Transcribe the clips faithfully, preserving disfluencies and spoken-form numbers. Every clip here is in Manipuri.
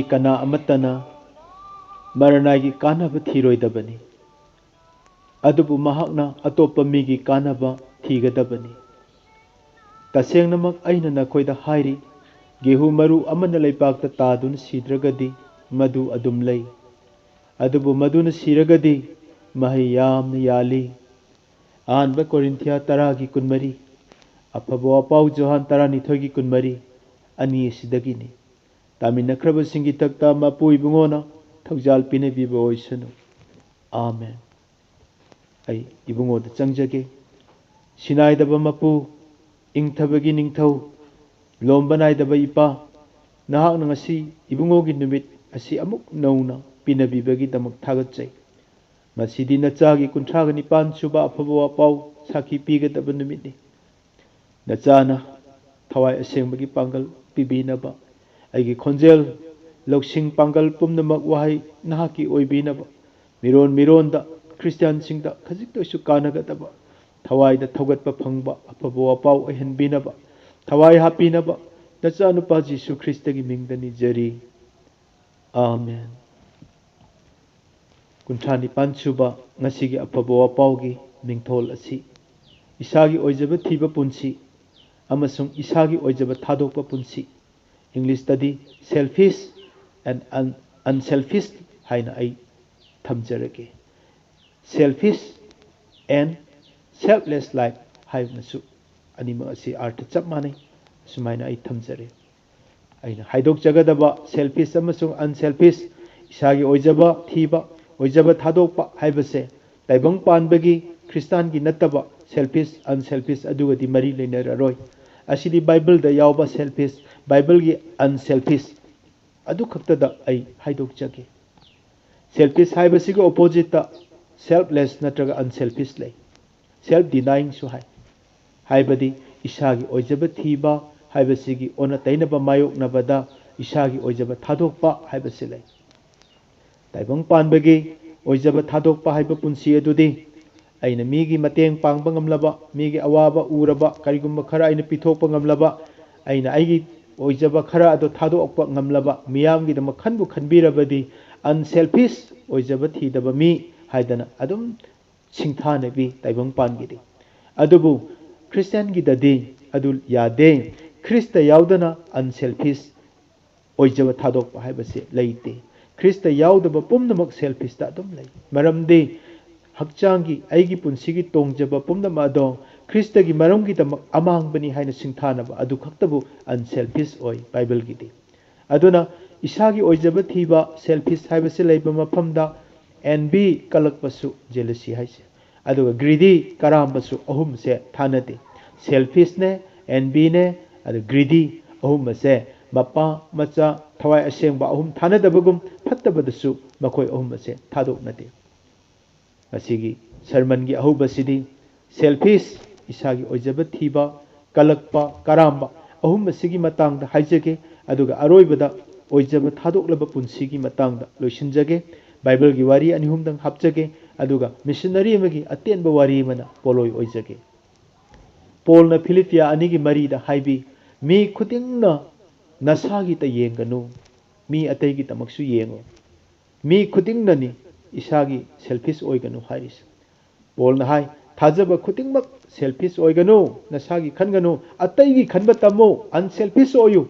ꯀꯅꯥ ꯑꯃꯠꯇꯅ ꯃꯔꯅꯥꯏꯒꯤ ꯀꯥꯟꯅꯕ ꯊꯤꯔꯣꯏꯗꯕꯅꯤ, ꯑꯗꯨꯕꯨ ꯃꯍꯥꯛꯅ ꯑꯇꯣꯞꯄ ꯃꯤꯒꯤ ꯀꯥꯟꯅꯕ ꯊꯤꯒꯗꯕꯅꯤ꯫ ꯇꯁꯦꯡꯅꯃꯛ ꯑꯩꯅ ꯅꯈꯣꯏꯗ ꯍꯥꯏꯔꯤ, ꯒꯦꯍꯨ ꯃꯔꯨ ꯑꯃꯅ ꯂꯩꯕꯥꯛꯇ ꯇꯥꯗꯨꯅ ꯁꯤꯗ꯭ꯔꯒꯗꯤ ꯃꯗꯨ ꯑꯗꯨꯝ ꯂꯩ, ꯑꯗꯨꯕꯨ ꯃꯗꯨꯅ ꯁꯤꯔꯒꯗꯤ ꯃꯍꯩ ꯌꯥꯝꯅ ꯌꯥꯜꯂꯤ꯫ ꯑꯍꯥꯟꯕ ꯀꯣꯔꯤꯟꯊꯤꯌꯥ ꯇꯔꯥꯒꯤ ꯀꯨꯟꯃꯔꯤ, ꯑꯐꯕ ꯋꯥꯄꯥꯎ ꯖꯣꯍꯥꯟ ꯇꯔꯥꯅꯤꯊꯣꯏꯒꯤ ꯀꯨꯟꯃꯔꯤ, ꯑꯅꯤ ꯑꯁꯤꯗꯒꯤꯅꯤ꯫ ꯇꯥꯃꯤꯟꯅꯈ꯭ꯔꯕꯁꯤꯡꯒꯤ ꯊꯛꯇ ꯃꯄꯨ ꯏꯕꯨꯡꯉꯣꯅ ꯊꯧꯖꯥꯜ ꯄꯤꯅꯕꯤꯕ ꯑꯣꯏꯁꯅꯨ꯫ ꯑꯥꯃꯦꯟ꯫ ꯑꯩ ꯏꯕꯨꯡꯉꯣꯗ ꯆꯪꯖꯒꯦ꯫ ꯁꯤꯅꯥꯏꯗꯕ ꯃꯄꯨ, ꯏꯪꯊꯕꯒꯤ ꯅꯤꯡꯊꯧ, ꯂꯣꯝꯕ ꯅꯥꯏꯗꯕ ꯏꯄꯥ, ꯅꯍꯥꯛꯅ ꯉꯁꯤ ꯏꯕꯨꯡꯉꯣꯒꯤ ꯅꯨꯃꯤꯠ ꯑꯁꯤ ꯑꯃꯨꯛ ꯅꯧꯅ ꯄꯤꯅꯕꯤꯕꯒꯤꯗꯃꯛ ꯊꯥꯒꯠꯆꯩ꯫ ꯉꯁꯤꯗꯤ ꯅꯆꯥꯒꯤ ꯀꯨꯟꯊ꯭ꯔꯥꯒ ꯅꯤꯄꯥꯟ ꯁꯨꯕ ꯑꯐꯕ ꯋꯥꯄꯥꯎ ꯁꯥꯈꯤ ꯄꯤꯒꯗꯕ ꯅꯨꯃꯤꯠꯅꯤ꯫ ꯅꯆꯥꯅ ꯊꯋꯥꯏ ꯑꯁꯦꯡꯕꯒꯤ ꯄꯥꯡꯒꯜ ꯄꯤꯕꯤꯅꯕ, ꯑꯩꯒꯤ ꯈꯣꯟꯖꯦꯜ ꯂꯧꯁꯤꯡ ꯄꯥꯡꯒꯜ ꯄꯨꯝꯅꯃꯛ ꯋꯥꯍꯩ ꯅꯍꯥꯛꯀꯤ ꯑꯣꯏꯕꯤꯅꯕ, ꯃꯤꯔꯣꯟ ꯃꯤꯔꯣꯟꯗ ꯈ꯭ꯔꯤꯁꯇꯤꯌꯥꯟꯁꯤꯡꯗ ꯈꯖꯤꯛꯇꯁꯨ ꯀꯥꯟꯅꯒꯗꯕ, ꯊꯋꯥꯏꯗ ꯊꯧꯒꯠꯄ ꯐꯪꯕ ꯑꯐꯕ ꯋꯥꯄꯥꯎ ꯑꯣꯏꯍꯟꯕꯤꯅꯕ, ꯊꯋꯥꯏ ꯍꯥꯞꯄꯤꯅꯕ ꯅꯆꯥꯅꯨꯄꯥ ꯖꯤꯁꯨ ꯈ꯭ꯔꯤꯁꯇꯒꯤ ꯃꯤꯡꯗ ꯅꯤꯖꯔꯤ꯫ ꯑꯥꯃꯦꯟ꯫ ꯀꯨꯟꯊ꯭ꯔꯥ ꯅꯤꯄꯥꯟ ꯁꯨꯕ ꯉꯁꯤꯒꯤ ꯑꯐꯕ ꯋꯥꯄꯥꯎꯒꯤ ꯃꯤꯡꯊꯣꯜ ꯑꯁꯤ ꯏꯁꯥꯒꯤ ꯑꯣꯏꯖꯕ ꯊꯤꯕ ꯄꯨꯟꯁꯤ ꯑꯃꯁꯨꯡ ꯏꯁꯥꯒꯤ ꯑꯣꯏꯖꯕ ꯊꯥꯗꯣꯛꯄ ꯄꯨꯟꯁꯤ, ꯏꯪꯂꯤꯁꯇꯗꯤ selfish and un-, unselfish ꯍꯥꯏꯅ ꯑꯩ ꯊꯝꯖꯔꯒꯦ꯫ Selfish and selfless life ꯍꯥꯏꯕꯅꯁꯨ ꯑꯅꯤꯃꯛ ꯑꯁꯤ ꯑꯥꯔꯊ ꯆꯞ ꯃꯥꯟꯅꯩ꯫ ꯑꯁꯨꯃꯥꯏꯅ ꯑꯩ ꯊꯝꯖꯔꯦ꯫ ꯑꯩꯅ ꯍꯥꯏꯗꯣꯛꯆꯒꯗꯕ selfish ꯑꯃꯁꯨꯡ unselfish, ꯏꯁꯥꯒꯤ ꯑꯣꯏꯖꯕ ꯊꯤꯕ, ꯑꯣꯏꯖꯕ ꯊꯥꯗꯣꯛꯄ ꯍꯥꯏꯕꯁꯦ ꯇꯥꯏꯕꯪ ꯄꯥꯟꯕꯒꯤ ꯈ꯭ꯔꯤꯁꯇꯥꯟꯒꯤ ꯅꯠꯇꯕ selfish, unselfish ꯑꯗꯨꯒꯗꯤ ꯃꯔꯤ ꯂꯩꯅꯔꯔꯣꯏ꯫ ꯑꯁꯤꯗꯤ ꯕꯥꯏꯕꯜꯗ ꯌꯥꯎꯕ selfish, ꯕꯥꯏꯕꯜꯒꯤ unselfish ꯑꯗꯨ ꯈꯛꯇꯗ ꯑꯩ ꯍꯥꯏꯗꯣꯛꯆꯒꯦ꯫ Selfish ꯍꯥꯏꯕꯁꯤꯒꯤ oppositeꯇ selfless ꯅꯠꯇ꯭ꯔꯒ unselfish ꯂꯩ꯫ Self denyingꯁꯨ ꯍꯥꯏ꯫ ꯍꯥꯏꯕꯗꯤ ꯏꯁꯥꯒꯤ ꯑꯣꯏꯖꯕ ꯊꯤꯕ ꯍꯥꯏꯕꯁꯤꯒꯤ ꯑꯣꯟꯅ ꯇꯩꯅꯕ ꯃꯥꯌꯣꯛꯅꯕꯗ ꯏꯁꯥꯒꯤ ꯑꯣꯏꯖꯕ ꯊꯥꯗꯣꯛꯄ ꯍꯥꯏꯕꯁꯤ ꯂꯩ꯫ ꯇꯥꯏꯕꯪ ꯄꯥꯟꯕꯒꯤ ꯑꯣꯏꯖꯕ ꯊꯥꯗꯣꯛꯄ ꯍꯥꯏꯕ ꯄꯨꯟꯁꯤ ꯑꯗꯨꯗꯤ ꯑꯩꯅ ꯃꯤꯒꯤ ꯃꯇꯦꯡ ꯄꯥꯡꯕ ꯉꯝꯂꯕ, ꯃꯤꯒꯤ ꯑꯋꯥꯕ ꯎꯔꯕ, ꯀꯔꯤꯒꯨꯝꯕ ꯈꯔ ꯑꯩꯅ ꯄꯤꯊꯣꯛꯄ ꯉꯝꯂꯕ, ꯑꯩꯅ ꯑꯩꯒꯤ ꯑꯣꯏꯖꯕ ꯈꯔ ꯑꯗꯨ ꯊꯥꯗꯣꯛꯄ ꯉꯝꯂꯕ, ꯃꯤꯌꯥꯝꯒꯤꯗꯃꯛ ꯈꯟꯕꯨ ꯈꯟꯕꯤꯔꯕꯗꯤ unselfish ꯑꯣꯏꯖꯕ ꯊꯤꯗꯕ ꯃꯤ ꯍꯥꯏꯗꯅ ꯑꯗꯨꯝ ꯁꯤꯡꯊꯥꯅꯕꯤ ꯇꯥꯏꯕꯪꯄꯥꯟꯒꯤꯗꯤ꯫ ꯑꯗꯨꯕꯨ ꯈ꯭ꯔꯤꯁꯇꯤꯌꯥꯟꯒꯤꯗꯗꯤ ꯑꯗꯨ ꯌꯥꯗꯦ꯫ ꯈ꯭ꯔꯤꯁꯇ ꯌꯥꯎꯗꯅ unselfish ꯑꯣꯏꯖꯕ ꯊꯥꯗꯣꯛꯄ ꯍꯥꯏꯕꯁꯦ ꯂꯩꯇꯦ꯫ ꯈ꯭ꯔꯤꯁꯇ ꯌꯥꯎꯗꯕ ꯄꯨꯝꯅꯃꯛ selfishꯇ ꯑꯗꯨꯝ ꯂꯩ꯫ ꯃꯔꯝꯗꯤ ꯍꯛꯆꯥꯡꯒꯤ, ꯑꯩꯒꯤ ꯄꯨꯟꯁꯤꯒꯤ ꯇꯣꯡꯖꯕ ꯄꯨꯝꯅꯃꯛ ꯑꯗꯣ ꯈ꯭ꯔꯤꯁꯇꯒꯤ ꯃꯔꯝꯒꯤꯗꯃꯛ ꯑꯃꯥꯡꯕꯅꯤ ꯍꯥꯏꯅ ꯁꯤꯡꯊꯥꯅꯕ ꯑꯗꯨ ꯈꯛꯇꯕꯨ unselfish ꯑꯣꯏ ꯕꯥꯏꯕꯜꯒꯤꯗꯤ꯫ ꯑꯗꯨꯅ ꯏꯁꯥꯒꯤ ꯑꯣꯏꯖꯕ ꯊꯤꯕ, selfish ꯍꯥꯏꯕꯁꯤ ꯂꯩꯕ ꯃꯐꯝꯗ envy, ꯀꯜꯂꯛꯄꯁꯨ jealousy ꯍꯥꯏꯁꯦ, ꯑꯗꯨꯒ greedy, ꯀꯔꯥꯝꯕꯁꯨ ꯑꯍꯨꯝꯁꯦ ꯊꯥꯅꯗꯦ꯫ Selfishꯅꯦ, envyꯅꯦ, ꯑꯗꯨ greedy ꯑꯍꯨꯝ ꯑꯁꯦ ꯃꯄꯥ, ꯃꯆꯥ, ꯊꯋꯥꯏ ꯑꯁꯦꯡꯕ ꯑꯍꯨꯝ ꯊꯥꯅꯗꯕꯒꯨꯝ ꯐꯠꯇꯕꯗꯁꯨ ꯃꯈꯣꯏ ꯑꯍꯨꯝ ꯑꯁꯦ ꯊꯥꯗꯣꯛꯅꯗꯦ꯫ ꯉꯁꯤꯒꯤ sermonꯒꯤ ꯑꯍꯧꯕꯁꯤꯗꯤ selfish, ꯏꯁꯥꯒꯤ ꯑꯣꯏꯖꯕ ꯊꯤꯕ, ꯀꯜꯂꯛꯄ, ꯀꯔꯥꯝꯕ ꯑꯍꯨꯝ ꯑꯁꯤꯒꯤ ꯃꯇꯥꯡꯗ ꯍꯥꯏꯖꯒꯦ, ꯑꯗꯨꯒ ꯑꯔꯣꯏꯕꯗ ꯑꯣꯏꯖꯕ ꯊꯥꯗꯣꯛꯂꯕ ꯄꯨꯟꯁꯤꯒꯤ ꯃꯇꯥꯡꯗ ꯂꯣꯏꯁꯤꯟꯖꯒꯦ꯫ ꯕꯥꯏꯕꯜꯒꯤ ꯋꯥꯔꯤ ꯑꯅꯤ ꯑꯍꯨꯝꯗꯪ ꯍꯥꯞꯆꯒꯦ, ꯑꯗꯨꯒ ꯃꯤꯁꯟꯅꯔꯤ ꯑꯃꯒꯤ ꯑꯇꯦꯟꯕ ꯋꯥꯔꯤ ꯑꯃꯅ ꯄꯣꯠꯂꯣꯏ ꯑꯣꯏꯖꯒꯦ꯫ ꯄꯣꯜꯅ ꯐꯤꯂꯤꯄꯤꯌꯥ ꯑꯅꯤꯒꯤ ꯃꯔꯤꯗ ꯍꯥꯏꯕꯤ, "ꯃꯤ ꯈꯨꯗꯤꯡꯅ ꯅꯁꯥꯒꯤꯇ ꯌꯦꯡꯒꯅꯨ, ꯃꯤ ꯑꯇꯩꯒꯤꯗꯃꯛꯁꯨ ꯌꯦꯡꯉꯨ꯫ ꯃꯤ ꯈꯨꯗꯤꯡꯅꯅꯤ ꯏꯁꯥꯒꯤ selfish ꯑꯣꯏꯒꯅꯨ ꯍꯥꯏꯔꯤꯁꯦ"꯫ ꯄꯣꯜꯅ ꯍꯥꯏ, "ꯊꯥꯖꯕ ꯈꯨꯗꯤꯡꯃꯛ selfish ꯑꯣꯏꯒꯅꯨ, ꯅꯁꯥꯒꯤ ꯈꯟꯒꯅꯨ, ꯑꯇꯩꯒꯤ ꯈꯟꯕ ꯇꯝꯃꯨ, unselfish ꯑꯣꯏꯌꯨ"꯫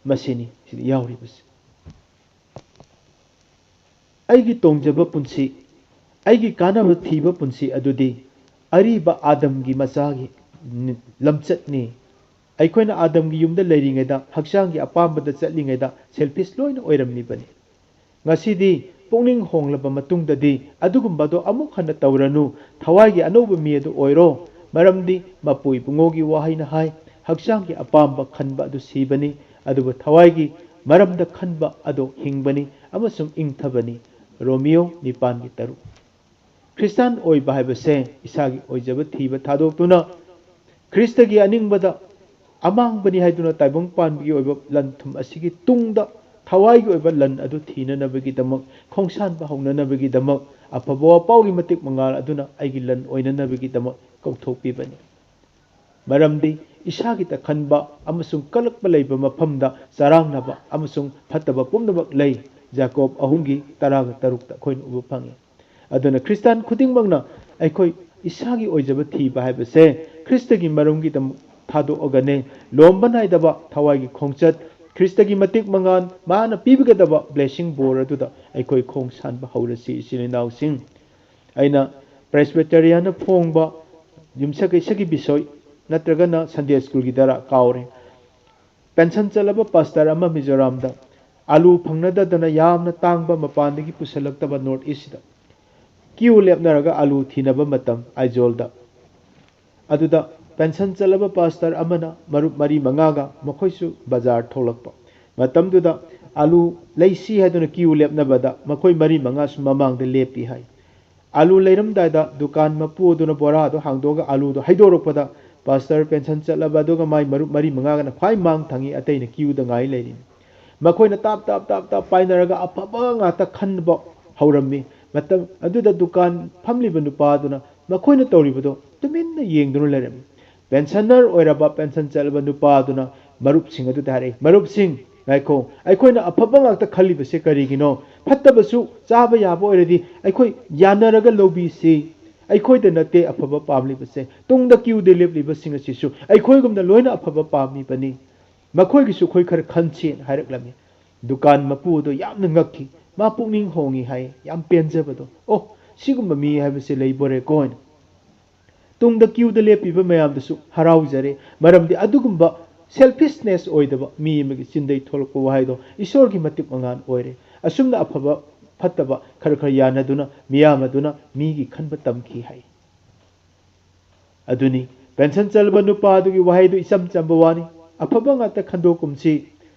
ꯃꯁꯤꯅꯤ ꯁꯤꯗ ꯌꯥꯎꯔꯤꯕꯁꯦ꯫ ꯑꯩꯒꯤ ꯇꯣꯡꯖꯕ ꯄꯨꯟꯁꯤ, ꯑꯩꯒꯤ ꯀꯥꯟꯅꯕ ꯊꯤꯕ ꯄꯨꯟꯁꯤ ꯑꯗꯨꯗꯤ ꯑꯔꯤꯕ ꯑꯥꯗꯝꯒꯤ ꯃꯆꯥꯒꯤ ꯂꯝꯆꯠꯅꯤ꯫ ꯑꯩꯈꯣꯏꯅ ꯑꯥꯗꯝꯒꯤ ꯌꯨꯝꯗ ꯂꯩꯔꯤꯉꯩꯗ, ꯍꯛꯆꯥꯡꯒꯤ ꯑꯄꯥꯝꯕꯗ ꯆꯠꯂꯤꯉꯩꯗ selfish ꯂꯣꯏꯅ ꯑꯣꯏꯔꯝꯂꯤꯕꯅꯤ꯫ ꯉꯁꯤꯗꯤ ꯄꯨꯛꯅꯤꯡ ꯍꯣꯡꯂꯕ ꯃꯇꯨꯡꯗꯗꯤ ꯑꯗꯨꯒꯨꯝꯕꯗꯣ ꯑꯃꯨꯛ ꯍꯟꯅ ꯇꯧꯔꯅꯨ, ꯊꯋꯥꯏꯒꯤ ꯑꯅꯧꯕ ꯃꯤ ꯑꯗꯨ ꯑꯣꯏꯔꯣ꯫ ꯃꯔꯝꯗꯤ ꯃꯄꯨ ꯏꯕꯨꯡꯉꯣꯒꯤ ꯋꯥꯍꯩꯅ ꯍꯥꯏ, "ꯍꯛꯆꯥꯡꯒꯤ ꯑꯄꯥꯝꯕ ꯈꯟꯕ ꯑꯗꯨ ꯁꯤꯕꯅꯤ, ꯑꯗꯨꯕꯨ ꯊꯋꯥꯏꯒꯤ ꯃꯔꯝꯗ ꯈꯟꯕ ꯑꯗꯨ ꯍꯤꯡꯕꯅꯤ ꯑꯃꯁꯨꯡ ꯏꯪꯊꯕꯅꯤ"꯫ ꯔꯣꯃꯤꯌꯣ ꯅꯤꯄꯥꯟꯒꯤ ꯇꯔꯨꯛ꯫ ꯈ꯭ꯔꯤꯁꯇꯥꯟ ꯑꯣꯏꯕ ꯍꯥꯏꯕꯁꯦ ꯏꯁꯥꯒꯤ ꯑꯣꯏꯖꯕ ꯊꯤꯕ ꯊꯥꯗꯣꯛꯇꯨꯅ, ꯈ꯭ꯔꯤꯁꯇꯒꯤ ꯑꯅꯤꯡꯕꯗ ꯑꯃꯥꯡꯕꯅꯤ ꯍꯥꯏꯗꯨꯅ ꯇꯥꯏꯕꯪ ꯄꯥꯟꯕꯒꯤ ꯑꯣꯏꯕ ꯂꯟ ꯊꯨꯝ ꯑꯁꯤꯒꯤ ꯇꯨꯡꯗ ꯊꯋꯥꯏꯒꯤ ꯑꯣꯏꯕ ꯂꯟ ꯑꯗꯨ ꯊꯤꯅꯅꯕꯒꯤꯗꯃꯛ, ꯈꯣꯡꯁꯥꯟꯕ ꯍꯧꯅꯅꯕꯒꯤꯗꯃꯛ, ꯑꯐꯕ ꯋꯥꯄꯥꯎꯒꯤ ꯃꯇꯤꯛ ꯃꯉꯥꯜ ꯑꯗꯨꯅ ꯑꯩꯒꯤ ꯂꯟ ꯑꯣꯏꯅꯅꯕꯒꯤꯗꯃꯛ ꯀꯧꯊꯣꯛꯄꯤꯕꯅꯤ꯫ ꯃꯔꯝꯗꯤ ꯏꯁꯥꯒꯤꯇ ꯈꯟꯕ ꯑꯃꯁꯨꯡ ꯀꯜꯂꯛꯄ ꯂꯩꯕ ꯃꯐꯝꯗ ꯆꯔꯥꯡꯅꯕ ꯑꯃꯁꯨꯡ ꯐꯠꯇꯕ ꯄꯨꯝꯅꯃꯛ ꯂꯩ꯫ ꯖꯥꯀꯣꯕ ꯑꯍꯨꯝꯒꯤ ꯇꯔꯥꯒ ꯇꯔꯨꯛꯇ ꯑꯩꯈꯣꯏꯅ ꯎꯕ ꯐꯪꯉꯤ꯫ ꯑꯗꯨꯅ ꯈ꯭ꯔꯤꯁꯇꯥꯟ ꯈꯨꯗꯤꯡꯃꯛꯅ ꯑꯩꯈꯣꯏ ꯏꯁꯥꯒꯤ ꯑꯣꯏꯖꯕ ꯊꯤꯕ ꯍꯥꯏꯕꯁꯦ ꯈ꯭ꯔꯤꯁꯇꯒꯤ ꯃꯔꯨꯝꯒꯤꯗꯃꯛ ꯊꯥꯗꯣꯛꯑꯒꯅꯦ, ꯂꯣꯝꯕ ꯅꯥꯏꯗꯕ ꯊꯋꯥꯏꯒꯤ ꯈꯣꯡꯆꯠ, ꯈ꯭ꯔꯤꯁꯇꯒꯤ ꯃꯇꯤꯛ ꯃꯉꯥꯜ, ꯃꯥꯅ ꯄꯤꯕꯤꯒꯗꯕ ꯕ꯭ꯂꯦꯁꯤꯡ, ꯕꯣꯔ ꯑꯗꯨꯗ ꯑꯩꯈꯣꯏ ꯈꯣꯡ ꯁꯥꯟꯕ ꯍꯧꯔꯁꯤ, ꯏꯆꯤꯜ ꯏꯅꯥꯎꯁꯤꯡ꯫ ꯑꯩꯅ ꯄ꯭ꯔꯦꯁꯕꯤꯇꯦꯔꯤꯌꯥꯟꯅ ꯐꯣꯡꯕ ꯌꯨꯝꯁꯀꯩꯁꯒꯤ ꯕꯤꯁꯣꯏ ꯅꯠꯇ꯭ꯔꯒꯅ ꯁꯟꯗꯦ ꯁ꯭ꯀꯨꯜꯒꯤꯗꯔ ꯀꯥꯎꯔꯦ꯫ ꯄꯦꯟꯁꯟ ꯆꯠꯂꯕ ꯄꯥꯁꯇꯔ ꯑꯃ ꯃꯤꯖꯣꯔꯥꯝꯗ ꯑꯥꯂꯨ ꯐꯪꯅꯗꯗꯅ ꯌꯥꯝꯅ ꯇꯥꯡꯕ ꯃꯄꯥꯟꯗꯒꯤ ꯄꯨꯁꯤꯜꯂꯛꯇꯕ ꯅꯣꯔꯠ ꯏꯁꯁꯤꯗ ꯀ꯭ꯌꯨ ꯂꯦꯞꯅꯔꯒ ꯑꯥꯂꯨ ꯊꯤꯅꯕ ꯃꯇꯝ ꯑꯥꯏꯖꯣꯜꯗ꯫ ꯑꯗꯨꯗ ꯄꯦꯟꯁꯟ ꯆꯠꯂꯕ ꯄꯥꯁꯇꯔ ꯑꯃꯅ ꯃꯔꯨꯞ ꯃꯔꯤ ꯃꯉꯥꯒ ꯃꯈꯣꯏꯁꯨ ꯕꯖꯥꯔ ꯊꯣꯛꯂꯛꯄ꯫ ꯃꯇꯝꯗꯨꯗ ꯑꯥꯂꯨ ꯂꯩꯁꯤ ꯍꯥꯏꯗꯨꯅ ꯀ꯭ꯌꯨ ꯂꯦꯞꯅꯕꯗ ꯃꯈꯣꯏ ꯃꯔꯤ ꯃꯉꯥꯁꯨ ꯃꯃꯥꯡꯗ ꯂꯦꯞꯄꯤ ꯍꯥꯏ꯫ ꯑꯥꯂꯨ ꯂꯩꯔꯝꯗꯥꯏꯗ ꯗꯨꯀꯥꯟ ꯃꯄꯨ ꯑꯗꯨꯅ ꯕꯣꯔꯥꯗꯨ ꯍꯥꯡꯗꯣꯛꯑꯒ ꯑꯥꯂꯨꯗꯨ ꯍꯩꯗꯣꯔꯛꯄꯗ ꯄꯥꯁꯇꯔ ꯄꯦꯟꯁꯟ ꯆꯠꯂꯕ ꯑꯗꯨꯒ ꯃꯥꯏ ꯃꯔꯨꯞ ꯃꯔꯤ ꯃꯉꯥꯒꯅ ꯈ꯭ꯋꯥꯏ ꯃꯥꯡ ꯊꯪꯉꯤ, ꯑꯇꯩꯅ ꯀ꯭ꯌꯨꯗ ꯉꯥꯏ ꯂꯩꯔꯤꯅꯤ꯫ ꯃꯈꯣꯏꯅ ꯇꯥꯞ ꯇꯥꯞ ꯇꯥꯞ ꯇꯥꯞ ꯄꯥꯏꯅꯔꯒ ꯑꯐꯕ ꯉꯥꯛꯇ ꯈꯟꯕ ꯍꯧꯔꯝꯃꯤ꯫ ꯃꯇꯝ ꯑꯗꯨꯗ ꯗꯨꯀꯥꯟ ꯐꯝꯂꯤꯕ ꯅꯨꯄꯥꯗꯨꯅ ꯃꯈꯣꯏꯅ ꯇꯧꯔꯤꯕꯗꯨ ꯇꯨꯃꯤꯟꯅ ꯌꯦꯡꯗꯨꯅ ꯂꯩꯔꯝꯃꯤ꯫ ꯄꯦꯟꯁꯟꯅꯔ ꯑꯣꯏꯔꯕ ꯄꯦꯟꯁꯟ ꯆꯠꯂꯕ ꯅꯨꯄꯥ ꯑꯗꯨꯅ ꯃꯔꯨꯞꯁꯤꯡ ꯑꯗꯨꯗ ꯍꯥꯏꯔꯛꯏ, "ꯃꯔꯨꯞꯁꯤꯡ, ꯉꯥꯏꯈꯣ, ꯑꯩꯈꯣꯏꯅ ꯑꯐꯕ ꯉꯥꯛꯇ ꯈꯜꯂꯤꯕꯁꯦ ꯀꯔꯤꯒꯤꯅꯣ? ꯐꯠꯇꯕꯁꯨ ꯆꯥꯕ ꯌꯥꯕ ꯑꯣꯏꯔꯗꯤ ꯑꯩꯈꯣꯏ ꯌꯥꯅꯔꯒ ꯂꯧꯕꯤꯁꯤ꯫ ꯑꯩꯈꯣꯏꯗ ꯅꯠꯇꯦ ꯑꯐꯕ ꯄꯥꯝꯂꯤꯕꯁꯦ, ꯇꯨꯡꯗ ꯀ꯭ꯌꯨꯗ ꯂꯦꯞꯂꯤꯕꯁꯤꯡ ꯑꯁꯤꯁꯨ ꯑꯩꯈꯣꯏꯒꯨꯝꯅ ꯂꯣꯏꯅ ꯑꯐꯕ ꯄꯥꯝꯃꯤꯕꯅꯤ꯫ ꯃꯈꯣꯏꯒꯤꯁꯨ ꯑꯩꯈꯣꯏ ꯈꯔ ꯈꯟꯁꯦꯅ" ꯍꯥꯏꯔꯛꯂꯝꯃꯤ꯫ ꯗꯨꯀꯥꯟ ꯃꯄꯨ ꯑꯗꯨ ꯌꯥꯝꯅ ꯉꯛꯈꯤ꯫ ꯃꯥ ꯄꯨꯛꯅꯤꯡ ꯍꯣꯡꯉꯤ ꯍꯥꯏ, ꯌꯥꯝ ꯄꯦꯟꯖꯕꯗꯣ꯫ "ꯑꯣ, ꯁꯤꯒꯨꯝꯕ ꯃꯤ ꯍꯥꯏꯕꯁꯦ ꯂꯩꯕꯣꯔꯦꯀꯣ" ꯍꯥꯏꯅ꯫ ꯇꯨꯡꯗ ꯀ꯭ꯌꯨꯗ ꯂꯦꯞꯄꯤꯕ ꯃꯌꯥꯝꯗꯨꯁꯨ ꯍꯔꯥꯎꯖꯔꯦ, ꯃꯔꯝꯗꯤ ꯑꯗꯨꯒꯨꯝꯕ ꯁꯦꯜꯐꯤꯁꯅꯦꯁ ꯑꯣꯏꯗꯕ ꯃꯤ ꯑꯃꯒꯤ ꯆꯤꯟꯗꯩ ꯊꯣꯛꯂꯛꯄ ꯋꯥꯍꯩꯗꯣ ꯏꯁꯣꯔꯒꯤ ꯃꯇꯤꯛ ꯃꯉꯥꯜ ꯑꯣꯏꯔꯦ꯫ ꯑꯁꯨꯝꯅ ꯑꯐꯕ ꯐꯠꯇꯕ ꯈꯔ ꯈꯔ ꯌꯥꯅꯗꯨꯅ ꯃꯤꯌꯥꯝ ꯑꯗꯨꯅ ꯃꯤꯒꯤ ꯈꯟꯕ ꯇꯝꯈꯤ ꯍꯥꯏ꯫ ꯑꯗꯨꯅꯤ, ꯄꯦꯟꯁꯟ ꯆꯠꯂꯕ ꯅꯨꯄꯥ ꯑꯗꯨꯒꯤ ꯋꯥꯍꯩꯗꯨ ꯏꯆꯝ ꯆꯝꯕ ꯋꯥꯅꯤ꯫ ꯑꯐꯕ ꯉꯥꯛꯇ ꯈꯟꯗꯣꯛꯀꯨꯝꯁꯤ,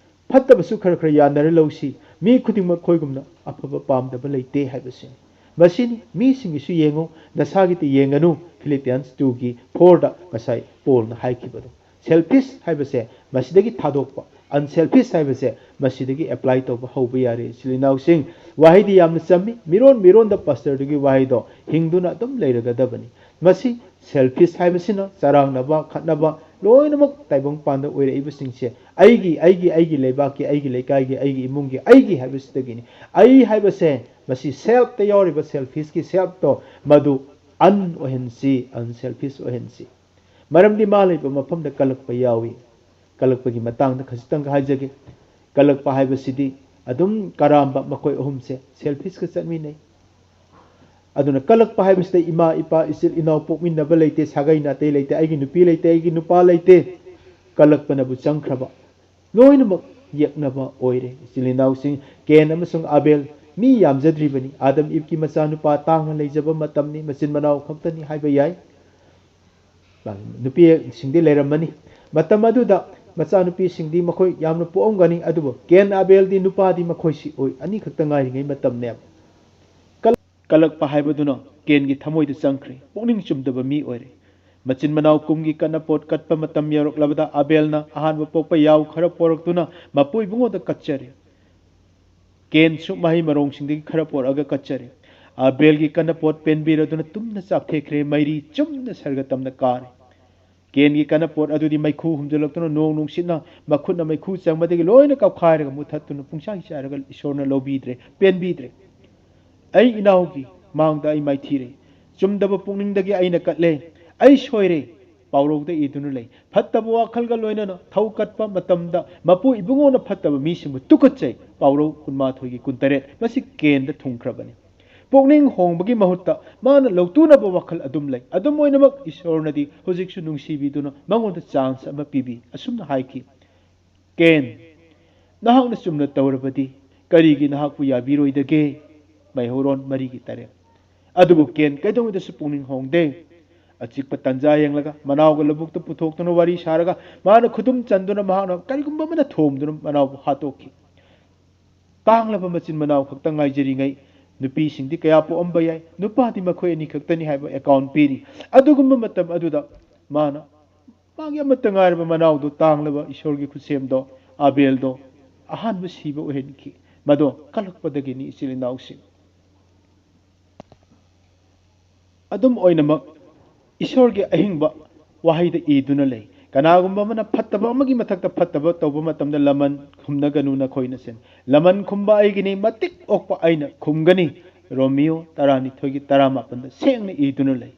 ꯐꯠꯇꯕꯁꯨ ꯈꯔ ꯈꯔ ꯌꯥꯅꯔ ꯂꯧꯁꯤ, ꯃꯤ ꯈꯨꯗꯤꯡꯃꯛ ꯑꯩꯈꯣꯏꯒꯨꯝꯅ ꯑꯐꯕ ꯄꯥꯝꯗꯕ ꯂꯩꯇꯦ ꯍꯥꯏꯕꯁꯤꯅꯤ꯫ ꯃꯁꯤꯅꯤ, ꯃꯤꯁꯤꯡꯒꯤꯁꯨ ꯌꯦꯡꯉꯨ, ꯅꯁꯥꯒꯤꯇ ꯌꯦꯡꯒꯅꯨ, ꯐꯤꯂꯤꯄꯤꯌꯟꯁ ꯇꯨꯒꯤ ꯐꯣꯔꯗ ꯉꯁꯥꯏ ꯄꯣꯜꯅ ꯍꯥꯏꯈꯤꯕꯗꯣ꯫ ꯁꯦꯜꯐꯤꯁ ꯍꯥꯏꯕꯁꯦ ꯃꯁꯤꯗꯒꯤ ꯊꯥꯗꯣꯛꯄ, ꯑꯟꯁꯦꯜꯐꯤꯁ ꯍꯥꯏꯕꯁꯦ ꯃꯁꯤꯗꯒꯤ ꯑꯦꯄ꯭ꯂꯥꯏ ꯇꯧꯕ ꯍꯧꯕ ꯌꯥꯔꯦ꯫ ꯏꯆꯤꯜ ꯏꯅꯥꯎꯁꯤꯡ, ꯋꯥꯍꯩꯗꯤ ꯌꯥꯝꯅ ꯆꯝꯃꯤ, ꯃꯤꯔꯣꯟ ꯃꯤꯔꯣꯟꯗ ꯄꯥꯁꯇꯔꯗꯨꯒꯤ ꯋꯥꯍꯩꯗꯣ ꯍꯤꯡꯗꯨꯅ ꯑꯗꯨꯝ ꯂꯩꯔꯒꯗꯕꯅꯤ꯫ ꯃꯁꯤ ꯁꯦꯜꯐꯤꯁ ꯍꯥꯏꯕꯁꯤꯅ ꯆꯔꯥꯡꯅꯕ, ꯈꯠꯅꯕ, ꯂꯣꯏꯅꯃꯛ ꯇꯥꯏꯕꯪ ꯄꯥꯟꯗ ꯑꯣꯏꯔꯛꯏꯕꯁꯤꯡꯁꯦ ꯑꯩꯒꯤ, ꯑꯩꯒꯤ, ꯑꯩꯒꯤ ꯂꯩꯕꯥꯛꯀꯤ, ꯑꯩꯒꯤ ꯂꯩꯀꯥꯏꯒꯤ, ꯑꯩꯒꯤ ꯏꯃꯨꯡꯒꯤ, ꯑꯩꯒꯤ ꯍꯥꯏꯕꯁꯤꯗꯒꯤꯅꯤ꯫ ꯑꯩ ꯍꯥꯏꯕꯁꯦ, ꯃꯁꯤ selfꯇ ꯌꯥꯎꯔꯤꯕ selfishꯀꯤ selfꯇꯣ ꯃꯗꯨ un ꯑꯣꯏꯍꯟꯁꯤ, unselfish ꯑꯣꯏꯍꯟꯁꯤ꯫ ꯃꯔꯝꯗꯤ ꯃꯥ ꯂꯩꯕ ꯃꯐꯝꯗ ꯀꯜꯂꯛꯄ ꯌꯥꯎꯏ꯫ ꯀꯜꯂꯛꯄꯒꯤ ꯃꯇꯥꯡꯗ ꯈꯖꯤꯛꯇꯪ ꯍꯥꯏꯖꯒꯦ꯫ ꯀꯜꯂꯛꯄ ꯍꯥꯏꯕꯁꯤꯗꯤ ꯑꯗꯨꯝ ꯀꯔꯥꯝꯕ ꯃꯈꯣꯏ ꯑꯍꯨꯝꯁꯦ selfishꯀ ꯆꯠꯃꯤꯟꯅꯩ꯫ ꯑꯗꯨꯅ ꯀꯜꯂꯛꯄ ꯍꯥꯏꯕꯁꯤꯗ ꯏꯃꯥ, ꯏꯄꯥ, ꯏꯆꯤꯜ ꯏꯅꯥꯎ, ꯄꯣꯛꯃꯤꯟꯅꯕ ꯂꯩꯇꯦ, ꯁꯥꯒꯩ ꯅꯥꯇꯩ ꯂꯩꯇꯦ, ꯑꯩꯒꯤ ꯅꯨꯄꯤ ꯂꯩꯇꯦ, ꯑꯩꯒꯤ ꯅꯨꯄꯥ ꯂꯩꯇꯦ, ꯀꯜꯂꯛꯄꯅꯕꯨ ꯆꯪꯈ꯭ꯔꯕ ꯂꯣꯏꯅꯃꯛ ꯌꯦꯛꯅꯕ ꯑꯣꯏꯔꯦ꯫ ꯏꯆꯤꯜ ꯏꯅꯥꯎꯁꯤꯡ ꯀꯦꯟ ꯑꯃꯁꯨꯡ ꯑꯥꯕꯦꯜ ꯃꯤ ꯌꯥꯝꯖꯗ꯭ꯔꯤꯕꯅꯤ꯫ ꯑꯥꯗꯝ ꯏꯕꯀꯤ ꯃꯆꯥꯅꯨꯄꯥ ꯇꯥꯡꯅ ꯂꯩꯖꯕ ꯃꯇꯝꯅꯤ, ꯃꯆꯤꯟ ꯃꯅꯥꯎ ꯈꯛꯇꯅꯤ ꯍꯥꯏꯕ ꯌꯥꯏ꯫ ꯅꯨꯄꯤꯁꯤꯡꯗꯤ ꯂꯩꯔꯝꯃꯅꯤ꯫ ꯃꯇꯝ ꯑꯗꯨꯗ ꯃꯆꯥꯅꯨꯄꯤꯁꯤꯡꯗꯤ ꯃꯈꯣꯏ ꯌꯥꯝꯅ ꯄꯣꯛꯑꯝꯒꯅꯤ, ꯑꯗꯨꯕꯨ ꯀꯦꯟ ꯑꯥꯕꯦꯜꯗꯤ ꯅꯨꯄꯥꯗꯤ ꯃꯈꯣꯏꯁꯤ ꯑꯣꯏ, ꯑꯅꯤꯈꯛꯇ ꯉꯥꯏꯔꯤꯉꯩ ꯃꯇꯝꯅꯦꯕ꯫ ꯀꯜ-, ꯀꯜꯂꯛꯄ ꯍꯥꯏꯕꯗꯨꯅ ꯀꯦꯟꯒꯤ ꯊꯃꯣꯏꯗ ꯆꯪꯈ꯭ꯔꯦ꯫ ꯄꯨꯛꯅꯤꯡ ꯆꯨꯝꯗꯕ ꯃꯤ ꯑꯣꯏꯔꯦ꯫ ꯃꯆꯤꯟ ꯃꯅꯥꯎ ꯀꯨꯝꯒꯤ ꯀꯟꯅ ꯄꯣꯠ ꯀꯠꯄ ꯃꯇꯝ ꯌꯧꯔꯛꯂꯕꯗ ꯑꯥꯕꯦꯜꯅ ꯑꯍꯥꯟꯕ ꯄꯣꯛꯄ ꯌꯥꯎ ꯈꯔ ꯄꯣꯔꯛꯇꯨꯅ ꯃꯄꯨ ꯏꯕꯨꯡꯉꯣꯗ ꯀꯠꯆꯔꯦ꯫ ꯀꯦꯟꯁꯨ ꯃꯍꯩ ꯃꯔꯣꯡꯁꯤꯡꯗꯒꯤ ꯈꯔ ꯄꯣꯔꯛꯑꯒ ꯀꯠꯆꯔꯦ꯫ ꯑꯥꯕꯦꯜꯒꯤ ꯀꯟꯅ ꯄꯣꯠ ꯄꯦꯟꯕꯤꯔꯗꯨꯅ ꯇꯨꯝꯅ ꯆꯥꯛꯊꯦꯛꯈ꯭ꯔꯦ꯫ ꯃꯩꯔꯤ ꯆꯨꯝꯅ ꯁꯔꯒ ꯇꯝꯅ ꯀꯥꯔꯦ꯫ ꯀꯦꯟꯒꯤ ꯀꯟꯅ ꯄꯣꯠ ꯑꯗꯨꯗꯤ ꯃꯩꯈꯨ ꯍꯨꯝꯖꯤꯜꯂꯛꯇꯨꯅ ꯅꯣꯡ ꯅꯨꯡꯁꯤꯠꯅ ꯃꯈꯨꯠꯅ ꯃꯩꯈꯨ ꯆꯪꯕꯗꯒꯤ ꯂꯣꯏꯅ ꯀꯞꯈꯥꯏꯔꯒ ꯃꯨꯊꯠꯇꯨꯅ ꯄꯨꯡꯆꯥꯏ ꯆꯥꯏꯔꯒ ꯏꯁꯣꯔꯅ ꯂꯧꯕꯤꯗ꯭ꯔꯦ, ꯄꯦꯟꯕꯤꯗ꯭ꯔꯦ꯫ ꯑꯩ ꯏꯅꯥꯎꯒꯤ ꯃꯥꯡꯗ ꯑꯩ ꯃꯥꯏꯊꯤꯔꯦ꯫ ꯆꯨꯝꯗꯕ ꯄꯨꯛꯅꯤꯡꯗꯒꯤ ꯑꯩꯅ ꯀꯠꯂꯦ꯫ ꯑꯩ ꯁꯣꯏꯔꯦ꯫ ꯄꯥꯎꯔꯧꯗ ꯏꯗꯨꯅ ꯂꯩ꯫ ꯐꯠꯇꯕ ꯋꯥꯈꯜꯒ ꯂꯣꯏꯅꯅ ꯊꯧ ꯀꯠꯄ ꯃꯇꯝꯗ ꯃꯄꯨ ꯏꯕꯨꯡꯉꯣꯅ ꯐꯠꯇꯕ ꯃꯤꯁꯤꯡꯕꯨ ꯇꯨꯀꯠꯆꯩ꯫ ꯄꯥꯎꯔꯧ ꯀꯨꯟꯃꯥꯊꯣꯏꯒꯤ ꯀꯨꯟꯇꯔꯦꯠ꯫ ꯃꯁꯤ ꯀꯦꯟꯗ ꯊꯨꯡꯈ꯭ꯔꯕꯅꯤ꯫ ꯄꯨꯛꯅꯤꯡ ꯍꯣꯡꯕꯒꯤ ꯃꯍꯨꯠꯇ ꯃꯥꯅ ꯂꯧꯇꯨꯅꯕ ꯋꯥꯈꯜ ꯑꯗꯨꯝ ꯂꯩ꯫ ꯑꯗꯨꯝ ꯑꯣꯏꯅꯃꯛ ꯏꯁꯣꯔꯅꯗꯤ ꯍꯧꯖꯤꯛꯁꯨ ꯅꯨꯡꯁꯤꯕꯤꯗꯨꯅ ꯃꯉꯣꯟꯗ chance ꯑꯃ ꯄꯤꯕꯤ꯫ ꯑꯁꯨꯝꯅ ꯍꯥꯏꯈꯤ, "ꯀꯦꯟ, ꯅꯍꯥꯛꯅ ꯆꯨꯝꯅ ꯇꯧꯔꯕꯗꯤ ꯀꯔꯤꯒꯤ ꯅꯍꯥꯛꯄꯨ ꯌꯥꯕꯤꯔꯣꯏꯗꯒꯦ?" ꯃꯩꯍꯧꯔꯣꯟ ꯃꯔꯤꯒꯤ ꯇꯔꯦꯠ꯫ ꯑꯗꯨꯕꯨ ꯀꯦꯟ ꯀꯩꯗꯧꯉꯩꯗꯁꯨ ꯄꯨꯛꯅꯤꯡ ꯍꯣꯡꯗꯦ꯫ ꯑꯆꯤꯛꯄ ꯇꯟꯖꯥ ꯌꯦꯡꯂꯒ ꯃꯅꯥꯎꯒ ꯂꯧꯕꯨꯛꯇ ꯄꯨꯊꯣꯛꯇꯨꯅ ꯋꯥꯔꯤ ꯁꯥꯔꯒ ꯃꯥꯅ ꯈꯨꯗꯨꯝ ꯆꯟꯗꯨꯅ ꯃꯍꯥꯛꯅ ꯀꯔꯤꯒꯨꯝꯕ ꯑꯃꯅ ꯊꯣꯝꯗꯨꯅ ꯃꯅꯥꯎꯕꯨ ꯍꯥꯠꯇꯣꯛꯈꯤ꯫ ꯇꯥꯡꯂꯕ ꯃꯆꯤꯟ ꯃꯅꯥꯎ ꯈꯛꯇ ꯉꯥꯏꯖꯔꯤꯉꯩ ꯅꯨꯄꯤꯁꯤꯡꯗꯤ ꯀꯌꯥ ꯄꯣꯛꯑꯝꯕ ꯌꯥꯏ, ꯅꯨꯄꯥꯗꯤ ꯃꯈꯣꯏ ꯑꯅꯤ ꯈꯛꯇꯅꯤ ꯍꯥꯏꯕ account ꯄꯤꯔꯤ꯫ ꯑꯗꯨꯒꯨꯝꯕ ꯃꯇꯝ ꯑꯗꯨꯗ ꯃꯥꯅ ꯃꯥꯒꯤ ꯑꯃꯠꯇ ꯉꯥꯏꯔꯕ ꯃꯅꯥꯎꯗꯣ, ꯇꯥꯡꯂꯕ ꯏꯁꯣꯔꯒꯤ ꯈꯨꯠꯁꯦꯝꯗꯣ ꯑꯥꯕꯦꯜꯗꯣ ꯑꯍꯥꯟꯕ ꯁꯤꯕ ꯑꯣꯏꯍꯟꯈꯤ꯫ ꯃꯗꯣ ꯀꯜꯂꯛꯄꯗꯒꯤꯅꯤ, ꯏꯆꯤꯜ ꯏꯅꯥꯎꯁꯤꯡ꯫ ꯑꯗꯨꯝ ꯑꯣꯏꯅꯃꯛ, ꯏꯁꯣꯔꯒꯤ ꯑꯍꯤꯡꯕ ꯋꯥꯍꯩꯗ ꯏꯗꯨꯅ ꯂꯩ꯫ ꯀꯅꯥꯒꯨꯝꯕ ꯑꯃꯅ ꯐꯠꯇꯕ ꯑꯃꯒꯤ ꯃꯊꯛꯇ ꯐꯠꯇꯕ ꯇꯧꯕ ꯃꯇꯝꯗ ꯂꯃꯟ ꯈꯨꯝꯅꯒꯅꯨ ꯅꯈꯣꯏꯅ ꯁꯦꯝ꯫ ꯂꯃꯟ ꯈꯨꯝꯕ ꯑꯩꯒꯤꯅꯤ, ꯃꯇꯤꯛ ꯑꯣꯛꯄ ꯑꯩꯅ ꯈꯨꯝꯒꯅꯤ꯫ ꯔꯣꯃꯤꯌꯣ ꯇꯔꯥꯅꯤꯊꯣꯏꯒꯤ ꯇꯔꯥꯃꯥꯄꯟꯗ ꯁꯦꯡꯅ ꯏꯗꯨꯅ ꯂꯩ꯫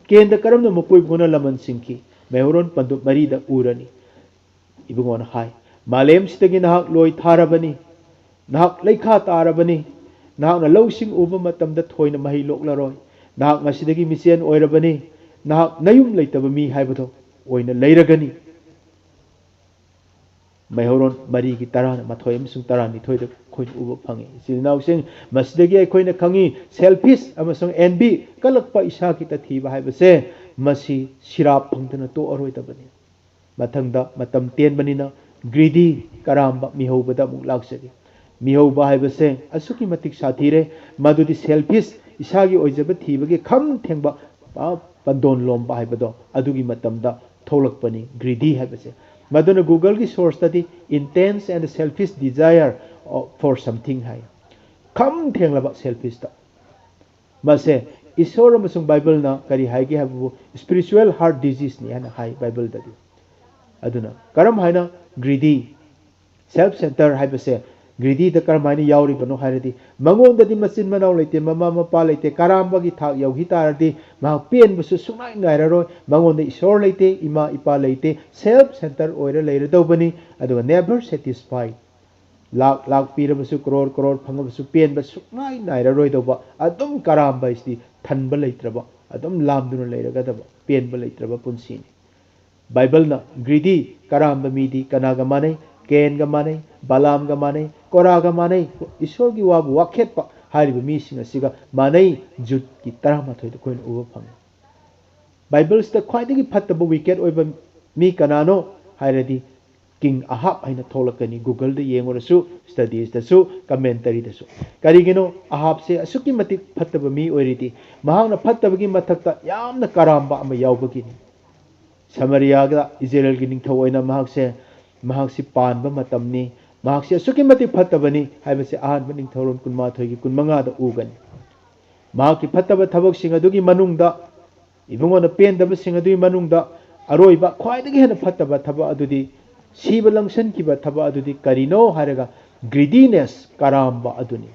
ꯀꯦꯟꯗ ꯀꯔꯝꯅ ꯃꯄꯨ ꯏꯕꯨꯡꯉꯣꯅ ꯂꯃꯟ ꯁꯤꯡꯈꯤ? ꯃꯩꯍꯧꯔꯣꯟ ꯄꯟꯗꯨꯞ ꯃꯔꯤꯗ ꯎꯔꯅꯤ꯫ ꯏꯕꯨꯡꯉꯣꯅ ꯍꯥꯏ, "ꯃꯥꯂꯦꯝꯁꯤꯗꯒꯤ ꯅꯍꯥꯛ ꯂꯣꯏ ꯊꯥꯔꯕꯅꯤ꯫ ꯅꯍꯥꯛ ꯂꯩꯈꯥ ꯇꯥꯔꯕꯅꯤ꯫ ꯅꯍꯥꯛꯅ ꯂꯧꯁꯤꯡ ꯎꯕ ꯃꯇꯝꯗ ꯊꯣꯏꯅ ꯃꯍꯩ ꯂꯣꯛꯂꯔꯣꯏ꯫ ꯅꯍꯥꯛ ꯉꯁꯤꯗꯒꯤ ꯃꯤꯆꯦꯟ ꯑꯣꯏꯔꯕꯅꯤ꯫ ꯅꯍꯥꯛ ꯅꯌꯨꯝ ꯂꯩꯇꯕ ꯃꯤ ꯍꯥꯏꯕꯗꯣ ꯑꯣꯏꯅ ꯂꯩꯔꯒꯅꯤ"꯫ ꯃꯩꯍꯧꯔꯣꯟ ꯃꯔꯤꯒꯤ ꯇꯔꯥꯃꯥꯊꯣꯏ ꯑꯃꯁꯨꯡ ꯇꯔꯥꯅꯤꯊꯣꯏꯗ ꯑꯩꯈꯣꯏꯅ ꯎꯕ ꯐꯪꯉꯤ꯫ ꯏꯆꯤꯜ ꯏꯅꯥꯎꯁꯤꯡ, ꯃꯁꯤꯗꯒꯤ ꯑꯩꯈꯣꯏꯅ ꯈꯪꯉꯤ, selfish ꯑꯃꯁꯨꯡ envy, ꯀꯜꯂꯛꯄ, ꯏꯁꯥ ꯈꯤꯇ ꯊꯤꯕ ꯍꯥꯏꯕꯁꯦ, ꯃꯁꯤ ꯁꯤꯔꯥꯞ ꯐꯪꯗꯅ ꯇꯣꯛꯑꯔꯣꯏꯗꯕꯅꯤ꯫ ꯃꯊꯪꯗ, ꯃꯇꯝ ꯇꯦꯟꯕꯅꯤꯅ, greedy, ꯀꯔꯥꯝꯕ, ꯃꯤꯍꯧꯕꯗ ꯑꯃꯨꯛ ꯂꯥꯛꯆꯒꯦ꯫ ꯃꯤꯍꯧꯕ ꯍꯥꯏꯕꯁꯦ ꯑꯁꯨꯛꯀꯤ ꯃꯇꯤꯛ ꯁꯥꯊꯤꯔꯦ, ꯃꯗꯨꯗꯤ selfish, ꯏꯁꯥꯒꯤ ꯑꯣꯏꯖꯕ ꯊꯤꯕꯒꯤ ꯈꯝ ꯊꯦꯡꯕ, ꯑ, ꯄꯟꯗꯣꯟ ꯂꯣꯝꯕ ꯍꯥꯏꯕꯗꯣ ꯑꯗꯨꯒꯤ ꯃꯇꯝꯗ ꯊꯣꯛꯂꯛꯄꯅꯤ, greedy ꯍꯥꯏꯕꯁꯦ꯫ ꯃꯗꯨꯅ Google-ꯒꯤ source-ꯇꯗꯤ intense and selfish desire for something ꯍꯥꯏ꯫ ꯈꯝ ꯊꯦꯡꯂꯕ selfish-ꯇ꯫ ꯃꯁꯦ ꯏꯁꯣꯔ ꯑꯃꯁꯨꯡ ꯕꯥꯏꯕꯜꯅ ꯀꯔꯤ ꯍꯥꯏꯒꯦ ꯍꯥꯏꯕꯕꯨ spiritual heart disease-ꯅꯤ ꯍꯥꯏꯅ ꯍꯥꯏ ꯕꯥꯏꯕꯜꯗꯗꯤ꯫ ꯑꯗꯨꯅ ꯀꯔꯝ ꯍꯥꯏꯅ greedy, self center ꯍꯥꯏꯕꯁꯦ greedy-ꯗ ꯀꯔꯝ ꯍꯥꯏꯅ ꯌꯥꯎꯔꯤꯕꯅꯣ ꯍꯥꯏꯔꯗꯤ, ꯃꯉꯣꯟꯗꯗꯤ ꯃꯆꯤꯟ ꯃꯅꯥꯎ ꯂꯩꯇꯦ, ꯃꯃꯥ ꯃꯄꯥ ꯂꯩꯇꯦ, ꯀꯔꯥꯝꯕꯒꯤ ꯊꯥꯛ ꯌꯧꯈꯤ ꯇꯥꯔꯗꯤ ꯃꯍꯥꯛ ꯄꯦꯟꯕꯁꯨ ꯁꯨꯡꯅꯥꯏ ꯅꯥꯏꯔꯔꯣꯏ꯫ ꯃꯉꯣꯟꯗ ꯏꯁꯣꯔ ꯂꯩꯇꯦ, ꯏꯃꯥ ꯏꯄꯥ ꯂꯩꯇꯦ, self center ꯑꯣꯏꯔ ꯂꯩꯔꯗꯧꯕꯅꯤ꯫ ꯑꯗꯨꯒ never satisfied, ꯂꯥꯛ ꯂꯥꯛ ꯄꯤꯔꯕꯁꯨ, ꯀ꯭ꯔꯣꯔ ꯀ꯭ꯔꯣꯔ ꯐꯪꯉꯕꯁꯨ ꯄꯦꯟꯕ ꯁꯨꯡꯅꯥꯏ ꯅꯥꯏꯔꯔꯣꯏꯗꯧꯕ, ꯑꯗꯨꯝ ꯀꯔꯥꯝꯕ ꯍꯥꯏꯁꯤꯗꯤ ꯊꯟꯕ ꯂꯩꯇ꯭ꯔꯕ, ꯑꯗꯨꯝ ꯂꯥꯝꯗꯨꯅ ꯂꯩꯔꯒꯗꯕ, ꯄꯦꯟꯕ ꯂꯩꯇ꯭ꯔꯕ ꯄꯨꯟꯁꯤꯅꯤ꯫ ꯕꯥꯏꯕꯜꯅ greedy, ꯀꯔꯥꯝꯕ ꯃꯤꯗꯤ ꯀꯅꯥꯒ ꯃꯥꯟꯅꯩ? ꯀꯦꯟꯒ ꯃꯥꯟꯅꯩ, ꯕꯂꯥꯝꯒ ꯃꯥꯟꯅꯩ, ꯀꯣꯔꯥꯒ ꯃꯥꯟꯅꯩ, ꯏꯁꯣꯔꯒꯤ ꯋꯥꯕꯨ ꯋꯥꯈꯦꯠꯄ ꯍꯥꯏꯔꯤꯕ ꯃꯤꯁꯤꯡ ꯑꯁꯤꯒ ꯃꯥꯟꯅꯩ꯫ ꯖꯨꯠꯀꯤ ꯇꯔꯥꯃꯥꯊꯣꯏꯗ ꯑꯩꯈꯣꯏꯅ ꯎꯕ ꯐꯪꯉꯤ꯫ ꯕꯥꯏꯕꯜꯁꯤꯗ ꯈ꯭ꯋꯥꯏꯗꯒꯤ ꯐꯠꯇꯕ, wicked ꯑꯣꯏꯕ ꯃꯤ ꯀꯅꯥꯅꯣ ꯍꯥꯏꯔꯗꯤ, ꯀꯤꯡ ꯑꯍꯥꯕ ꯍꯥꯏꯅ ꯊꯣꯛꯂꯛꯀꯅꯤ꯫ Google-ꯗ ꯌꯦꯡꯉꯨꯔꯁꯨ, studies-ꯇꯁꯨ, commentary-ꯗꯁꯨ꯫ ꯀꯔꯤꯒꯤꯅꯣ? ꯑꯍꯥꯕꯁꯦ ꯑꯁꯨꯛꯀꯤ ꯃꯇꯤꯛ ꯐꯠꯇꯕ ꯃꯤ ꯑꯣꯏꯔꯤꯗꯤ, ꯃꯍꯥꯛꯅ ꯐꯠꯇꯕꯒꯤ ꯃꯊꯛꯇ ꯌꯥꯝꯅ ꯀꯔꯥꯝꯕ ꯑꯃ ꯌꯥꯎꯕꯒꯤꯅꯤ꯫ ꯁꯃꯔꯤꯌꯥꯗ ꯏꯖꯔꯦꯜꯒꯤ ꯅꯤꯡꯊꯧ ꯑꯣꯏꯅ ꯃꯍꯥꯛꯁꯦ, ꯃꯍꯥꯛꯁꯤ ꯄꯥꯟꯕ ꯃꯇꯝꯅꯤ꯫ ꯃꯍꯥꯛꯁꯤ ꯑꯁꯨꯛꯀꯤ ꯃꯇꯤꯛ ꯐꯠꯇꯕꯅꯤ ꯍꯥꯏꯕꯁꯤ ꯑꯍꯥꯟꯕ ꯅꯤꯡꯊꯧꯔꯣꯟ ꯀꯨꯟꯃꯥꯊꯣꯏꯒꯤ ꯀꯨꯟꯃꯉꯥꯗ ꯎꯒꯅꯤ꯫ ꯃꯍꯥꯛꯀꯤ ꯐꯠꯇꯕ ꯊꯕꯛꯁꯤꯡ ꯑꯗꯨꯒꯤ ꯃꯅꯨꯡꯗ, ꯏꯕꯨꯡꯉꯣꯅ ꯄꯦꯟꯗꯕꯁꯤꯡ ꯑꯗꯨꯒꯤ ꯃꯅꯨꯡꯗ, ꯑꯔꯣꯏꯕ ꯈ꯭ꯋꯥꯏꯗꯒꯤ ꯍꯦꯟꯅ ꯐꯠꯇꯕ ꯊꯕꯛ ꯑꯗꯨꯗꯤ, ꯁꯤꯕ ꯂꯪꯁꯟꯈꯤꯕ ꯊꯕꯛ ꯑꯗꯨꯗꯤ ꯀꯔꯤꯅꯣ ꯍꯥꯏꯔꯒ, greediness, ꯀꯔꯥꯝꯕ ꯑꯗꯨꯅꯤ꯫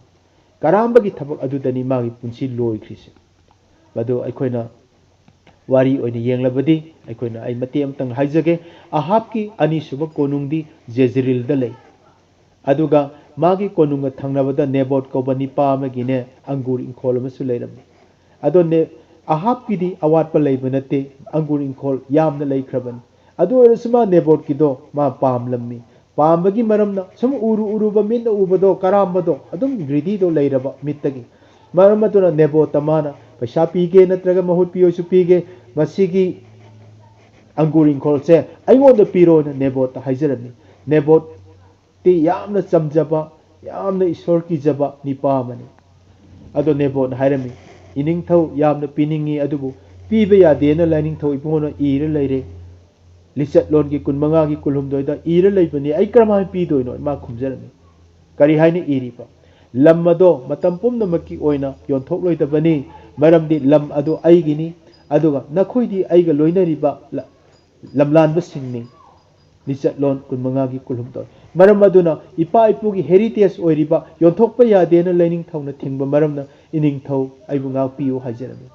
ꯀꯔꯥꯝꯕꯒꯤ ꯊꯕꯛ ꯑꯗꯨꯗꯅꯤ ꯃꯥꯒꯤ ꯄꯨꯟꯁꯤ ꯂꯣꯏꯈ꯭ꯔꯤꯁꯦ꯫ ꯃꯗꯨ ꯑꯩꯈꯣꯏꯅ ꯋꯥꯔꯤ ꯑꯣꯏꯅ ꯌꯦꯡꯂꯕꯗꯤ, ꯑꯩꯈꯣꯏꯅ, ꯑꯩ ꯃꯇꯦꯛ ꯑꯃꯇꯪ ꯍꯥꯏꯖꯒꯦ꯫ ꯑꯍꯥꯕꯀꯤ ꯑꯅꯤꯁꯨꯕ ꯀꯣꯅꯨꯡꯗꯤ ꯖꯦꯖꯔꯤꯜꯗ ꯂꯩ꯫ ꯑꯗꯨꯒ ꯃꯥꯒꯤ ꯀꯣꯅꯨꯡꯒ ꯊꯪꯅꯕꯗ ꯅꯦꯕꯣꯠ ꯀꯧꯕ ꯅꯤꯄꯥ ꯑꯃꯒꯤꯅꯦ, ꯑꯪꯒꯨꯔ ꯏꯪꯈꯣꯜ ꯑꯃꯁꯨ ꯂꯩꯔꯝꯃꯤ꯫ ꯑꯗꯣ ꯅꯦ-, ꯑꯍꯥꯕꯀꯤꯗꯤ ꯑꯋꯥꯠꯄ ꯂꯩꯕ ꯅꯠꯇꯦ, ꯑꯪꯒꯨꯔ ꯏꯪꯈꯣꯜ ꯌꯥꯝꯅ ꯂꯩꯈ꯭ꯔꯕꯅꯤ꯫ ꯑꯗꯨ ꯑꯣꯏꯔꯁꯨ ꯃꯥ ꯅꯦꯕꯣꯠꯀꯤꯗꯣ ꯃꯥ ꯄꯥꯝꯂꯝꯃꯤ꯫ ꯄꯥꯝꯕꯒꯤ ꯃꯔꯝꯅ ꯁꯨꯝ ꯎꯔꯨ ꯎꯔꯨꯕ, ꯃꯤꯠꯅ ꯎꯕꯗꯣ, ꯀꯔꯥꯝꯕꯗꯣ, ꯑꯗꯨꯝ greedyꯗꯣ ꯂꯩꯔꯕ ꯃꯤꯠꯇꯒꯤ꯫ ꯃꯔꯝ ꯑꯗꯨꯅ ꯅꯦꯕꯣꯠꯇ ꯃꯥꯅ ꯄꯩꯁꯥ ꯄꯤꯒꯦ ꯅꯠꯇ꯭ꯔꯒ ꯃꯍꯨꯠ ꯄꯤꯌꯣꯁꯨ ꯄꯤꯒꯦ, ꯃꯁꯤꯒꯤ ꯑꯪꯒꯨꯔ ꯏꯪꯈꯣꯜꯁꯦ ꯑꯩꯉꯣꯟꯗ ꯄꯤꯔꯣꯅ ꯅꯦꯕꯣꯠꯇ ꯍꯥꯏꯖꯔꯝꯃꯤ꯫ ꯅꯦꯕꯣꯠꯇꯤ ꯌꯥꯝꯅ ꯆꯝꯖꯕ, ꯌꯥꯝꯅ ꯏꯁꯣꯔ ꯀꯤꯖꯕ ꯅꯤꯄꯥ ꯑꯃꯅꯤ꯫ ꯑꯗꯣ ꯅꯦꯕꯣꯠꯅ ꯍꯥꯏꯔꯝꯃꯤ, "ꯏꯅꯤꯡꯊꯧ ꯌꯥꯝꯅ ꯄꯤꯅꯤꯡꯉꯤ, ꯑꯗꯨꯕꯨ ꯄꯤꯕ ꯌꯥꯗꯦꯅ ꯂꯥꯏꯅꯤꯡꯊꯧ ꯏꯕꯨꯡꯉꯣꯅ ꯏꯔ ꯂꯩꯔꯦ꯫ ꯂꯤꯆꯠꯂꯣꯟꯒꯤ ꯀꯨꯟꯃꯉꯥꯒꯤ ꯀꯨꯟꯍꯨꯝꯗꯣꯏꯗ ꯏꯔ ꯂꯩꯕꯅꯤ, ꯑꯩ ꯀꯔꯝꯍꯥꯏꯅ ꯄꯤꯗꯣꯏꯅꯣ?" ꯃꯥ ꯈꯨꯝꯖꯔꯝꯃꯤ꯫ ꯀꯔꯤ ꯍꯥꯏꯅ ꯏꯔꯤꯕ? "ꯂꯝ ꯑꯗꯣ ꯃꯇꯝ ꯄꯨꯝꯅꯃꯛꯀꯤ ꯑꯣꯏꯅ ꯌꯣꯟꯊꯣꯛꯂꯣꯏꯗꯕꯅꯤ, ꯃꯔꯝꯗꯤ ꯂꯝ ꯑꯗꯨ ꯑꯩꯒꯤꯅꯤ, ꯑꯗꯨꯒ ꯅꯈꯣꯏꯗꯤ ꯑꯩꯒ ꯂꯣꯏꯅꯔꯤꯕ ꯂ-, ꯂꯝꯂꯥꯟꯕꯁꯤꯡꯅꯤ"꯫ ꯂꯤꯆꯠꯂꯣꯟ ꯀꯨꯟꯃꯉꯥꯒꯤ ꯀꯨꯟꯍꯨꯝꯗꯣꯏ꯫ ꯃꯔꯝ ꯑꯗꯨꯅ ꯏꯄꯥ ꯏꯄꯨꯒꯤ heritage ꯑꯣꯏꯔꯤꯕ ꯌꯣꯟꯊꯣꯛꯄ ꯌꯥꯗꯦꯅ ꯂꯥꯏꯅꯤꯡꯊꯧꯅ ꯊꯤꯡꯕ ꯃꯔꯝꯅ, "ꯏꯅꯤꯡꯊꯧ, ꯑꯩꯕꯨ ꯉꯥꯛꯄꯤꯌꯨ" ꯍꯥꯏꯖꯔꯝꯃꯤ꯫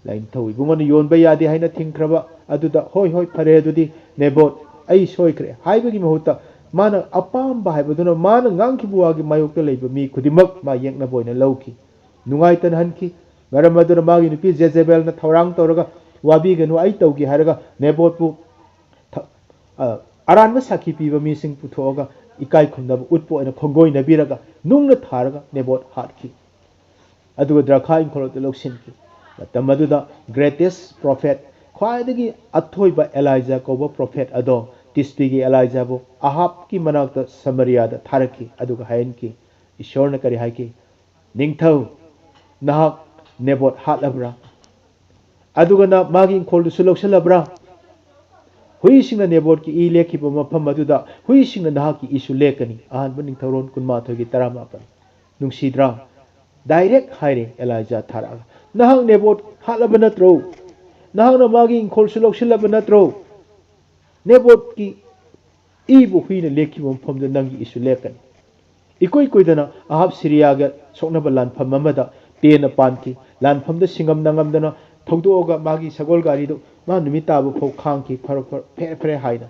ꯂꯥꯏꯅꯤꯡꯊꯧ ꯏꯕꯨꯡꯉꯣꯅ ꯌꯣꯟꯕ ꯌꯥꯗꯦ ꯍꯥꯏꯅ ꯊꯤꯡꯈ꯭ꯔꯕ ꯑꯗꯨꯗ, "ꯍꯣꯏ, ꯍꯣꯏ, ꯐꯔꯦ, ꯑꯗꯨꯗꯤ ꯅꯦꯕꯣꯠ, ꯑꯩ ꯁꯣꯏꯈ꯭ꯔꯦ" ꯍꯥꯏꯕꯒꯤ ꯃꯍꯨꯠꯇ, ꯃꯥꯅ ꯑꯄꯥꯝꯕ ꯍꯥꯏꯕꯗꯨꯅ, ꯃꯥꯅ ꯉꯥꯡꯈꯤꯕ ꯋꯥꯒꯤ ꯃꯥꯌꯣꯛꯇ ꯂꯩꯕ ꯃꯤ ꯈꯨꯗꯤꯡꯃꯛ ꯃꯥ ꯌꯦꯛꯅꯕ ꯑꯣꯏꯅ ꯂꯧꯈꯤ, ꯅꯨꯡꯉꯥꯏꯇꯅ ꯍꯟꯈꯤ꯫ ꯃꯔꯝ ꯑꯗꯨꯅ ꯃꯥꯒꯤ ꯅꯨꯄꯤ ꯖꯦꯖꯦꯕꯦꯜꯅ ꯊꯧꯔꯥꯡ ꯇꯧꯔꯒ, "ꯋꯥꯕꯤꯒꯅꯨ, ꯑꯩ ꯇꯧꯒꯦ" ꯍꯥꯏꯔꯒ ꯅꯦꯕꯣꯠꯄꯨ ꯊ-, ꯑ, ꯑꯔꯥꯟꯕ ꯁꯥꯈꯤ ꯄꯤꯕ ꯃꯤꯁꯤꯡ ꯄꯨꯊꯣꯛꯑꯒ ꯏꯀꯥꯏ ꯈꯨꯝꯅꯕ ꯎꯠꯄ ꯑꯣꯏꯅ ꯈꯣꯡꯒꯣꯏꯅꯕꯤꯔꯒ ꯅꯨꯡꯅ ꯊꯥꯔꯒ ꯅꯦꯕꯣꯠ ꯍꯥꯠꯈꯤ꯫ ꯑꯗꯨꯒ ꯗ꯭ꯔꯥꯈꯥ ꯏꯪꯈꯣꯜ ꯑꯗꯨ ꯂꯧꯁꯤꯟꯈꯤ꯫ ꯃꯇꯝ ꯑꯗꯨꯗ greatest prophet, ꯈ꯭ꯋꯥꯏꯗꯒꯤ ꯑꯊꯣꯏꯕ ꯑꯦꯂꯥꯏꯖꯥ ꯀꯧꯕ prophet ꯑꯗꯣ, ꯇꯤꯁꯕꯤꯒꯤ ꯑꯦꯂꯥꯏꯖꯥꯕꯨ ꯑꯍꯥꯕꯀꯤ ꯃꯅꯥꯛꯇ ꯁꯃꯔꯤꯌꯥꯗ ꯊꯥꯔꯛꯈꯤ꯫ ꯑꯗꯨꯒ ꯍꯥꯏꯍꯟꯈꯤ꯫ ꯏꯁꯣꯔꯅ ꯀꯔꯤ ꯍꯥꯏꯈꯤ? "ꯅꯤꯡꯊꯧ, ꯅꯍꯥꯛ ꯅꯦꯕꯣꯠ ꯍꯥꯠꯂꯕ꯭ꯔꯥ? ꯑꯗꯨꯒ ꯅ-, ꯃꯥꯒꯤ ꯏꯪꯈꯣꯜꯗꯨꯁꯨ ꯂꯧꯁꯤꯜꯂꯕ꯭ꯔꯥ? ꯍꯨꯏꯁꯤꯡꯅ ꯅꯦꯕꯣꯠꯀꯤ ꯏ ꯂꯦꯛꯈꯤꯕ ꯃꯐꯝ ꯑꯗꯨꯗ ꯍꯨꯏꯁꯤꯡꯅ ꯅꯍꯥꯛꯀꯤ ꯏꯁꯨ ꯂꯦꯛꯀꯅꯤ"꯫ ꯑꯍꯥꯟꯕ ꯅꯤꯡꯊꯧꯔꯣꯟ ꯀꯨꯟꯃꯥꯊꯣꯏꯒꯤ ꯇꯔꯥꯃꯥꯄꯟ꯫ ꯅꯨꯡꯁꯤꯗ꯭ꯔꯥ? Direct ꯍꯥꯏꯔꯦ ꯑꯦꯂꯥꯏꯖꯥ ꯊꯥꯔꯛꯑꯒ, "ꯅꯍꯥꯛ ꯅꯦꯕꯣꯠ ꯍꯥꯠꯂꯕ ꯅꯠꯇ꯭ꯔꯣ? ꯅꯍꯥꯛꯅ ꯃꯥꯒꯤ ꯏꯪꯈꯣꯜꯁꯨ ꯂꯧꯁꯤꯜꯂꯕ ꯅꯠꯇ꯭ꯔꯣ? ꯅꯦꯕꯣꯠꯀꯤ ꯏꯕꯨ ꯍꯨꯏꯅ ꯂꯦꯛꯈꯤꯕ ꯃꯐꯝꯗ ꯅꯪꯒꯤ ꯏꯁꯨ ꯂꯦꯛꯀꯅꯤ꯫ ꯏꯀꯨꯏ ꯀꯨꯏꯗꯅ ꯑꯍꯥꯕ ꯁꯤꯔꯤꯌꯥꯒ ꯁꯣꯛꯅꯕ ꯂꯥꯟꯐꯝ ꯑꯃꯗ ꯇꯦꯟꯅ ꯄꯥꯟꯈꯤ꯫ ꯂꯥꯟꯐꯝꯗ ꯁꯤꯡꯉꯝ ꯅꯪꯉꯝꯗꯅ ꯊꯧꯗꯣꯛꯑꯒ ꯃꯥꯒꯤ ꯁꯒꯣꯜ ꯒꯥꯔꯤꯗꯨ ꯃꯥ ꯅꯨꯃꯤꯠ ꯇꯥꯕ ꯐꯥꯎ ꯈꯥꯡꯈꯤ, ꯐꯔꯦ, ꯐꯔꯦ, ꯐꯔꯦ ꯍꯥꯏꯅ꯫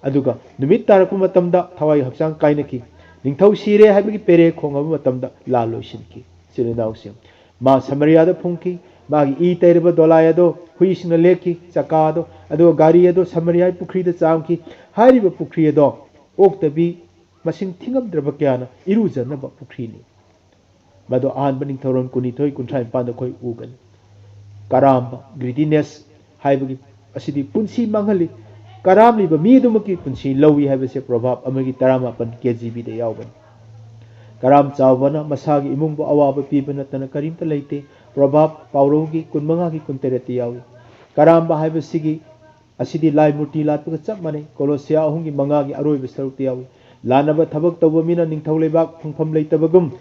ꯑꯗꯨꯒ ꯅꯨꯃꯤꯠ ꯇꯥꯔꯛꯄ ꯃꯇꯝꯗ ꯊꯋꯥꯏ ꯍꯛꯆꯥꯡ ꯀꯥꯏꯅꯈꯤ꯫ ꯅꯤꯡꯊꯧ ꯁꯤꯔꯦ ꯍꯥꯏꯕꯒꯤ ꯄꯦꯔꯦ ꯈꯣꯡꯉꯕ ꯃꯇꯝꯗ ꯂꯥꯟ ꯂꯣꯏꯁꯤꯟꯈꯤ꯫ ꯏꯆꯤꯜ ꯏꯅꯥꯎꯁꯤꯡ, ꯃꯥ ꯁꯃꯔꯤꯌꯥꯗ ꯐꯨꯝꯈꯤ꯫ ꯃꯥꯒꯤ ꯏ ꯇꯩꯔꯕ ꯗꯣꯂꯥꯏ ꯑꯗꯣ ꯍꯨꯏꯁꯤꯡꯅ ꯂꯦꯛꯈꯤ, ꯆꯀꯥ ꯑꯗꯣ, ꯑꯗꯨꯒ ꯒꯥꯔꯤ ꯑꯗꯣ ꯁꯃꯔꯤꯌꯥꯒꯤ ꯄꯨꯈ꯭ꯔꯤꯗ ꯆꯥꯝꯈꯤ꯫ ꯍꯥꯏꯔꯤꯕ ꯄꯨꯈ꯭ꯔꯤ ꯑꯗꯣ ꯑꯣꯛꯇꯕꯤ ꯃꯁꯤꯡ ꯊꯤꯉꯝꯗ꯭ꯔꯕ ꯀꯌꯥꯅ ꯏꯔꯨꯖꯅꯕ ꯄꯨꯈ꯭ꯔꯤꯅꯤ꯫ ꯃꯗꯣ ꯑꯍꯥꯟꯕ ꯅꯤꯡꯊꯧꯔꯣꯟ ꯀꯨꯟꯅꯤꯊꯣꯏ, ꯀꯨꯟꯊ꯭ꯔꯥ ꯅꯤꯄꯥꯟꯗ ꯑꯩꯈꯣꯏ ꯎꯒꯅꯤ꯫ ꯀꯔꯥꯝꯕ, greediness, ꯍꯥꯏꯕꯒꯤ ꯑꯁꯤꯗꯤ ꯄꯨꯟꯁꯤ ꯃꯥꯡꯍꯜꯂꯤ꯫ ꯀꯔꯥꯝꯂꯤꯕ ꯃꯤ ꯑꯗꯨꯃꯛꯀꯤ ꯄꯨꯟꯁꯤ ꯂꯧꯏ ꯍꯥꯏꯕꯁꯦ ꯄ꯭ꯔꯣꯚꯥꯕ ꯑꯃꯒꯤ ꯇꯔꯥꯃꯥꯄꯟ ꯀꯦ ꯖꯤ ꯕꯤꯗ ꯌꯥꯎꯕꯅꯤ꯫ ꯀꯔꯥꯝ ꯆꯥꯎꯕꯅ ꯃꯁꯥꯒꯤ ꯏꯃꯨꯡꯕꯨ ꯑꯋꯥꯕ ꯄꯤꯕ ꯅꯠꯇꯅ ꯀꯔꯤꯝꯇ ꯂꯩꯇꯦ꯫ ꯄ꯭ꯔꯣꯚꯥꯕ ꯄꯥꯎꯔꯧꯒꯤ ꯀꯨꯟꯃꯉꯥꯒꯤ ꯀꯨꯟꯇꯔꯦꯠꯇ ꯌꯥꯎꯏ꯫ ꯀꯔꯥꯝꯕ ꯍꯥꯏꯕꯁꯤꯒꯤ ꯑꯁꯤꯗꯤ ꯂꯥꯏ ꯃꯨꯔꯇꯤ ꯂꯥꯠꯄꯒ ꯆꯞ ꯃꯥꯟꯅꯩ꯫ ꯀꯣꯂꯣꯁꯤꯌꯥ ꯑꯍꯨꯝꯒꯤ ꯃꯉꯥꯒꯤ ꯑꯔꯣꯏꯕ ꯁꯔꯨꯛꯇ ꯌꯥꯎꯏ꯫ ꯂꯥꯟꯅꯕ ꯊꯕꯛ ꯇꯧꯕ ꯃꯤꯅ ꯅꯤꯡꯊꯧ ꯂꯩꯕꯥꯛ ꯐꯪꯐꯝ ꯂꯩꯇꯕꯒꯨꯝ,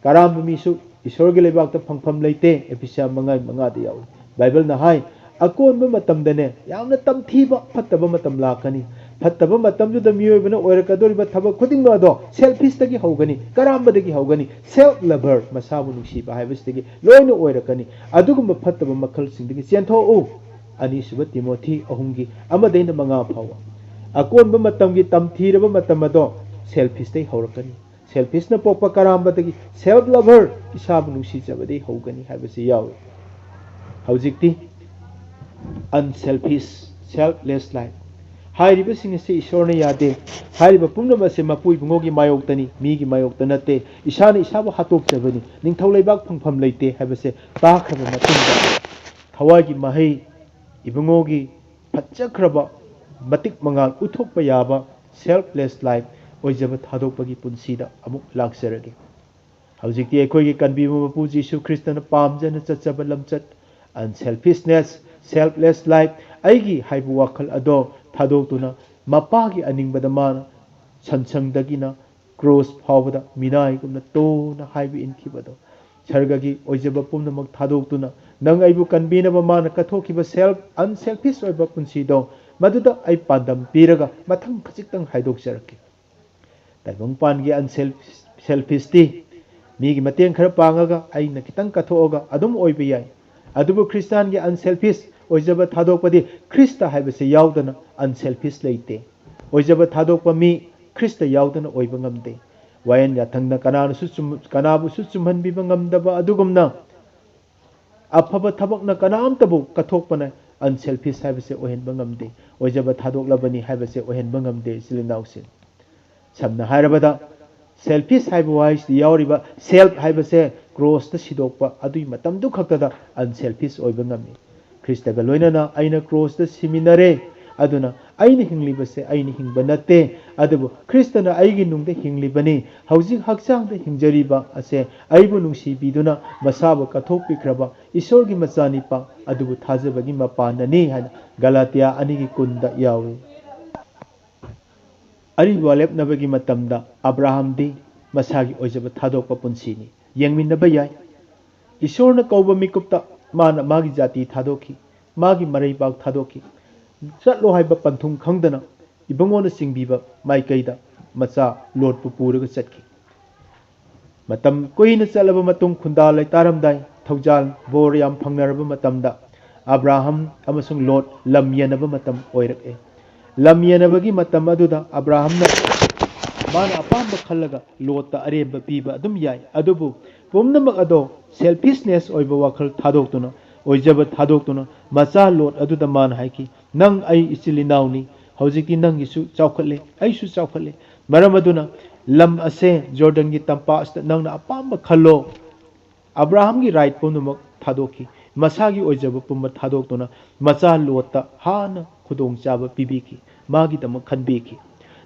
ꯀꯔꯥꯝꯕ ꯃꯤꯁꯨ ꯏꯁꯣꯔꯒꯤ ꯂꯩꯕꯥꯛꯇ ꯐꯪꯐꯝ ꯂꯩꯇꯦ꯫ ꯑꯦꯐꯤꯁꯤꯌꯥ ꯃꯉꯥꯒꯤ ꯃꯉꯥꯗ ꯌꯥꯎꯏ꯫ ꯕꯥꯏꯕꯜꯅ ꯍꯥꯏ, ꯑꯀꯣꯟꯕ ꯃꯇꯝꯗꯅꯦ, ꯌꯥꯝꯅ ꯇꯝꯊꯤꯕ ꯐꯠꯇꯕ ꯃꯇꯝ ꯂꯥꯛꯀꯅꯤ꯫ ꯐꯠꯇꯕ ꯃꯇꯝꯗꯨꯗ ꯃꯤꯑꯣꯏꯕꯅ ꯑꯣꯏꯔꯛꯀꯗꯧꯔꯤꯕ ꯊꯕꯛ ꯈꯨꯗꯤꯡꯃꯛ ꯑꯗꯣ ꯁꯦꯜꯐꯤꯁꯇꯒꯤ ꯍꯧꯒꯅꯤ, ꯀꯔꯥꯝꯕꯗꯒꯤ ꯍꯧꯒꯅꯤ, ꯁꯦꯜꯐ ꯂꯚꯔ, ꯃꯁꯥꯕꯨ ꯅꯨꯡꯁꯤꯕ ꯍꯥꯏꯕꯁꯤꯗꯒꯤ ꯂꯣꯏꯅ ꯑꯣꯏꯔꯛꯀꯅꯤ꯫ ꯑꯗꯨꯒꯨꯝꯕ ꯐꯠꯇꯕ ꯃꯈꯜꯁꯤꯡꯗꯒꯤ ꯆꯦꯟꯊꯣꯛꯎ꯫ ꯑꯅꯤꯁꯨꯕ ꯇꯤꯃꯣꯊꯤ ꯑꯍꯨꯝꯒꯤ ꯑꯃꯗꯩꯅ ꯃꯉꯥ ꯐꯥꯎꯕ꯫ ꯑꯀꯣꯟꯕ ꯃꯇꯝꯒꯤ ꯇꯝꯊꯤꯔꯕ ꯃꯇꯝ ꯑꯗꯣ ꯁꯦꯜꯐꯤꯁꯇꯩ ꯍꯧꯔꯛꯀꯅꯤ꯫ ꯁꯦꯜꯐꯤꯁꯅ ꯄꯣꯛꯄ ꯀꯔꯥꯝꯕꯗꯒꯤ ꯁꯦꯜꯐ ꯂꯚꯔ, ꯏꯁꯥꯕꯨ ꯅꯨꯡꯁꯤꯖꯕꯗꯒꯤ ꯍꯧꯒꯅꯤ ꯍꯥꯏꯕꯁꯤ ꯌꯥꯎꯏ꯫ ꯍꯧꯖꯤꯛꯇꯤ unselfish, selfless life ꯍꯥꯏꯔꯤꯕꯁꯤꯡ ꯑꯁꯤ ꯏꯁꯣꯔꯅ ꯌꯥꯗꯦ꯫ ꯍꯥꯏꯔꯤꯕ ꯄꯨꯝꯅꯃꯛ ꯑꯁꯤ ꯃꯄꯨ ꯏꯕꯨꯡꯉꯣꯒꯤ ꯃꯥꯌꯣꯛꯇꯅꯤ, ꯃꯤꯒꯤ ꯃꯥꯌꯣꯛꯇ ꯅꯠꯇꯦ꯫ ꯏꯁꯥꯅ ꯏꯁꯥꯕꯨ ꯍꯥꯠꯇꯣꯛꯆꯕꯅꯤ, ꯅꯤꯡꯊꯧ ꯂꯩꯕꯥꯛ ꯐꯪꯐꯝ ꯂꯩꯇꯦ ꯍꯥꯏꯕꯁꯦ ꯇꯥꯈ꯭ꯔꯕ ꯃꯇꯨꯡꯗ, ꯊꯋꯥꯏꯒꯤ ꯃꯍꯩ, ꯏꯕꯨꯡꯉꯣꯒꯤ ꯐꯠꯖꯈ꯭ꯔꯕ ꯃꯇꯤꯛ ꯃꯉꯥꯜ ꯎꯠꯊꯣꯛꯄ ꯌꯥꯕ selfless life ꯑꯣꯏꯖꯕ ꯊꯥꯗꯣꯛꯄꯒꯤ ꯄꯨꯟꯁꯤꯗ ꯑꯃꯨꯛ ꯂꯥꯛꯆꯔꯒꯦ꯫ ꯍꯧꯖꯤꯛꯇꯤ ꯑꯩꯈꯣꯏꯒꯤ ꯀꯟꯕꯤꯕ ꯃꯄꯨ ꯖꯤꯁꯨ ꯈ꯭ꯔꯤꯁꯇꯅ ꯄꯥꯝꯖꯅ ꯆꯠꯆꯕ ꯂꯝꯆꯠ, unselfishness, selfless life, ꯑꯩꯒꯤ ꯍꯥꯏꯕ ꯋꯥꯈꯜ ꯑꯗꯣ ꯊꯥꯗꯣꯛꯇꯨꯅ ꯃꯄꯥꯒꯤ ꯑꯅꯤꯡꯕꯗ ꯃꯥꯅ ꯁꯟꯁꯪꯗꯒꯤꯅ ꯀ꯭ꯔꯣꯁ ꯐꯥꯎꯕꯗ ꯃꯤꯅꯥꯏꯒꯨꯝꯅ ꯇꯣꯅ ꯍꯥꯏꯕ ꯏꯟꯈꯤꯕꯗꯣ, ꯁꯔꯒꯒꯤ ꯑꯣꯏꯖꯕ ꯄꯨꯝꯅꯃꯛ ꯊꯥꯗꯣꯛꯇꯨꯅ ꯅꯪ ꯑꯩꯕꯨ ꯀꯟꯕꯤꯅꯕ ꯃꯥꯅ ꯀꯠꯊꯣꯛꯈꯤꯕ self unselfish ꯑꯣꯏꯕ ꯄꯨꯟꯁꯤꯗꯣ, ꯃꯗꯨꯗ ꯑꯩ ꯄꯥꯟꯗꯝ ꯄꯤꯔꯒ ꯃꯊꯪ ꯈꯖꯤꯛꯇꯪ ꯍꯥꯏꯗꯣꯛꯆꯔꯛꯀꯦ꯫ ꯇꯥꯏꯕꯪꯄꯥꯟꯒꯤ unselfishꯇꯤ ꯃꯤꯒꯤ ꯃꯇꯦꯡ ꯈꯔ ꯄꯥꯡꯉꯒ ꯑꯩꯅ ꯈꯤꯇꯪ ꯀꯠꯊꯣꯛꯑꯒ ꯑꯗꯨꯝ ꯑꯣꯏꯕ ꯌꯥꯏ꯫ ꯑꯗꯨꯕꯨ ꯈ꯭ꯔꯤꯁꯇꯥꯟꯒꯤ unselfish ꯑꯣꯏꯖꯕ ꯊꯥꯗꯣꯛꯄꯗꯤ ꯈ꯭ꯔꯤꯁꯇ ꯍꯥꯏꯕꯁꯦ ꯌꯥꯎꯗꯅ unselfish ꯂꯩꯇꯦ꯫ ꯑꯣꯏꯖꯕ ꯊꯥꯗꯣꯛꯄ ꯃꯤ ꯈ꯭ꯔꯤꯁꯇ ꯌꯥꯎꯗꯅ ꯑꯣꯏꯕ ꯉꯝꯗꯦ꯫ ꯋꯥꯌꯦꯜ ꯌꯥꯊꯪꯗ ꯀꯅꯥꯅꯁꯨ ꯆꯨꯝ-, ꯀꯅꯥꯕꯨꯁꯨ ꯆꯨꯝꯍꯟꯕꯤꯕ ꯉꯝꯗꯕ ꯑꯗꯨꯒꯨꯝꯅ ꯑꯐꯕ ꯊꯕꯛꯅ ꯀꯅꯥꯝꯇꯕꯨ ꯀꯠꯊꯣꯛꯄꯅ unselfish ꯍꯥꯏꯕꯁꯦ ꯑꯣꯏꯍꯟꯕ ꯉꯝꯗꯦ꯫ ꯑꯣꯏꯖꯕ ꯊꯥꯗꯣꯛꯂꯕꯅꯤ ꯍꯥꯏꯕꯁꯦ ꯑꯣꯏꯍꯟꯕ ꯉꯝꯗꯦ, ꯏꯆꯤꯜ ꯏꯅꯥꯎꯁꯤꯡ꯫ ꯁꯝꯅ ꯍꯥꯏꯔꯕꯗ, selfish ꯍꯥꯏꯕ ꯋꯥꯍꯩꯁꯤꯗ ꯌꯥꯎꯔꯤꯕ self ꯍꯥꯏꯕꯁꯦ ꯀ꯭ꯔꯣꯁꯇ ꯁꯤꯗꯣꯛꯄ ꯑꯗꯨꯒꯤ ꯃꯇꯝꯗꯨ ꯈꯛꯇꯗ unselfish ꯑꯣꯏꯕ ꯉꯝꯃꯤ꯫ ꯈ꯭ꯔꯤꯁꯇꯒ ꯂꯣꯏꯅꯅ ꯑꯩꯅ ꯀ꯭ꯔꯣꯁꯇ ꯁꯤꯃꯤꯟꯅꯔꯦ꯫ ꯑꯗꯨꯅ ꯑꯩꯅ ꯍꯤꯡꯂꯤꯕꯁꯦ ꯑꯩꯅ ꯍꯤꯡꯕ ꯅꯠꯇꯦ, ꯑꯗꯨꯕꯨ ꯈ꯭ꯔꯤꯁꯇꯅ ꯑꯩꯒꯤ ꯅꯨꯡꯗ ꯍꯤꯡꯂꯤꯕꯅꯤ꯫ ꯍꯧꯖꯤꯛ ꯍꯛꯆꯥꯡꯗ ꯍꯤꯡꯖꯔꯤꯕ ꯑꯁꯦ ꯑꯩꯕꯨ ꯅꯨꯡꯁꯤꯕꯤꯗꯨꯅ ꯃꯁꯥꯕꯨ ꯀꯠꯊꯣꯛꯄꯤꯈ꯭ꯔꯕ ꯏꯁꯣꯔꯒꯤ ꯃꯆꯥꯅꯤꯄꯥ ꯑꯗꯨꯕꯨ ꯊꯥꯖꯕꯒꯤ ꯃꯄꯥꯟꯅꯅꯤ ꯍꯥꯏꯅ ꯒꯂꯥꯇꯤꯌꯥ ꯑꯅꯤꯒꯤ ꯀꯨꯟꯗ ꯌꯥꯎꯏ꯫ ꯑꯔꯤꯕ ꯋꯥꯔꯦꯞꯅꯕꯒꯤ ꯃꯇꯝꯗ ꯑꯕ꯭ꯔꯥꯍꯝꯗꯤ ꯃꯁꯥꯒꯤ ꯑꯣꯏꯖꯕ ꯊꯥꯗꯣꯛꯄ ꯄꯨꯟꯁꯤꯅꯤ꯫ ꯌꯦꯡꯃꯤꯟꯅꯕ ꯌꯥꯏ꯫ ꯏꯁꯣꯔꯅ ꯀꯧꯕ ꯃꯤꯀꯨꯞꯇ ꯃꯥꯅ ꯃꯥꯒꯤ ꯖꯥꯇꯤ ꯊꯥꯗꯣꯛꯈꯤ, ꯃꯥꯒꯤ ꯃꯔꯩꯕꯥꯛ ꯊꯥꯗꯣꯛꯈꯤ꯫ ꯆꯠꯂꯣ ꯍꯥꯏꯕ ꯄꯟꯊꯨꯡ ꯈꯪꯗꯅ ꯏꯕꯨꯡꯉꯣꯅ ꯆꯤꯡꯕꯤꯕ ꯃꯥꯏꯀꯩꯗ ꯃꯆꯥ ꯂꯣꯠꯄꯨ ꯄꯨꯔꯒ ꯆꯠꯈꯤ꯫ ꯃꯇꯝ ꯀꯨꯏꯅ ꯆꯠꯂꯕ ꯃꯇꯨꯡ, ꯈꯨꯟꯗꯥ ꯂꯩꯇꯥꯔꯝꯗꯥꯏ, ꯊꯧꯖꯥꯜ, ꯕꯣꯔ ꯌꯥꯝ ꯐꯪꯅꯔꯕ ꯃꯇꯝꯗ ꯑꯕ꯭ꯔꯥꯍꯝ ꯑꯃꯁꯨꯡ ꯂꯣꯠ ꯂꯝ ꯌꯦꯟꯅꯕ ꯃꯇꯝ ꯑꯣꯏꯔꯛꯑꯦ꯫ ꯂꯝ ꯌꯦꯟꯅꯕꯒꯤ ꯃꯇꯝ ꯑꯗꯨꯗ ꯑꯕ꯭ꯔꯥꯍꯝꯅ ꯃꯥꯅ ꯑꯄꯥꯝꯕ ꯈꯜꯂꯒ ꯂꯣꯠꯇ ꯑꯔꯦꯝꯕ ꯄꯤꯕ ꯑꯗꯨꯝ ꯌꯥꯏ, ꯑꯗꯨꯕꯨ ꯄꯨꯝꯅꯃꯛ ꯑꯗꯣ selfishness ꯑꯣꯏꯕ ꯋꯥꯈꯜ ꯊꯥꯗꯣꯛꯇꯨꯅ, ꯑꯣꯏꯖꯕ ꯊꯥꯗꯣꯛꯇꯨꯅ, ꯃꯆꯥ ꯂꯣꯠ ꯑꯗꯨꯗ ꯃꯥꯅ ꯍꯥꯏꯈꯤ, "ꯅꯪ ꯑꯩ ꯏꯆꯤꯜ ꯏꯅꯥꯎꯅꯤ, ꯍꯧꯖꯤꯛꯇꯤ ꯅꯪꯒꯤꯁꯨ ꯆꯥꯎꯈꯠꯂꯦ, ꯑꯩꯁꯨ ꯆꯥꯎꯈꯠꯂꯦ, ꯃꯔꯝ ꯑꯗꯨꯅ ꯂꯝ ꯑꯁꯦ ꯖꯣꯔꯗꯟꯒꯤ ꯇꯝꯄꯥꯛ ꯑꯁꯤꯗ ꯅꯪꯅ ꯑꯄꯥꯝꯕ ꯈꯜꯂꯣ"꯫ ꯑꯕ꯭ꯔꯥꯍꯝꯒꯤ right ꯄꯨꯝꯅꯃꯛ ꯊꯥꯗꯣꯛꯈꯤ꯫ ꯃꯁꯥꯒꯤ ꯑꯣꯏꯖꯕ ꯄꯨꯝꯕ ꯊꯥꯗꯣꯛꯇꯨꯅ ꯃꯆꯥ ꯂꯣꯠꯇ ꯍꯥꯟꯅ ꯈꯨꯗꯣꯡꯆꯥꯕ ꯄꯤꯕꯤꯈꯤ, ꯃꯥꯒꯤꯗꯃꯛ ꯈꯟꯕꯤꯈꯤ꯫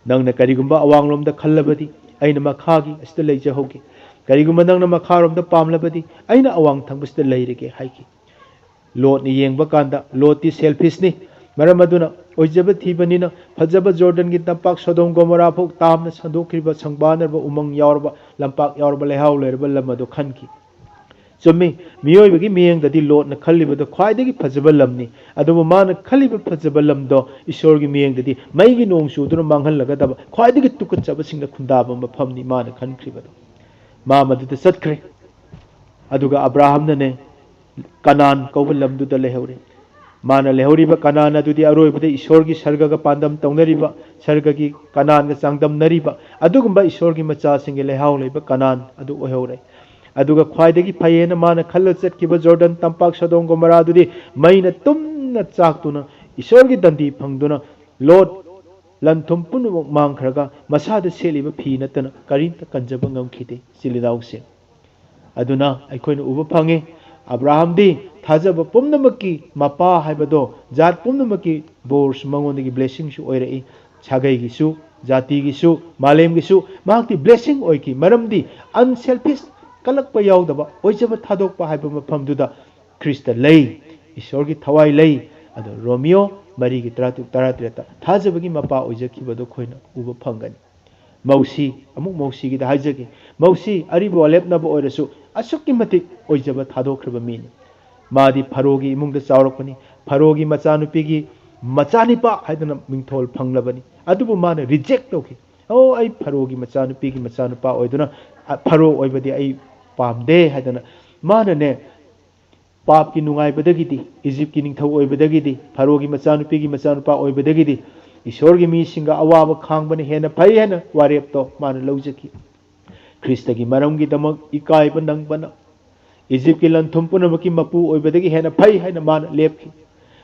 ꯅꯪꯅ ꯀꯔꯤꯒꯨꯝꯕ ꯑꯋꯥꯡꯂꯣꯝꯗ ꯈꯜꯂꯕꯗꯤ ꯑꯩꯅ ꯃꯈꯥꯒꯤ ꯑꯁꯤꯗ ꯂꯩꯖꯍꯧꯒꯦ, ꯀꯔꯤꯒꯨꯝꯕ ꯅꯪꯅ ꯃꯈꯥꯔꯣꯝꯗ ꯄꯥꯝꯂꯕꯗꯤ ꯑꯩꯅ ꯑꯋꯥꯡ ꯊꯪꯕꯁꯤꯗ ꯂꯩꯔꯒꯦ ꯍꯥꯏꯈꯤ꯫ ꯂꯣꯠꯅ ꯌꯦꯡꯕ ꯀꯥꯟꯗ ꯂꯣꯠꯇꯤ selfishꯅꯤ꯫ ꯃꯔꯝ ꯑꯗꯨꯅ ꯑꯣꯏꯖꯕ ꯊꯤꯕꯅꯤꯅ ꯐꯖꯕ ꯖꯣꯔꯗꯟꯒꯤ ꯇꯝꯄꯥꯛ ꯁꯣꯗꯣꯝ ꯒꯣꯃꯣꯔꯥ ꯐꯥꯎ ꯇꯥꯝꯅ ꯁꯟꯗꯣꯛꯈ꯭ꯔꯤꯕ ꯁꯪꯕꯥꯅꯔꯕ ꯎꯃꯪ ꯌꯥꯎꯔꯕ ꯂꯝꯄꯥꯛ ꯌꯥꯎꯔꯕ ꯂꯩꯍꯥꯎ ꯂꯩꯔꯕ ꯂꯝ ꯑꯗꯨ ꯈꯟꯈꯤ꯫ ꯆꯨꯝꯃꯤ, ꯃꯤꯑꯣꯏꯕꯒꯤ ꯃꯤꯠꯌꯦꯡꯗꯗꯤ ꯂꯣꯠꯅ ꯈꯜꯂꯤꯕꯗꯣ ꯈ꯭ꯋꯥꯏꯗꯒꯤ ꯐꯖꯕ ꯂꯝꯅꯤ꯫ ꯑꯗꯨꯕꯨ ꯃꯥꯅ ꯈꯜꯂꯤꯕ ꯐꯖꯕ ꯂꯝꯗꯣ ꯏꯁꯣꯔꯒꯤ ꯃꯤꯠꯌꯦꯡꯗꯗꯤ ꯃꯩꯒꯤ ꯅꯣꯡ ꯆꯨꯗꯨꯅ ꯃꯥꯡꯍꯜꯂꯒꯗꯕ ꯈ꯭ꯋꯥꯏꯗꯒꯤ ꯇꯨꯀꯠꯆꯕꯁꯤꯡꯅ ꯈꯨꯟꯗꯥꯕ ꯃꯐꯝꯅꯤ ꯃꯥꯅ ꯈꯟꯈ꯭ꯔꯤꯕꯗꯣ꯫ ꯃꯥ ꯃꯗꯨꯗ ꯆꯠꯈ꯭ꯔꯦ꯫ ꯑꯗꯨꯒ ꯑꯕ꯭ꯔꯥꯍꯝꯅꯅꯦ, ꯀꯅꯥꯟ ꯀꯧꯕ ꯂꯝꯗꯨꯗ ꯂꯩꯍꯧꯔꯦ꯫ ꯃꯥꯅ ꯂꯩꯍꯧꯔꯤꯕ ꯀꯅꯥꯟ ꯑꯗꯨꯗꯤ ꯑꯔꯣꯏꯕꯗ ꯏꯁꯣꯔꯒꯤ ꯁꯔꯒꯒ ꯄꯥꯟꯗꯝ ꯇꯧꯅꯔꯤꯕ, ꯁꯔꯒꯒꯤ ꯀꯅꯥꯟꯒ ꯆꯥꯡꯗꯝꯅꯔꯤꯕ ꯑꯗꯨꯒꯨꯝꯕ ꯏꯁꯣꯔꯒꯤ ꯃꯆꯥꯁꯤꯡꯒꯤ ꯂꯩꯍꯥꯎ ꯂꯩꯕ ꯀꯅꯥꯟ ꯑꯗꯨ ꯑꯣꯏꯍꯧꯔꯦ꯫ ꯑꯗꯨꯒ ꯈ꯭ꯋꯥꯏꯗꯒꯤ ꯐꯩꯌꯦꯅ ꯃꯥꯅ ꯈꯜꯂ ꯆꯠꯈꯤꯕ ꯖꯣꯔꯗꯟ ꯇꯝꯄꯥꯛ ꯁꯣꯗꯣꯝ ꯒꯣꯃꯣꯔꯥꯗꯨꯗꯤ ꯃꯩꯅ ꯇꯨꯝꯅ ꯆꯥꯛꯇꯨꯅ ꯏꯁꯣꯔꯒꯤ ꯗꯟꯗꯤ ꯐꯪꯗꯨꯅ ꯂꯣꯠ ꯂꯟ ꯊꯨꯝ ꯄꯨꯝꯅꯃꯛ ꯃꯥꯡꯈ꯭ꯔꯒ ꯃꯁꯥꯗ ꯁꯦꯠꯂꯤꯕ ꯐꯤ ꯅꯠꯇꯅ ꯀꯔꯤꯝꯇ ꯀꯟꯖꯕ ꯉꯝꯈꯤꯗꯦ꯫ ꯏꯆꯤꯜ ꯏꯅꯥꯎꯁꯤꯡ, ꯑꯗꯨꯅ ꯑꯩꯈꯣꯏꯅ ꯎꯕ ꯐꯪꯉꯤ, ꯑꯕ꯭ꯔꯥꯍꯝꯗꯤ ꯊꯥꯖꯕ ꯄꯨꯝꯅꯃꯛꯀꯤ ꯃꯄꯥ ꯍꯥꯏꯕꯗꯣ, ꯖꯥꯠ ꯄꯨꯝꯅꯃꯛꯀꯤ ꯕꯣꯔꯁꯨ ꯃꯉꯣꯟꯗꯒꯤ ꯕ꯭ꯂꯦꯁꯤꯡꯁꯨ ꯑꯣꯏꯔꯛꯏ꯫ ꯁꯥꯒꯩꯒꯤꯁꯨ, ꯖꯥꯇꯤꯒꯤꯁꯨ, ꯃꯥꯂꯦꯝꯒꯤꯁꯨ ꯃꯍꯥꯛꯇꯤ ꯕ꯭ꯂꯦꯁꯤꯡ ꯑꯣꯏꯈꯤ꯫ ꯃꯔꯝꯗꯤ ꯑꯟꯁꯦꯜꯐꯤꯁ, ꯀꯜꯂꯛꯄ ꯌꯥꯎꯗꯕ, ꯑꯣꯏꯖꯕ ꯊꯥꯗꯣꯛꯄ ꯍꯥꯏꯕ ꯃꯐꯝꯗꯨꯗ ꯈ꯭ꯔꯤꯁꯇ ꯂꯩ, ꯏꯁꯣꯔꯒꯤ ꯊꯋꯥꯏ ꯂꯩ꯫ ꯑꯗꯣ ꯔꯣꯃꯤꯌꯣ ꯃꯔꯤꯒꯤ ꯇꯔꯥꯇꯔꯨꯛ ꯇꯔꯥꯇꯔꯦꯠꯇ ꯊꯥꯖꯕꯒꯤ ꯃꯄꯥ ꯑꯣꯏꯖꯈꯤꯕꯗꯣ ꯑꯩꯈꯣꯏꯅ ꯎꯕ ꯐꯪꯒꯅꯤ꯫ ꯃꯧꯁꯤ, ꯑꯃꯨꯛ ꯃꯧꯁꯤꯒꯤꯗ ꯍꯥꯏꯖꯒꯦ꯫ ꯃꯧꯁꯤ ꯑꯔꯤꯕ ꯋꯥꯂꯦꯞꯅꯕ ꯑꯣꯏꯔꯁꯨ ꯑꯁꯨꯛꯀꯤ ꯃꯇꯤꯛ ꯑꯣꯏꯖꯕ ꯊꯥꯗꯣꯛꯈ꯭ꯔꯕ ꯃꯤꯅꯤ꯫ ꯃꯥꯗꯤ ꯐꯔꯣꯒꯤ ꯏꯃꯨꯡꯗ ꯆꯥꯎꯔꯛꯄꯅꯤ꯫ ꯐꯔꯣꯒꯤ ꯃꯆꯥꯅꯨꯄꯤꯒꯤ ꯃꯆꯥꯅꯤꯄꯥ ꯍꯥꯏꯗꯅ ꯃꯤꯡꯊꯣꯜ ꯐꯪꯂꯕꯅꯤ꯫ ꯑꯗꯨꯕꯨ ꯃꯥꯅ ꯔꯤꯖꯦꯛ ꯇꯧꯈꯤ꯫ "ꯑꯣ, ꯑꯩ ꯐꯔꯣꯒꯤ ꯃꯆꯥꯅꯨꯄꯤꯒꯤ ꯃꯆꯥꯅꯨꯄꯥ ꯑꯣꯏꯗꯨꯅ, ꯑ, ꯐꯔꯣ ꯑꯣꯏꯕꯗꯤ ꯑꯩ ꯄꯥꯝꯗꯦ" ꯍꯥꯏꯗꯅ ꯃꯥꯅꯅꯦ, ꯄꯥꯞꯀꯤ ꯅꯨꯡꯉꯥꯏꯕꯗꯒꯤꯗꯤ, ꯏꯖꯤꯞꯀꯤ ꯅꯤꯡꯊꯧ ꯑꯣꯏꯕꯗꯒꯤꯗꯤ, ꯐꯔꯣꯒꯤ ꯃꯆꯥꯅꯨꯄꯤꯒꯤ ꯃꯆꯥꯅꯨꯄꯥ ꯑꯣꯏꯕꯗꯒꯤꯗꯤ ꯏꯁꯣꯔꯒꯤ ꯃꯤꯁꯤꯡꯒ ꯑꯋꯥꯕ ꯈꯥꯡꯕꯅ ꯍꯦꯟꯅ ꯐꯩ ꯍꯥꯏꯅ ꯋꯥꯔꯦꯞꯇꯣ ꯃꯥꯅ ꯂꯧꯖꯈꯤ꯫ ꯈ꯭ꯔꯤꯁꯇꯒꯤ ꯃꯔꯝꯒꯤꯗꯃꯛ ꯏꯀꯥꯏꯕ ꯅꯪꯕꯅ ꯏꯖꯤꯞꯀꯤ ꯂꯟꯊꯨꯝ ꯄꯨꯝꯅꯃꯛꯀꯤ ꯃꯄꯨ ꯑꯣꯏꯕꯗꯒꯤ ꯍꯦꯟꯅ ꯐꯩ ꯍꯥꯏꯅ ꯃꯥꯅ ꯂꯦꯞꯈꯤ꯫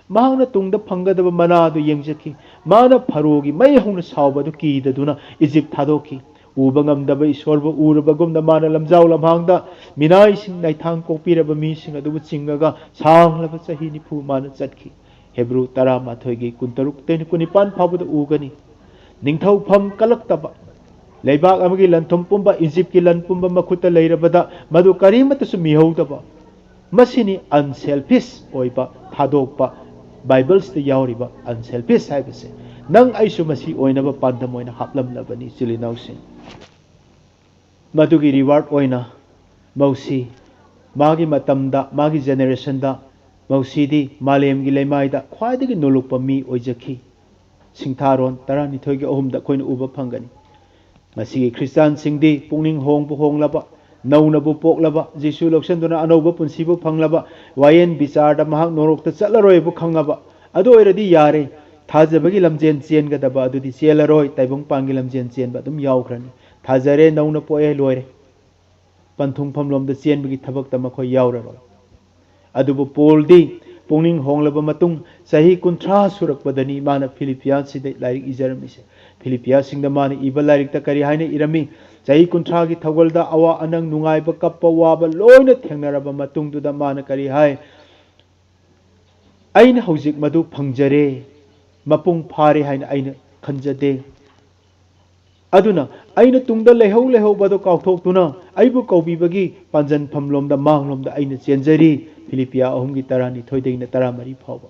ꯃꯍꯥꯛꯅ ꯇꯨꯡꯗ ꯐꯪꯒꯗꯕ ꯃꯅꯥ ꯑꯗꯨ ꯌꯦꯡꯖꯈꯤ꯫ ꯃꯥꯅ ꯐꯔꯣꯒꯤ ꯃꯩ ꯍꯧꯅ ꯁꯥꯎꯕ ꯑꯗꯨ ꯀꯤꯗꯗꯨꯅ ꯏꯖꯤꯞ ꯊꯥꯗꯣꯛꯈꯤ꯫ ꯎꯕ ꯉꯝꯗꯕ ꯏꯁꯣꯔꯕꯨ ꯎꯔꯕꯒꯨꯝꯅ ꯃꯥꯅ ꯂꯝꯖꯥꯎ ꯂꯝꯍꯥꯡꯗ ꯃꯤꯅꯥꯏꯁꯤꯡ ꯅꯥꯏꯊꯥꯡ ꯀꯣꯛꯄꯤꯔꯕ ꯃꯤꯁꯤꯡ ꯑꯗꯨꯕꯨ ꯆꯤꯡꯉꯒ ꯁꯥꯡꯂꯕ ꯆꯍꯤ ꯅꯤꯐꯨ ꯃꯥꯅ ꯆꯠꯈꯤ꯫ ꯍꯦꯕ꯭ꯔꯨ ꯇꯔꯥꯃꯥꯊꯣꯏꯒꯤ ꯀꯨꯟꯇꯔꯨꯛꯇꯩꯅ ꯀꯨꯟꯅꯤꯄꯥꯟ ꯐꯥꯎꯕꯗ ꯎꯒꯅꯤ꯫ ꯅꯤꯡꯊꯧꯐꯝ ꯀꯜꯂꯛꯇꯕ, ꯂꯩꯕꯥꯛ ꯑꯃꯒꯤ ꯂꯟꯊꯨꯝ ꯄꯨꯝꯕ, ꯏꯖꯤꯞꯀꯤ ꯂꯟ ꯄꯨꯝꯕ ꯃꯈꯨꯠꯇ ꯂꯩꯔꯕꯗ ꯃꯗꯨ ꯀꯔꯤꯃꯠꯇꯁꯨ ꯃꯤꯍꯧꯗꯕ, ꯃꯁꯤꯅꯤ ꯑꯟꯁꯦꯜꯐꯤꯁ ꯑꯣꯏꯕ, ꯊꯥꯗꯣꯛꯄ, ꯕꯥꯏꯕꯜꯁꯤꯗ ꯌꯥꯎꯔꯤꯕ ꯑꯟꯁꯦꯜꯐꯤꯁ ꯍꯥꯏꯕꯁꯦ꯫ ꯅꯪ ꯑꯩꯁꯨ ꯃꯁꯤ ꯑꯣꯏꯅꯕ ꯄꯥꯟꯗꯝ ꯑꯣꯏꯅ ꯍꯥꯞꯂꯝꯂꯕꯅꯤ, ꯏꯆꯤꯜ ꯏꯅꯥꯎꯁꯤꯡ꯫ ꯃꯗꯨꯒꯤ ꯔꯤꯋꯥꯔꯗ ꯑꯣꯏꯅ ꯃꯧꯁꯤ ꯃꯥꯒꯤ ꯃꯇꯝꯗ, ꯃꯥꯒꯤ generationꯗ ꯃꯧꯁꯤꯗꯤ ꯃꯥꯂꯦꯝꯒꯤ ꯂꯩꯃꯥꯏꯗ ꯈ꯭ꯋꯥꯏꯗꯒꯤ ꯅꯣꯂꯨꯛꯄ ꯃꯤ ꯑꯣꯏꯖꯈꯤ꯫ ꯁꯤꯡꯊꯥꯔꯣꯟ ꯇꯔꯥꯅꯤꯊꯣꯏꯒꯤ ꯑꯍꯨꯝꯗ ꯑꯩꯈꯣꯏꯅ ꯎꯕ ꯐꯪꯒꯅꯤ꯫ ꯉꯁꯤꯒꯤ ꯈ꯭ꯔꯤꯁꯇꯥꯟꯁꯤꯡꯗꯤ ꯄꯨꯛꯅꯤꯡ ꯍꯣꯡꯕꯨ ꯍꯣꯡꯂꯕ, ꯅꯧꯅꯕꯨ ꯄꯣꯛꯂꯕ, ꯖꯤꯁꯨ ꯂꯧꯁꯤꯟꯗꯨꯅ ꯑꯅꯧꯕ ꯄꯨꯟꯁꯤꯕꯨ ꯐꯪꯂꯕ, ꯋꯥꯌꯦꯟ ꯕꯤꯆꯥꯔꯗ ꯃꯍꯥꯛ ꯅꯣꯔꯣꯛꯇ ꯆꯠꯂꯔꯣꯏꯕꯨ ꯈꯪꯉꯕ, ꯑꯗꯨ ꯑꯣꯏꯔꯗꯤ ꯌꯥꯔꯦ, ꯊꯥꯖꯕꯒꯤ ꯂꯝꯖꯦꯟ ꯆꯦꯟꯒꯗꯕ ꯑꯗꯨꯗꯤ ꯆꯦꯜꯂꯔꯣꯏ, ꯇꯥꯏꯕꯪꯄꯥꯟꯒꯤ ꯂꯝꯖꯦꯟ ꯆꯦꯟꯕ ꯑꯗꯨꯝ ꯌꯥꯎꯈ꯭ꯔꯅꯤ꯫ ꯊꯥꯖꯔꯦ, ꯅꯧꯅ ꯄꯣꯛꯑꯦ, ꯂꯣꯏꯔꯦ꯫ ꯄꯟꯊꯨꯡꯐꯝꯂꯣꯝꯗ ꯆꯦꯟꯕꯒꯤ ꯊꯕꯛꯇ ꯃꯈꯣꯏ ꯌꯥꯎꯔꯔꯣꯏ꯫ ꯑꯗꯨꯕꯨ ꯄꯣꯜꯗꯤ ꯄꯨꯛꯅꯤꯡ ꯍꯣꯡꯂꯕ ꯃꯇꯨꯡ ꯆꯍꯤ ꯀꯨꯟꯊ꯭ꯔꯥ ꯁꯨꯔꯛꯄꯗꯅꯤ ꯃꯥꯅ ꯐꯤꯂꯤꯄꯤꯌꯥꯁꯤꯗ ꯂꯥꯏꯔꯤꯛ ꯏꯖꯔꯝꯃꯤꯁꯦ꯫ ꯐꯤꯂꯤꯄꯤꯌꯥꯁꯤꯡꯗ ꯃꯥꯅ ꯏꯕ ꯂꯥꯏꯔꯤꯛꯇ ꯀꯔꯤ ꯍꯥꯏꯅ ꯏꯔꯝꯃꯤ? ꯆꯍꯤ ꯀꯨꯟꯊ꯭ꯔꯥꯒꯤ ꯊꯧꯒꯜꯗ ꯑꯋꯥ ꯑꯅꯪ, ꯅꯨꯡꯉꯥꯏꯕ, ꯀꯞꯄ, ꯋꯥꯕ ꯂꯣꯏꯅ ꯊꯦꯡꯅꯔꯕ ꯃꯇꯨꯡꯗꯨꯗ ꯃꯥꯅ ꯀꯔꯤ ꯍꯥꯏ? "ꯑꯩꯅ ꯍꯧꯖꯤꯛ ꯃꯗꯨ ꯐꯪꯖꯔꯦ, ꯃꯄꯨꯡ ꯐꯥꯔꯦ ꯍꯥꯏꯅ ꯑꯩꯅ ꯈꯟꯖꯗꯦ꯫ ꯑꯗꯨꯅ ꯑꯩꯅ ꯇꯨꯡꯗ ꯂꯩꯍꯧ ꯂꯩꯍꯧꯕꯗꯨ ꯀꯥꯎꯊꯣꯛꯇꯨꯅ ꯑꯩꯕꯨ ꯀꯧꯕꯤꯕꯒꯤ ꯄꯥꯟꯖꯟꯐꯝꯂꯣꯝꯗ, ꯃꯥꯡꯂꯣꯝꯗ ꯑꯩꯅ ꯆꯦꯟꯖꯔꯤ"꯫ ꯐꯤꯂꯤꯄꯤꯌꯥ ꯑꯍꯨꯝꯒꯤ ꯇꯔꯥꯅꯤꯊꯣꯏꯗꯒꯤꯅ ꯇꯔꯥꯃꯔꯤ ꯐꯥꯎꯕ꯫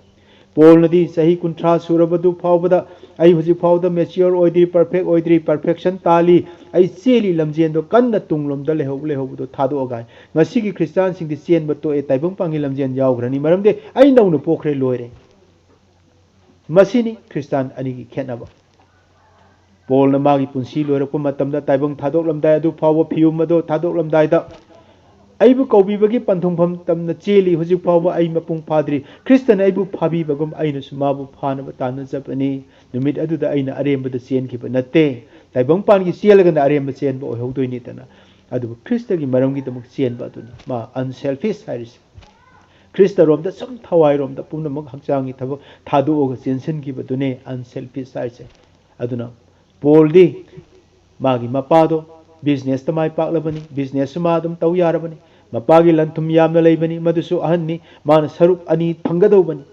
ꯄꯣꯜꯅꯗꯤ ꯆꯍꯤ ꯀꯨꯟꯊ꯭ꯔꯥ ꯁꯨꯔꯕꯗꯨ ꯐꯥꯎꯕꯗ "ꯑꯩ ꯍꯧꯖꯤꯛ ꯐꯥꯎꯕꯗ mature ꯑꯣꯏꯗ꯭ꯔꯤ, perfect ꯑꯣꯏꯗ꯭ꯔꯤ, perfection ꯇꯥꯜꯂꯤ, ꯑꯩ ꯆꯦꯜꯂꯤ ꯂꯝꯖꯦꯟꯗꯣ ꯀꯟꯅ ꯇꯨꯡꯂꯣꯝꯗ ꯂꯩꯍꯧ ꯂꯩꯍꯧꯕꯗꯣ ꯊꯥꯗꯣꯛꯑꯒ"꯫ ꯉꯁꯤꯒꯤ ꯈ꯭ꯔꯤꯁꯇꯥꯟꯁꯤꯡꯗꯤ ꯆꯦꯟꯕ ꯇꯣꯛꯑꯦ, ꯇꯥꯏꯕꯪꯄꯥꯟꯒꯤ ꯂꯝꯖꯦꯟ ꯌꯥꯎꯈ꯭ꯔꯅꯤ, ꯃꯔꯝꯗꯤ "ꯑꯩ ꯅꯧꯅ ꯄꯣꯛꯈ꯭ꯔꯦ, ꯂꯣꯏꯔꯦ"꯫ ꯃꯁꯤꯅꯤ ꯈ꯭ꯔꯤꯁꯇꯥꯟ ꯑꯅꯤꯒꯤ ꯈꯦꯠꯅꯕ꯫ ꯄꯣꯜꯅ ꯃꯥꯒꯤ ꯄꯨꯟꯁꯤ ꯂꯣꯏꯔꯛꯄ ꯃꯇꯝꯗ, ꯇꯥꯏꯕꯪ ꯊꯥꯗꯣꯛꯂꯝꯗꯥꯏ ꯑꯗꯨ ꯐꯥꯎꯕ, ꯐꯤꯌꯨꯝ ꯑꯗꯨ ꯊꯥꯗꯣꯛꯂꯝꯗꯥꯏꯗ, "ꯑꯩꯕꯨ ꯀꯧꯕꯤꯕꯒꯤ ꯄꯟꯊꯨꯡꯐꯝ ꯇꯝꯅ ꯆꯦꯜꯂꯤ, ꯍꯧꯖꯤꯛ ꯐꯥꯎꯕ ꯑꯩ ꯃꯄꯨꯡ ꯐꯥꯗ꯭ꯔꯤ꯫ ꯈ꯭ꯔꯤꯁꯇꯅ ꯑꯩꯕꯨ ꯐꯥꯕꯤꯕꯒꯨꯝ ꯑꯩꯅꯁꯨ ꯃꯥꯕꯨ ꯐꯥꯅꯕ ꯇꯥꯟꯅꯖꯕꯅꯤ꯫ ꯅꯨꯃꯤꯠ ꯑꯗꯨꯗ ꯑꯩꯅ ꯑꯔꯦꯝꯕꯗ ꯆꯦꯟꯈꯤꯕ ꯅꯠꯇꯦ, ꯇꯥꯏꯕꯪꯄꯥꯟꯒꯤ ꯆꯦꯜꯂꯒꯅ ꯑꯔꯦꯝꯕ ꯆꯦꯟꯕ ꯑꯣꯏꯍꯧꯗꯣꯏꯅꯤꯗꯅ"꯫ ꯑꯗꯨꯕꯨ ꯈ꯭ꯔꯤꯁꯇꯒꯤ ꯃꯔꯝꯒꯤꯗꯃꯛ ꯆꯦꯟꯕ ꯑꯗꯨꯅꯤ ꯃꯥ unselfish ꯍꯥꯏꯔꯤꯁꯦ꯫ ꯈ꯭ꯔꯤꯁꯇꯔꯣꯝꯗ ꯁꯨꯝ ꯊꯋꯥꯏꯔꯣꯝꯗ ꯄꯨꯝꯅꯃꯛ ꯍꯛꯆꯥꯡꯒꯤ ꯊꯕꯛ ꯊꯥꯗꯣꯛꯑꯒ ꯆꯦꯟꯁꯤꯟꯈꯤꯕꯗꯨꯅꯦ unselfish ꯍꯥꯏꯁꯦ꯫ ꯑꯗꯨꯅ ꯄꯣꯜꯗꯤ ꯃꯥꯒꯤ ꯃꯄꯥꯗꯣ businessꯇ ꯃꯥꯏ ꯄꯥꯛꯂꯕꯅꯤ, businessꯁꯨ ꯃꯥ ꯑꯗꯨꯝ ꯇꯧ ꯌꯥꯔꯕꯅꯤ, ꯃꯄꯥꯒꯤ ꯂꯟ ꯊꯨꯝ ꯌꯥꯝꯅ ꯂꯩꯕꯅꯤ, ꯃꯗꯨꯁꯨ ꯑꯍꯟꯅꯤ, ꯃꯥꯅ ꯁꯔꯨꯛ ꯑꯅꯤ ꯐꯪꯒꯗꯧꯕꯅꯤ꯫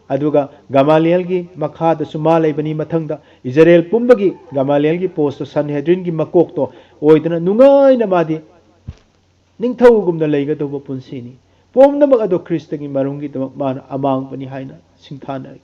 ꯑꯗꯨꯒ ꯒꯃꯥꯂꯤꯌꯦꯜꯒꯤ ꯃꯈꯥꯗꯁꯨ ꯃꯥ ꯂꯩꯕꯅꯤ꯫ ꯃꯊꯪꯗ ꯏꯖꯔꯦꯜ ꯄꯨꯝꯕꯒꯤ ꯒꯃꯥꯂꯤꯌꯦꯜꯒꯤ post ꯁꯟꯍꯦꯗ꯭ꯔꯤꯟꯒꯤ ꯃꯀꯣꯛꯇꯣ ꯑꯣꯏꯗꯅ ꯅꯨꯡꯉꯥꯏꯅ ꯃꯥꯗꯤ ꯅꯤꯡꯊꯧꯒꯨꯝꯅ ꯂꯩꯒꯗꯧꯕ ꯄꯨꯟꯁꯤꯅꯤ꯫ ꯄꯨꯝꯅꯃꯛ ꯑꯗꯨ ꯈ꯭ꯔꯤꯁꯇꯒꯤ ꯃꯔꯨꯝꯒꯤꯗꯃꯛ ꯃꯥꯅ ꯑꯃꯥꯡꯕꯅꯤ ꯍꯥꯏꯅ ꯁꯤꯡꯊꯥꯅꯔꯤ꯫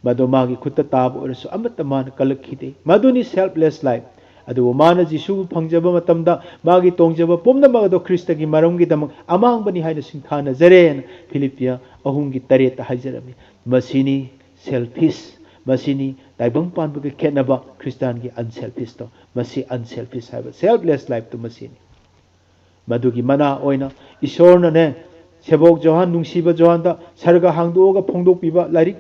ꯃꯗꯨ ꯃꯥꯒꯤ ꯈꯨꯠꯇ ꯇꯥꯕ ꯑꯣꯏꯔꯁꯨ ꯑꯃꯠꯇ ꯃꯥꯅ ꯀꯜꯂꯛꯈꯤꯗꯦ꯫ ꯃꯗꯨꯅꯤ selfless life꯫ ꯑꯗꯨꯕꯨ ꯃꯥꯅ ꯖꯤꯁꯨꯕꯨ ꯐꯪꯖꯕ ꯃꯇꯝꯗ ꯃꯥꯒꯤ ꯇꯣꯡꯖꯕ ꯄꯨꯝꯅꯃꯛ ꯑꯗꯣ ꯈ꯭ꯔꯤꯁꯇꯒꯤ ꯃꯔꯝꯒꯤꯗꯃꯛ ꯑꯃꯥꯡꯕꯅꯤ ꯍꯥꯏꯅ ꯁꯤꯡꯊꯥꯅꯖꯔꯦꯅ ꯐꯤꯂꯤꯞꯄꯤꯌ ꯑꯍꯨꯝꯒꯤ ꯇꯔꯦꯠꯇ ꯍꯥꯏꯖꯔꯝꯃꯤ꯫ ꯃꯁꯤꯅꯤ ꯁꯦꯜꯐꯤꯁ, ꯃꯁꯤꯅꯤ ꯇꯥꯏꯕꯪ ꯄꯥꯟꯕꯒꯤ ꯈꯦꯠꯅꯕ, ꯈ꯭ꯔꯤꯁꯇꯥꯟꯒꯤ ꯑꯟꯁꯦꯜꯐꯤꯁꯇꯣ꯫ ꯃꯁꯤ ꯑꯟꯁꯦꯜꯐꯤꯁ ꯍꯥꯏꯕ selfless lifeꯇꯨ ꯃꯁꯤꯅꯤ꯫ ꯃꯗꯨꯒꯤ ꯃꯅꯥ ꯑꯣꯏꯅ ꯏꯁꯣꯔꯅꯅꯦ, ꯁꯦꯕꯣꯛ ꯖꯣꯍꯥꯟ, ꯅꯨꯡꯁꯤꯕ ꯖꯣꯍꯥꯟꯗ ꯁꯔꯒ ꯍꯥꯡꯗꯣꯛꯑꯒ ꯐꯣꯡꯗꯣꯛꯄꯤꯕ, ꯂꯥꯏꯔꯤꯛ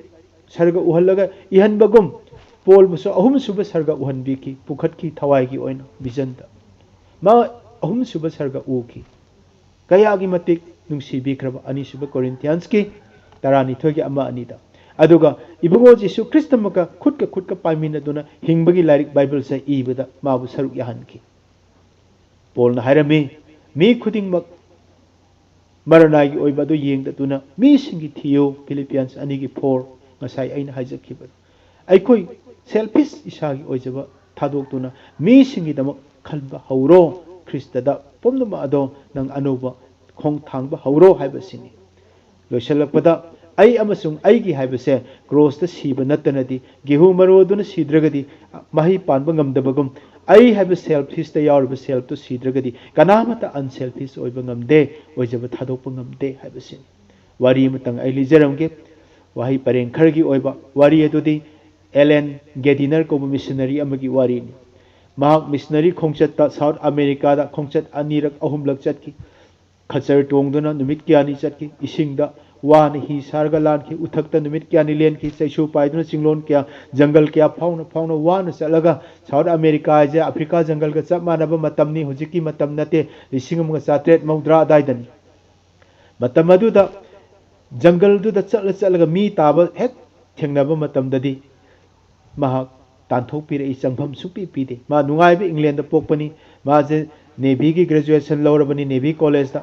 ꯁꯔꯒ ꯎꯍꯜꯂꯒ ꯏꯍꯟꯕꯒꯨꯝ, ꯄꯣꯜꯕꯨꯁꯨ ꯑꯍꯨꯝꯁꯨꯕ ꯁꯔꯒ ꯎꯍꯟꯕꯤꯈꯤ, ꯄꯨꯈꯠꯈꯤ ꯊꯋꯥꯏꯒꯤ ꯑꯣꯏꯅ ꯚꯤꯖꯟꯗ꯫ ꯃꯥ ꯑꯍꯨꯝꯁꯨꯕ ꯁꯔꯒ ꯎꯈꯤ꯫ ꯀꯌꯥꯒꯤ ꯃꯇꯤꯛ ꯅꯨꯡꯁꯤꯕꯤꯈ꯭ꯔꯕ, ꯑꯅꯤꯁꯨꯕ ꯀꯣꯔꯤꯟꯊꯤꯌꯟꯁꯀꯤ ꯇꯔꯥꯅꯤꯊꯣꯏꯒꯤ ꯑꯃ ꯑꯅꯤꯗ꯫ ꯑꯗꯨꯒ ꯏꯕꯨꯡꯉꯣ ꯖꯤꯁꯨ ꯈ꯭ꯔꯤꯁꯇꯃꯛꯀ ꯈꯨꯠꯀ ꯈꯨꯠꯀ ꯄꯥꯏꯃꯤꯟꯅꯗꯨꯅ ꯍꯤꯡꯕꯒꯤ ꯂꯥꯏꯔꯤꯛ ꯕꯥꯏꯕꯜꯁꯦ ꯏꯕꯗ ꯃꯥꯕꯨ ꯁꯔꯨꯛ ꯌꯥꯍꯟꯈꯤ꯫ ꯄꯣꯜꯅ ꯍꯥꯏꯔꯝꯃꯤ, "ꯃꯤ ꯈꯨꯗꯤꯡꯃꯛ ꯃꯔꯅꯥꯏꯒꯤ ꯑꯣꯏꯕ ꯑꯗꯨ ꯌꯦꯡꯗꯗꯨꯅ ꯃꯤꯁꯤꯡꯒꯤ ꯊꯤꯌꯨ", ꯐꯤꯂꯤꯄꯤꯌꯟꯁ ꯑꯅꯤꯒꯤ ꯐꯣꯔ, ꯉꯁꯥꯏ ꯑꯩꯅ ꯍꯥꯏꯖꯈꯤꯕꯗꯨ꯫ ꯑꯩꯈꯣꯏ ꯁꯦꯜꯐꯤꯁ, ꯏꯁꯥꯒꯤ ꯑꯣꯏꯖꯕ ꯊꯥꯗꯣꯛꯇꯨꯅ ꯃꯤꯁꯤꯡꯒꯤꯗꯃꯛ ꯈꯟꯕ ꯍꯧꯔꯣ꯫ ꯈ꯭ꯔꯤꯁꯇꯗ ꯄꯨꯝꯅꯃꯛ ꯑꯗꯣ ꯅꯪ ꯑꯅꯧꯕ ꯈꯣꯡꯊꯥꯡꯕ ꯍꯧꯔꯣ ꯍꯥꯏꯕꯁꯤꯅꯤ꯫ ꯂꯣꯏꯁꯤꯜꯂꯛꯄꯗ, ꯑꯩ ꯑꯃꯁꯨꯡ ꯑꯩꯒꯤ ꯍꯥꯏꯕꯁꯦ ꯀ꯭ꯔꯣꯁꯇ ꯁꯤꯕ ꯅꯠꯇꯅꯗꯤ, ꯒꯦꯍꯨ ꯃꯔꯨ ꯑꯗꯨꯅ ꯁꯤꯗ꯭ꯔꯒꯗꯤ ꯃꯍꯩ ꯄꯥꯟꯕ ꯉꯝꯗꯕꯒꯨꯝ, ꯑꯩ ꯍꯥꯏꯕ ꯁꯦꯜꯐꯤꯁꯇ ꯌꯥꯎꯔꯤꯕ ꯁꯦꯜꯐꯇꯨ ꯁꯤꯗ꯭ꯔꯒꯗꯤ ꯀꯅꯥꯃꯠꯇ ꯑꯟꯁꯦꯜꯐꯤꯁ ꯑꯣꯏꯕ ꯉꯝꯗꯦ, ꯑꯣꯏꯖꯕ ꯊꯥꯗꯣꯛꯄ ꯉꯝꯗꯦ ꯍꯥꯏꯕꯁꯤꯅꯤ꯫ ꯋꯥꯔꯤ ꯑꯃꯇꯪ ꯑꯩ ꯂꯤꯖꯔꯝꯒꯦ꯫ ꯋꯥꯍꯩ ꯄꯔꯦꯡ ꯈꯔꯒꯤ ꯑꯣꯏꯕ ꯋꯥꯔꯤ ꯑꯗꯨꯗꯤ ꯑꯦꯂꯦꯟ ꯒꯦꯗꯤꯅꯔ ꯀꯧꯕ ꯃꯤꯁꯅꯔꯤ ꯑꯃꯒꯤ ꯋꯥꯔꯤꯅꯤ꯫ ꯃꯍꯥꯛ ꯃꯤꯁꯅꯔꯤ ꯈꯣꯡꯆꯠꯇ ꯁꯥꯎꯠ ꯑꯃꯦꯔꯤꯀꯥꯗ ꯈꯣꯡꯆꯠ ꯑꯅꯤꯔꯛ ꯑꯍꯨꯝꯂꯛ ꯆꯠꯈꯤ꯫ ꯈꯆꯔ ꯇꯣꯡꯗꯨꯅ ꯅꯨꯃꯤꯠ ꯀꯌꯥꯅꯤ ꯆꯠꯈꯤ꯫ ꯏꯁꯤꯡꯗ ꯋꯥꯅ ꯍꯤ ꯁꯥꯔꯒ ꯂꯥꯟꯈꯤ꯫ ꯎꯊꯛꯇ ꯅꯨꯃꯤꯠ ꯀꯌꯥꯅꯤ ꯂꯦꯟꯈꯤ꯫ ꯆꯩꯁꯨ ꯄꯥꯏꯗꯨꯅ ꯆꯤꯡꯂꯣꯟ ꯀꯌꯥ, ꯖꯪꯒꯜ ꯀꯌꯥ ꯐꯥꯎꯅ ꯐꯥꯎꯅ ꯋꯥꯅ ꯆꯠꯂꯒ, ꯁꯥꯎꯠ ꯑꯃꯦꯔꯤꯀꯥ ꯍꯥꯏꯁꯦ ꯑꯐ꯭ꯔꯤꯀꯥ ꯖꯪꯒꯜꯒ ꯆꯞ ꯃꯥꯟꯅꯕ ꯃꯇꯝꯅꯤ꯫ ꯍꯧꯖꯤꯛꯀꯤ ꯃꯇꯝ ꯅꯠꯇꯦ, ꯂꯤꯁꯤꯡ ꯑꯃꯒ ꯆꯥꯇ꯭ꯔꯦꯠ ꯃꯧꯗ꯭ꯔꯥ ꯑꯗꯥꯏꯗꯅꯤ꯫ ꯃꯇꯝ ꯑꯗꯨꯗ ꯖꯪꯒꯜꯗꯨꯗ ꯆꯠꯂ ꯆꯠꯂꯒ ꯃꯤ ꯇꯥꯕ ꯍꯦꯛ ꯊꯦꯡꯅꯕ ꯃꯇꯝꯗꯗꯤ ꯃꯍꯥꯛ ꯇꯥꯟꯊꯣꯛꯄꯤꯔꯛꯏ, ꯆꯪꯐꯝ ꯁꯨꯡꯄꯤ ꯄꯤꯗꯦ꯫ ꯃꯥ ꯅꯨꯡꯉꯥꯏꯕ ꯏꯪꯂꯦꯟꯗ ꯄꯣꯛꯄꯅꯤ꯫ ꯃꯥꯁꯦ ꯅꯦꯚꯤꯒꯤ ꯒ꯭ꯔꯦꯖꯨꯑꯦꯁꯟ ꯂꯧꯔꯕꯅꯤ, ꯅꯦꯚꯤ ꯀꯣꯂꯦꯖꯇ꯫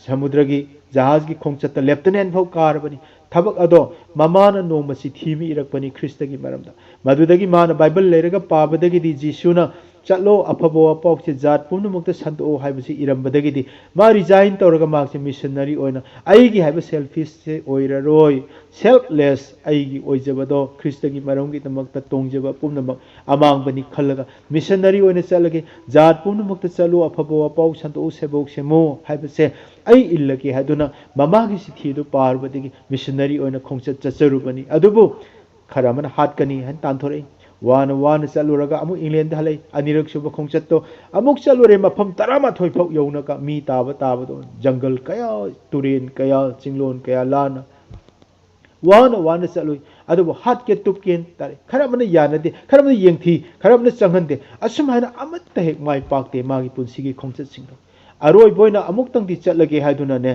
ꯁꯃꯨꯗ꯭ꯔꯒꯤ ꯖꯍꯥꯖꯒꯤ ꯈꯣꯡꯆꯠꯇ ꯂꯦꯞꯇꯅꯦꯟ ꯐꯥꯎ ꯀꯥꯔꯕꯅꯤ꯫ ꯊꯕꯛ ꯑꯗꯣ ꯃꯃꯥꯅ ꯅꯣꯡꯃ ꯆꯤꯊꯤ ꯑꯃ ꯏꯔꯛꯄꯅꯤ ꯈ꯭ꯔꯤꯁꯇꯒꯤ ꯃꯔꯝꯗ꯫ ꯃꯗꯨꯗꯒꯤ ꯃꯥꯅ ꯕꯥꯏꯕꯜ ꯂꯩꯔꯒ ꯄꯥꯕꯗꯒꯤꯗꯤ ꯖꯤꯁꯨꯅ "ꯆꯠꯂꯣ, ꯑꯐꯕ ꯋꯥꯄꯥꯎꯁꯦ ꯖꯥꯠ ꯄꯨꯝꯅꯃꯛꯇ ꯁꯟꯗꯣꯛꯑꯣ" ꯍꯥꯏꯕꯁꯤ ꯏꯔꯝꯕꯗꯒꯤꯗꯤ ꯃꯥ ꯔꯤꯖꯥꯏꯟ ꯇꯧꯔꯒ ꯃꯍꯥꯛꯁꯦ ꯃꯤꯁꯟꯅꯔꯤ ꯑꯣꯏꯅ "ꯑꯩꯒꯤ ꯍꯥꯏꯕ ꯁꯦꯜꯐꯤꯁꯁꯦ ꯑꯣꯏꯔꯔꯣꯏ, ꯁꯦꯜꯐꯂꯦꯁ, ꯑꯩꯒꯤ ꯑꯣꯏꯖꯕꯗꯣ ꯈ꯭ꯔꯤꯁꯇꯒꯤ ꯃꯔꯝꯒꯤꯗꯃꯛꯇ ꯇꯣꯡꯖꯕ ꯄꯨꯝꯅꯃꯛ ꯑꯃꯥꯡꯕꯅꯤ" ꯈꯜꯂꯒ ꯃꯤꯁꯟꯅꯔꯤ ꯑꯣꯏꯅ ꯆꯠꯂꯒꯦ, ꯖꯥꯠ ꯄꯨꯝꯅꯃꯛꯇ ꯆꯠꯂꯨ, ꯑꯐꯕ ꯋꯥꯄꯥꯎ ꯁꯟꯗꯣꯛꯎ, ꯁꯦꯝꯕꯧ ꯁꯦꯝꯃꯨ ꯍꯥꯏꯕꯁꯦ ꯑꯩ ꯏꯜꯂꯒꯦ ꯍꯥꯏꯗꯨꯅ ꯃꯃꯥꯒꯤ ꯆꯤꯊꯤ ꯑꯗꯨ ꯄꯥꯔꯨꯕꯗꯒꯤ ꯃꯤꯁꯟꯅꯔꯤ ꯑꯣꯏꯅ ꯈꯣꯡꯆꯠ ꯆꯠꯆꯔꯨꯕꯅꯤ꯫ ꯑꯗꯨꯕꯨ ꯈꯔ ꯑꯃꯅ ꯍꯥꯠꯀꯅꯤ ꯍꯥꯏꯅ ꯇꯥꯟꯊꯣꯔꯛꯏ꯫ ꯋꯥꯅ ꯋꯥꯅ ꯆꯠꯂꯨꯔꯒ ꯑꯃꯨꯛ ꯏꯪꯂꯦꯟꯗ ꯍꯜꯂꯛꯏ꯫ ꯑꯅꯤꯔꯛ ꯁꯨꯕ ꯈꯣꯡꯆꯠꯇꯣ ꯑꯃꯨꯛ ꯆꯠꯂꯨꯔꯦ, ꯃꯐꯝ ꯇꯔꯥꯃꯥꯊꯣꯏ ꯐꯥꯎ ꯌꯧꯅꯒ ꯃꯤ ꯇꯥꯕ ꯇꯥꯕꯗꯣ, ꯖꯪꯒꯜ ꯀꯌꯥ, ꯇꯨꯔꯦꯟ ꯀꯌꯥ, ꯆꯤꯡꯂꯣꯟ ꯀꯌꯥ ꯂꯥꯟꯅ ꯋꯥꯅ ꯋꯥꯅ ꯆꯠꯂꯨꯏ꯫ ꯑꯗꯨꯕꯨ ꯍꯥꯠꯀꯦ ꯇꯨꯞꯀꯦꯅ ꯇꯥꯔꯦ꯫ ꯈꯔ ꯑꯃꯅ ꯌꯥꯅꯗꯦ, ꯈꯔ ꯑꯃꯅ ꯌꯦꯡꯊꯤ, ꯈꯔ ꯑꯃꯅ ꯆꯪꯍꯟꯗꯦ꯫ ꯑꯁꯨꯝ ꯍꯥꯏꯅ ꯑꯃꯠꯇ ꯍꯦꯛ ꯃꯥꯏ ꯄꯥꯛꯇꯦ ꯃꯥꯒꯤ ꯄꯨꯟꯁꯤꯒꯤ ꯈꯣꯡꯆꯠꯁꯤꯡꯗꯣ꯫ ꯑꯔꯣꯏꯕ ꯑꯣꯏꯅ ꯑꯃꯨꯛꯇꯪꯗꯤ ꯆꯠꯂꯒꯦ ꯍꯥꯏꯗꯨꯅꯅꯦ,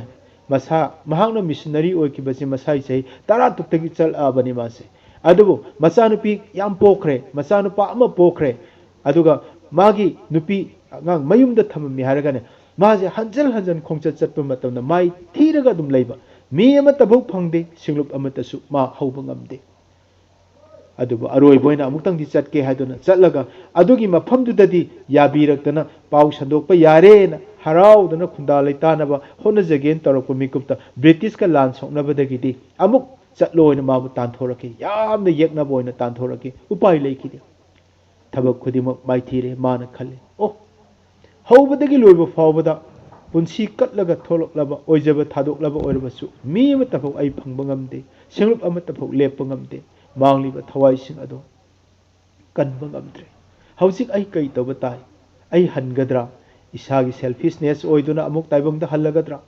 ꯃꯁꯥ, ꯃꯍꯥꯛꯅ ꯃꯤꯁꯟꯅꯔꯤ ꯑꯣꯏꯈꯤꯕꯁꯤ ꯃꯁꯥꯒꯤ ꯆꯍꯤ ꯇꯔꯥ ꯇꯔꯨꯛꯇꯒꯤ ꯆꯠꯂꯛꯑꯕꯅꯤ ꯃꯥꯁꯦ꯫ ꯑꯗꯨꯕꯨ ꯃꯆꯥꯅꯨꯄꯤ ꯌꯥꯝ ꯄꯣꯛꯈ꯭ꯔꯦ, ꯃꯆꯥꯅꯨꯄꯥ ꯑꯃ ꯄꯣꯛꯈ꯭ꯔꯦ꯫ ꯑꯗꯨꯒ ꯃꯥꯒꯤ ꯅꯨꯄꯤ ꯑꯉꯥꯡ ꯃꯌꯨꯝꯗ ꯊꯝꯃꯝꯃꯤ ꯍꯥꯏꯔꯒꯅꯦ, ꯃꯥꯁꯦ ꯍꯟꯖꯤꯟ ꯍꯟꯖꯤꯟ ꯈꯣꯡꯆꯠ ꯆꯠꯄ ꯃꯇꯝꯗ ꯃꯥꯏ ꯊꯤꯔꯒ ꯑꯗꯨꯝ ꯂꯩꯕ꯫ ꯃꯤ ꯑꯃꯠꯇꯐꯥꯎ ꯐꯪꯗꯦ, ꯁꯤꯡꯂꯨꯞ ꯑꯃꯠꯇꯁꯨ ꯃꯥ ꯍꯧꯕ ꯉꯝꯗꯦ꯫ ꯑꯗꯨꯕꯨ ꯑꯔꯣꯏꯕ ꯑꯣꯏꯅ ꯑꯃꯨꯛꯇꯪꯗꯤ ꯆꯠꯀꯦ ꯍꯥꯏꯗꯨꯅ ꯆꯠꯂꯒ, ꯑꯗꯨꯒꯤ ꯃꯐꯝꯗꯨꯗꯗꯤ ꯌꯥꯕꯤꯔꯛꯇꯅ ꯄꯥꯎ ꯁꯟꯗꯣꯛꯄ ꯌꯥꯔꯦꯅ ꯍꯔꯥꯎꯗꯅ ꯈꯨꯟꯗꯥ ꯂꯩꯇꯥꯅꯕ ꯍꯣꯠꯅꯖꯒꯦꯅ ꯇꯧꯔꯛꯄ ꯃꯤꯀꯨꯞꯇ ꯕ꯭ꯔꯤꯇꯤꯁꯀ ꯂꯥꯟ ꯁꯣꯛꯅꯕꯗꯒꯤꯗꯤ ꯑꯃꯨꯛ ꯆꯠꯂꯣ ꯍꯥꯏꯅ ꯃꯥꯕꯨ ꯇꯥꯟꯊꯣꯔꯛꯈꯤ꯫ ꯌꯥꯝꯅ ꯌꯦꯛꯅꯕ ꯑꯣꯏꯅ ꯇꯥꯟꯊꯣꯔꯛꯈꯤ꯫ ꯎꯄꯥꯏ ꯂꯩꯈꯤꯗꯦ꯫ ꯊꯕꯛ ꯈꯨꯗꯤꯡꯃꯛ ꯃꯥꯏꯊꯤꯔꯦ꯫ ꯃꯥꯅ ꯈꯜꯂꯤ, "ꯑꯣ, ꯍꯧꯕꯗꯒꯤ ꯂꯣꯏꯕ ꯐꯥꯎꯕꯗ ꯄꯨꯟꯁꯤ ꯀꯠꯂꯒ ꯊꯣꯛꯂꯛꯂꯕ, ꯑꯣꯏꯖꯕ ꯊꯥꯗꯣꯛꯂꯕ ꯑꯣꯏꯔꯕꯁꯨ, ꯃꯤ ꯑꯃꯠꯇꯐꯥꯎ ꯑꯩ ꯐꯪꯕ ꯉꯝꯗꯦ, ꯁꯤꯡꯂꯨꯞ ꯑꯃꯠꯇꯐꯥꯎ ꯂꯦꯞꯄ ꯉꯝꯗꯦ꯫ ꯃꯥꯡꯂꯤꯕ ꯊꯋꯥꯏꯁꯤꯡ ꯑꯗꯣ ꯀꯟꯕ ꯉꯝꯗ꯭ꯔꯦ꯫ ꯍꯧꯖꯤꯛ ꯑꯩ ꯀꯩ ꯇꯧꯕ ꯇꯥꯏ? ꯑꯩ ꯍꯟꯒꯗ꯭ꯔꯥ? ꯏꯁꯥꯒꯤ ꯁꯦꯜꯐꯤꯁꯅꯦꯁ ꯑꯣꯏꯗꯨꯅ ꯑꯃꯨꯛ ꯇꯥꯏꯕꯪꯗ ꯍꯜꯂꯒꯗ꯭ꯔꯥ?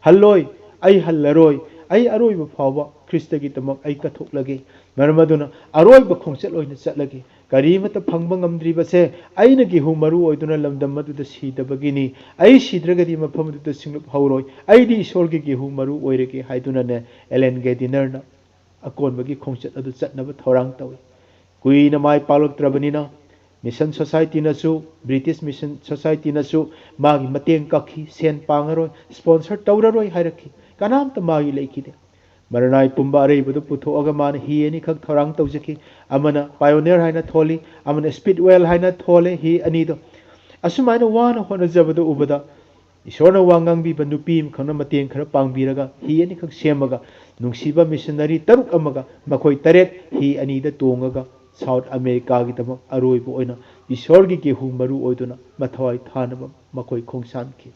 ꯍꯜꯂꯣꯏ, ꯑꯩ ꯍꯜꯂꯔꯣꯏ꯫ ꯑꯩ ꯑꯔꯣꯏꯕ ꯐꯥꯎꯕ ꯈ꯭ꯔꯤꯁꯇꯒꯤꯗꯃꯛ ꯑꯩ ꯀꯠꯊꯣꯛꯂꯒꯦ꯫ ꯃꯔꯝ ꯑꯗꯨꯅ ꯑꯔꯣꯏꯕ ꯈꯣꯡꯆꯠ ꯑꯣꯏꯅ ꯆꯠꯂꯒꯦ꯫ ꯀꯔꯤꯃꯠꯇ ꯐꯪꯕ ꯉꯝꯗ꯭ꯔꯤꯕꯁꯦ ꯑꯩꯅ ꯒꯦꯍꯨ ꯃꯔꯨ ꯑꯣꯏꯗꯨꯅ ꯂꯝꯗꯝ ꯑꯗꯨꯗ ꯁꯤꯗꯕꯒꯤꯅꯤ꯫ ꯑꯩ ꯁꯤꯗ꯭ꯔꯒꯗꯤ ꯃꯐꯝ ꯑꯗꯨꯗ ꯁꯤꯡꯂꯨꯞ ꯍꯧꯔꯣꯏ꯫ ꯑꯩꯗꯤ ꯏꯁꯣꯔꯒꯤ ꯒꯦꯍꯨ ꯃꯔꯨ ꯑꯣꯏꯔꯒꯦ" ꯍꯥꯏꯗꯨꯅꯅꯦ, ꯑꯦꯂꯦꯟ ꯒꯦꯗꯤꯅꯔꯅ ꯑꯀꯣꯟꯕꯒꯤ ꯈꯣꯡꯆꯠ ꯑꯗꯨ ꯆꯠꯅꯕ ꯊꯧꯔꯥꯡ ꯇꯧꯏ꯫ ꯀꯨꯏꯅ ꯃꯥꯏ ꯄꯥꯛꯂꯛꯇ꯭ꯔꯕꯅꯤꯅ ꯃꯤꯁꯟ ꯁꯣꯁꯥꯏꯇꯤꯅꯁꯨ, ꯕ꯭ꯔꯤꯇꯤꯁ ꯃꯤꯁꯟ ꯁꯣꯁꯥꯏꯇꯤꯅꯁꯨ ꯃꯥꯒꯤ ꯃꯇꯦꯡ ꯀꯛꯈꯤ, ꯁꯦꯟ ꯄꯥꯡꯉꯔꯣꯏ, ꯁ꯭ꯄꯣꯟꯁꯔ ꯇꯧꯔꯔꯣꯏ ꯍꯥꯏꯔꯛꯈꯤ꯫ ꯀꯅꯥꯝꯇ ꯃꯥꯒꯤ ꯂꯩꯈꯤꯗꯦ꯫ ꯃꯔꯅꯥꯏ ꯄꯨꯝꯕ ꯑꯔꯩꯕꯗꯨ ꯄꯨꯊꯣꯛꯑꯒ ꯃꯥꯅ ꯍꯤ ꯑꯅꯤꯈꯛ ꯊꯧꯔꯥꯡ ꯇꯧꯖꯈꯤ꯫ ꯑꯃꯅ Pioneer ꯍꯥꯏꯅ ꯊꯣꯜꯂꯤ, ꯑꯃꯅ Speedwell ꯍꯥꯏꯅ ꯊꯣꯜꯂꯦ꯫ ꯍꯤ ꯑꯅꯤꯗꯣ ꯑꯁꯨꯃꯥꯏꯅ ꯋꯥꯅ ꯍꯣꯠꯅꯖꯕꯗꯨ ꯎꯕꯗ ꯏꯁꯣꯔꯅ ꯋꯥ ꯉꯥꯡꯕꯤꯕ ꯅꯨꯄꯤ ꯑꯃꯈꯛꯅ ꯃꯇꯦꯡ ꯈꯔ ꯄꯥꯡꯕꯤꯔꯒ ꯍꯤ ꯑꯅꯤꯈꯛ ꯁꯦꯝꯃꯒ ꯅꯨꯡꯁꯤꯕ ꯃꯤꯁꯟꯅꯔꯤ ꯇꯔꯨꯛ ꯑꯃꯒ ꯃꯈꯣꯏ ꯇꯔꯦꯠ ꯍꯤ ꯑꯅꯤꯗ ꯇꯣꯡꯉꯒ South Americaꯒꯤꯗꯃꯛ ꯑꯔꯣꯏꯕ ꯑꯣꯏꯅ ꯏꯁꯣꯔꯒꯤ ꯒꯦꯍꯨ ꯃꯔꯨ ꯑꯣꯏꯗꯨꯅ ꯃꯊ꯭ꯋꯥꯏ ꯊꯥꯅꯕ ꯃꯈꯣꯏ ꯈꯣꯡꯁꯥꯟꯈꯤ꯫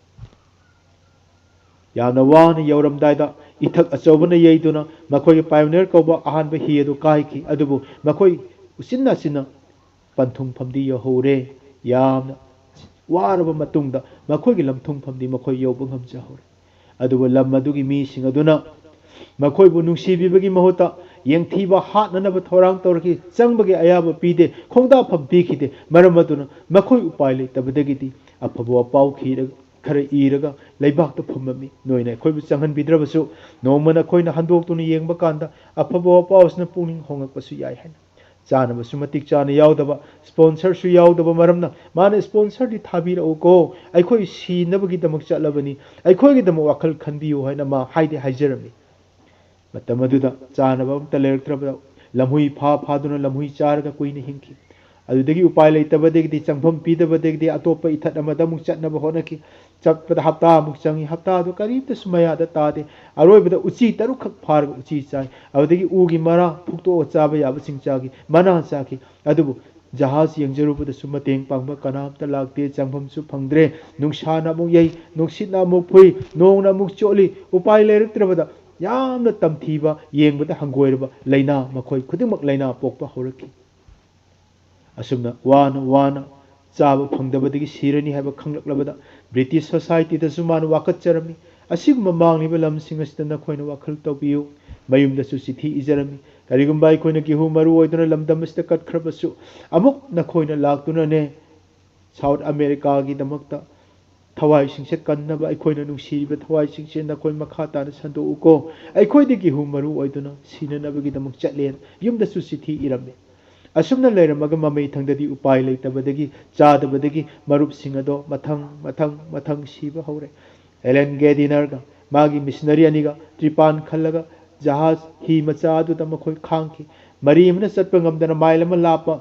ꯌꯥꯝꯅ ꯋꯥꯅ ꯌꯧꯔꯝꯗꯥꯏꯗ ꯏꯊꯛ ꯑꯆꯧꯕꯅ ꯌꯩꯗꯨꯅ ꯃꯈꯣꯏꯒꯤ Pioneer ꯀꯧꯕ ꯑꯍꯥꯟꯕ ꯍꯤ ꯑꯗꯨ ꯀꯥꯏꯈꯤ꯫ ꯑꯗꯨꯕꯨ ꯃꯈꯣꯏ ꯎꯆꯤꯟ ꯅꯥꯆꯤꯟꯅ ꯄꯟꯊꯨꯡꯐꯝꯗꯤ ꯌꯧꯍꯧꯔꯦ꯫ ꯌꯥꯝꯅ ꯋꯥꯔꯕ ꯃꯇꯨꯡꯗ ꯃꯈꯣꯏꯒꯤ ꯂꯝꯊꯨꯡꯐꯝꯗꯤ ꯃꯈꯣꯏ ꯌꯧꯕ ꯉꯝꯖꯍꯧꯔꯦ꯫ ꯑꯗꯨꯕꯨ ꯂꯝ ꯑꯗꯨꯒꯤ ꯃꯤꯁꯤꯡ ꯑꯗꯨꯅ ꯃꯈꯣꯏꯕꯨ ꯅꯨꯡꯁꯤꯕꯤꯕꯒꯤ ꯃꯍꯨꯠꯇ ꯌꯦꯡꯊꯤꯕ ꯍꯥꯠꯅꯅꯕ ꯊꯧꯔꯥꯡ ꯇꯧꯔꯛꯈꯤ꯫ ꯆꯪꯕꯒꯤ ꯑꯌꯥꯕ ꯄꯤꯗꯦ, ꯈꯣꯡꯗꯥꯐꯝ ꯄꯤꯈꯤꯗꯦ꯫ ꯃꯔꯝ ꯑꯗꯨꯅ ꯃꯈꯣꯏ ꯎꯄꯥꯏ ꯂꯩꯇꯕꯗꯒꯤꯗꯤ ꯑꯐꯕ ꯋꯥꯄꯥꯎ ꯈꯤꯔ-, ꯈꯔ ꯏꯔꯒ ꯂꯩꯕꯥꯛꯇ ꯐꯨꯝꯂꯝꯃꯤ꯫ ꯅꯣꯏꯅ ꯑꯩꯈꯣꯏꯕꯨ ꯆꯪꯍꯟꯕꯤꯗ꯭ꯔꯕꯁꯨ ꯅꯣꯡꯃ ꯅꯈꯣꯏꯅ ꯍꯟꯗꯣꯛꯇꯨꯅ ꯌꯦꯡꯕ ꯀꯥꯟꯗ ꯑꯐꯕ ꯋꯥꯄꯥꯎ ꯑꯁꯤꯅ ꯄꯨꯛꯅꯤꯡ ꯍꯣꯡꯂꯛꯄꯁꯨ ꯌꯥꯏ ꯍꯥꯏꯅ꯫ ꯆꯥꯅꯕꯁꯨ ꯃꯇꯤꯛ ꯆꯥꯅ ꯌꯥꯎꯗꯕ, sponsorꯁꯨ ꯌꯥꯎꯗꯕ ꯃꯔꯝꯅ ꯃꯥꯅ sponsorꯗꯤ ꯊꯥꯕꯤꯔꯛꯎꯀꯣ, ꯑꯩꯈꯣꯏ ꯁꯤꯅꯕꯒꯤꯗꯃꯛ ꯆꯠꯂꯕꯅꯤ, ꯑꯩꯈꯣꯏꯒꯤꯗꯃꯛ ꯋꯥꯈꯜ ꯈꯟꯕꯤꯌꯨ ꯍꯥꯏꯅ ꯃꯥ ꯍꯥꯏꯗꯤ ꯍꯥꯏꯖꯔꯝꯃꯤ꯫ ꯃꯇꯝ ꯑꯗꯨꯗ ꯆꯥꯅꯕ ꯑꯃꯠꯇ ꯂꯩꯔꯛꯇ꯭ꯔꯕꯗ ꯂꯝꯍꯨꯏ ꯐꯥ ꯐꯥꯗꯨꯅ ꯂꯝꯍꯨꯏ ꯆꯥꯔꯒ ꯀꯨꯏꯅ ꯍꯤꯡꯈꯤ꯫ ꯑꯗꯨꯗꯒꯤ ꯎꯄꯥꯏ ꯂꯩꯇꯕꯗꯒꯤꯗꯤ, ꯆꯪꯐꯝ ꯄꯤꯗꯕꯗꯒꯤꯗꯤ ꯑꯇꯣꯞꯄ ꯏꯊꯠ ꯑꯃꯗ ꯑꯃꯨꯛ ꯆꯠꯅꯕ ꯍꯣꯠꯅꯈꯤ꯫ ꯆꯠꯄꯗ ꯍꯞꯇꯥꯃꯨꯛ ꯆꯪꯏ, ꯍꯞꯇꯥꯗꯨ ꯀꯔꯤꯝꯇꯁꯨ ꯃꯌꯥꯗ ꯇꯥꯗꯦ꯫ ꯑꯔꯣꯏꯕꯗ ꯎꯆꯤ ꯇꯔꯨꯛꯈꯛ ꯐꯥꯔꯒ ꯎꯆꯤ ꯆꯥꯏ꯫ ꯑꯗꯨꯗꯒꯤ ꯎꯒꯤ ꯃꯔꯥ ꯐꯨꯛꯇꯣꯛꯑ ꯆꯥꯕ ꯌꯥꯕꯁꯤꯡ ꯆꯥꯈꯤ, ꯃꯅꯥ ꯆꯥꯈꯤ꯫ ꯑꯗꯨꯕꯨ ꯖꯍꯥꯖ ꯌꯦꯡꯖꯔꯨꯕꯗꯁꯨ ꯃꯇꯦꯡ ꯄꯥꯡꯕ ꯀꯅꯥꯝꯇ ꯂꯥꯛꯇꯦ, ꯆꯪꯐꯝꯁꯨ ꯐꯪꯗ꯭ꯔꯦ꯫ ꯅꯨꯡꯁꯥꯅ ꯑꯃꯨꯛ ꯌꯩ, ꯅꯨꯡꯁꯤꯠꯅ ꯑꯃꯨꯛ ꯐꯨꯏ, ꯅꯣꯡꯅ ꯑꯃꯨꯛ ꯆꯣꯠꯂꯤ꯫ ꯎꯄꯥꯏ ꯂꯩꯔꯛꯇ꯭ꯔꯕꯗ ꯌꯥꯝꯅ ꯇꯝꯊꯤꯕ, ꯌꯦꯡꯕꯗ ꯍꯪꯒꯣꯏꯔꯕ ꯂꯥꯏꯅꯥ, ꯃꯈꯣꯏ ꯈꯨꯗꯤꯡꯃꯛ ꯂꯥꯏꯅꯥ ꯄꯣꯛꯄ ꯍꯧꯔꯛꯈꯤ꯫ ꯑꯁꯨꯝꯅ ꯋꯥꯅ ꯋꯥꯅ ꯆꯥꯕ ꯐꯪꯗꯕꯗꯒꯤ ꯁꯤꯔꯅꯤ ꯍꯥꯏꯕ ꯈꯪꯂꯛꯂꯕꯗ British Societyꯗꯁꯨ ꯃꯥꯅ ꯋꯥꯀꯠꯆꯔꯝꯃꯤ꯫ ꯑꯁꯤꯒꯨꯝꯕ ꯃꯥꯡꯂꯤꯕ ꯂꯝꯁꯤꯡ ꯑꯁꯤꯗ ꯅꯈꯣꯏꯅ ꯋꯥꯈꯜ ꯇꯧꯕꯤꯌꯨ꯫ ꯃꯌꯨꯝꯗꯁꯨ ꯆꯤꯊꯤ ꯏꯖꯔꯝꯃꯤ꯫ ꯀꯔꯤꯒꯨꯝꯕ ꯑꯩꯈꯣꯏꯅ ꯒꯦꯍꯨ ꯃꯔꯨ ꯑꯣꯏꯗꯨꯅ ꯂꯝꯗꯝ ꯑꯁꯤꯗ ꯀꯠꯈ꯭ꯔꯕꯁꯨ, ꯑꯃꯨꯛ ꯅꯈꯣꯏꯅ ꯂꯥꯛꯇꯨꯅꯅꯦ South Americaꯒꯤꯗꯃꯛꯇ ꯊꯋꯥꯏꯁꯤꯡꯁꯦ ꯀꯟꯅꯕ ꯑꯩꯈꯣꯏꯅ ꯅꯨꯡꯁꯤꯔꯤꯕ ꯊꯋꯥꯏꯁꯤꯡꯁꯦ ꯅꯈꯣꯏ ꯃꯈꯥ ꯇꯥꯅ ꯁꯟꯗꯣꯛꯎꯀꯣ꯫ ꯑꯩꯈꯣꯏꯗꯤ ꯒꯦꯍꯨ ꯃꯔꯨ ꯑꯣꯏꯗꯨꯅ ꯁꯤꯅꯅꯕꯒꯤꯗꯃꯛ ꯆꯠꯂꯦꯅ ꯌꯨꯝꯗꯁꯨ ꯆꯤꯊꯤ ꯏꯔꯝꯃꯤ꯫ ꯑꯁꯨꯝꯅ ꯂꯩꯔꯝꯃꯒ ꯃꯃꯩ ꯊꯪꯗꯗꯤ ꯎꯄꯥꯏ ꯂꯩꯇꯕꯗꯒꯤ, ꯆꯥꯗꯕꯗꯒꯤ ꯃꯔꯨꯞꯁꯤꯡ ꯑꯗꯣ ꯃꯊꯪ, ꯃꯊꯪ, ꯃꯊꯪ ꯁꯤꯕ ꯍꯧꯔꯦ꯫ ꯑꯦꯂꯦꯟ ꯒꯦꯗꯤꯅꯔꯒ ꯃꯥꯒꯤ ꯃꯤꯁꯅꯔꯤ ꯑꯅꯤꯒ ꯇ꯭ꯔꯤꯄꯥꯟ ꯈꯜꯂꯒ ꯖꯍꯥꯖ ꯍꯤ ꯃꯆꯥ ꯑꯗꯨꯗ ꯃꯈꯣꯏ ꯈꯥꯡꯈꯤ꯫ ꯃꯔꯤ ꯑꯃꯅ ꯆꯠꯄ ꯉꯝꯗꯅ ꯃꯥꯏꯜ ꯑꯃ ꯂꯥꯞꯄ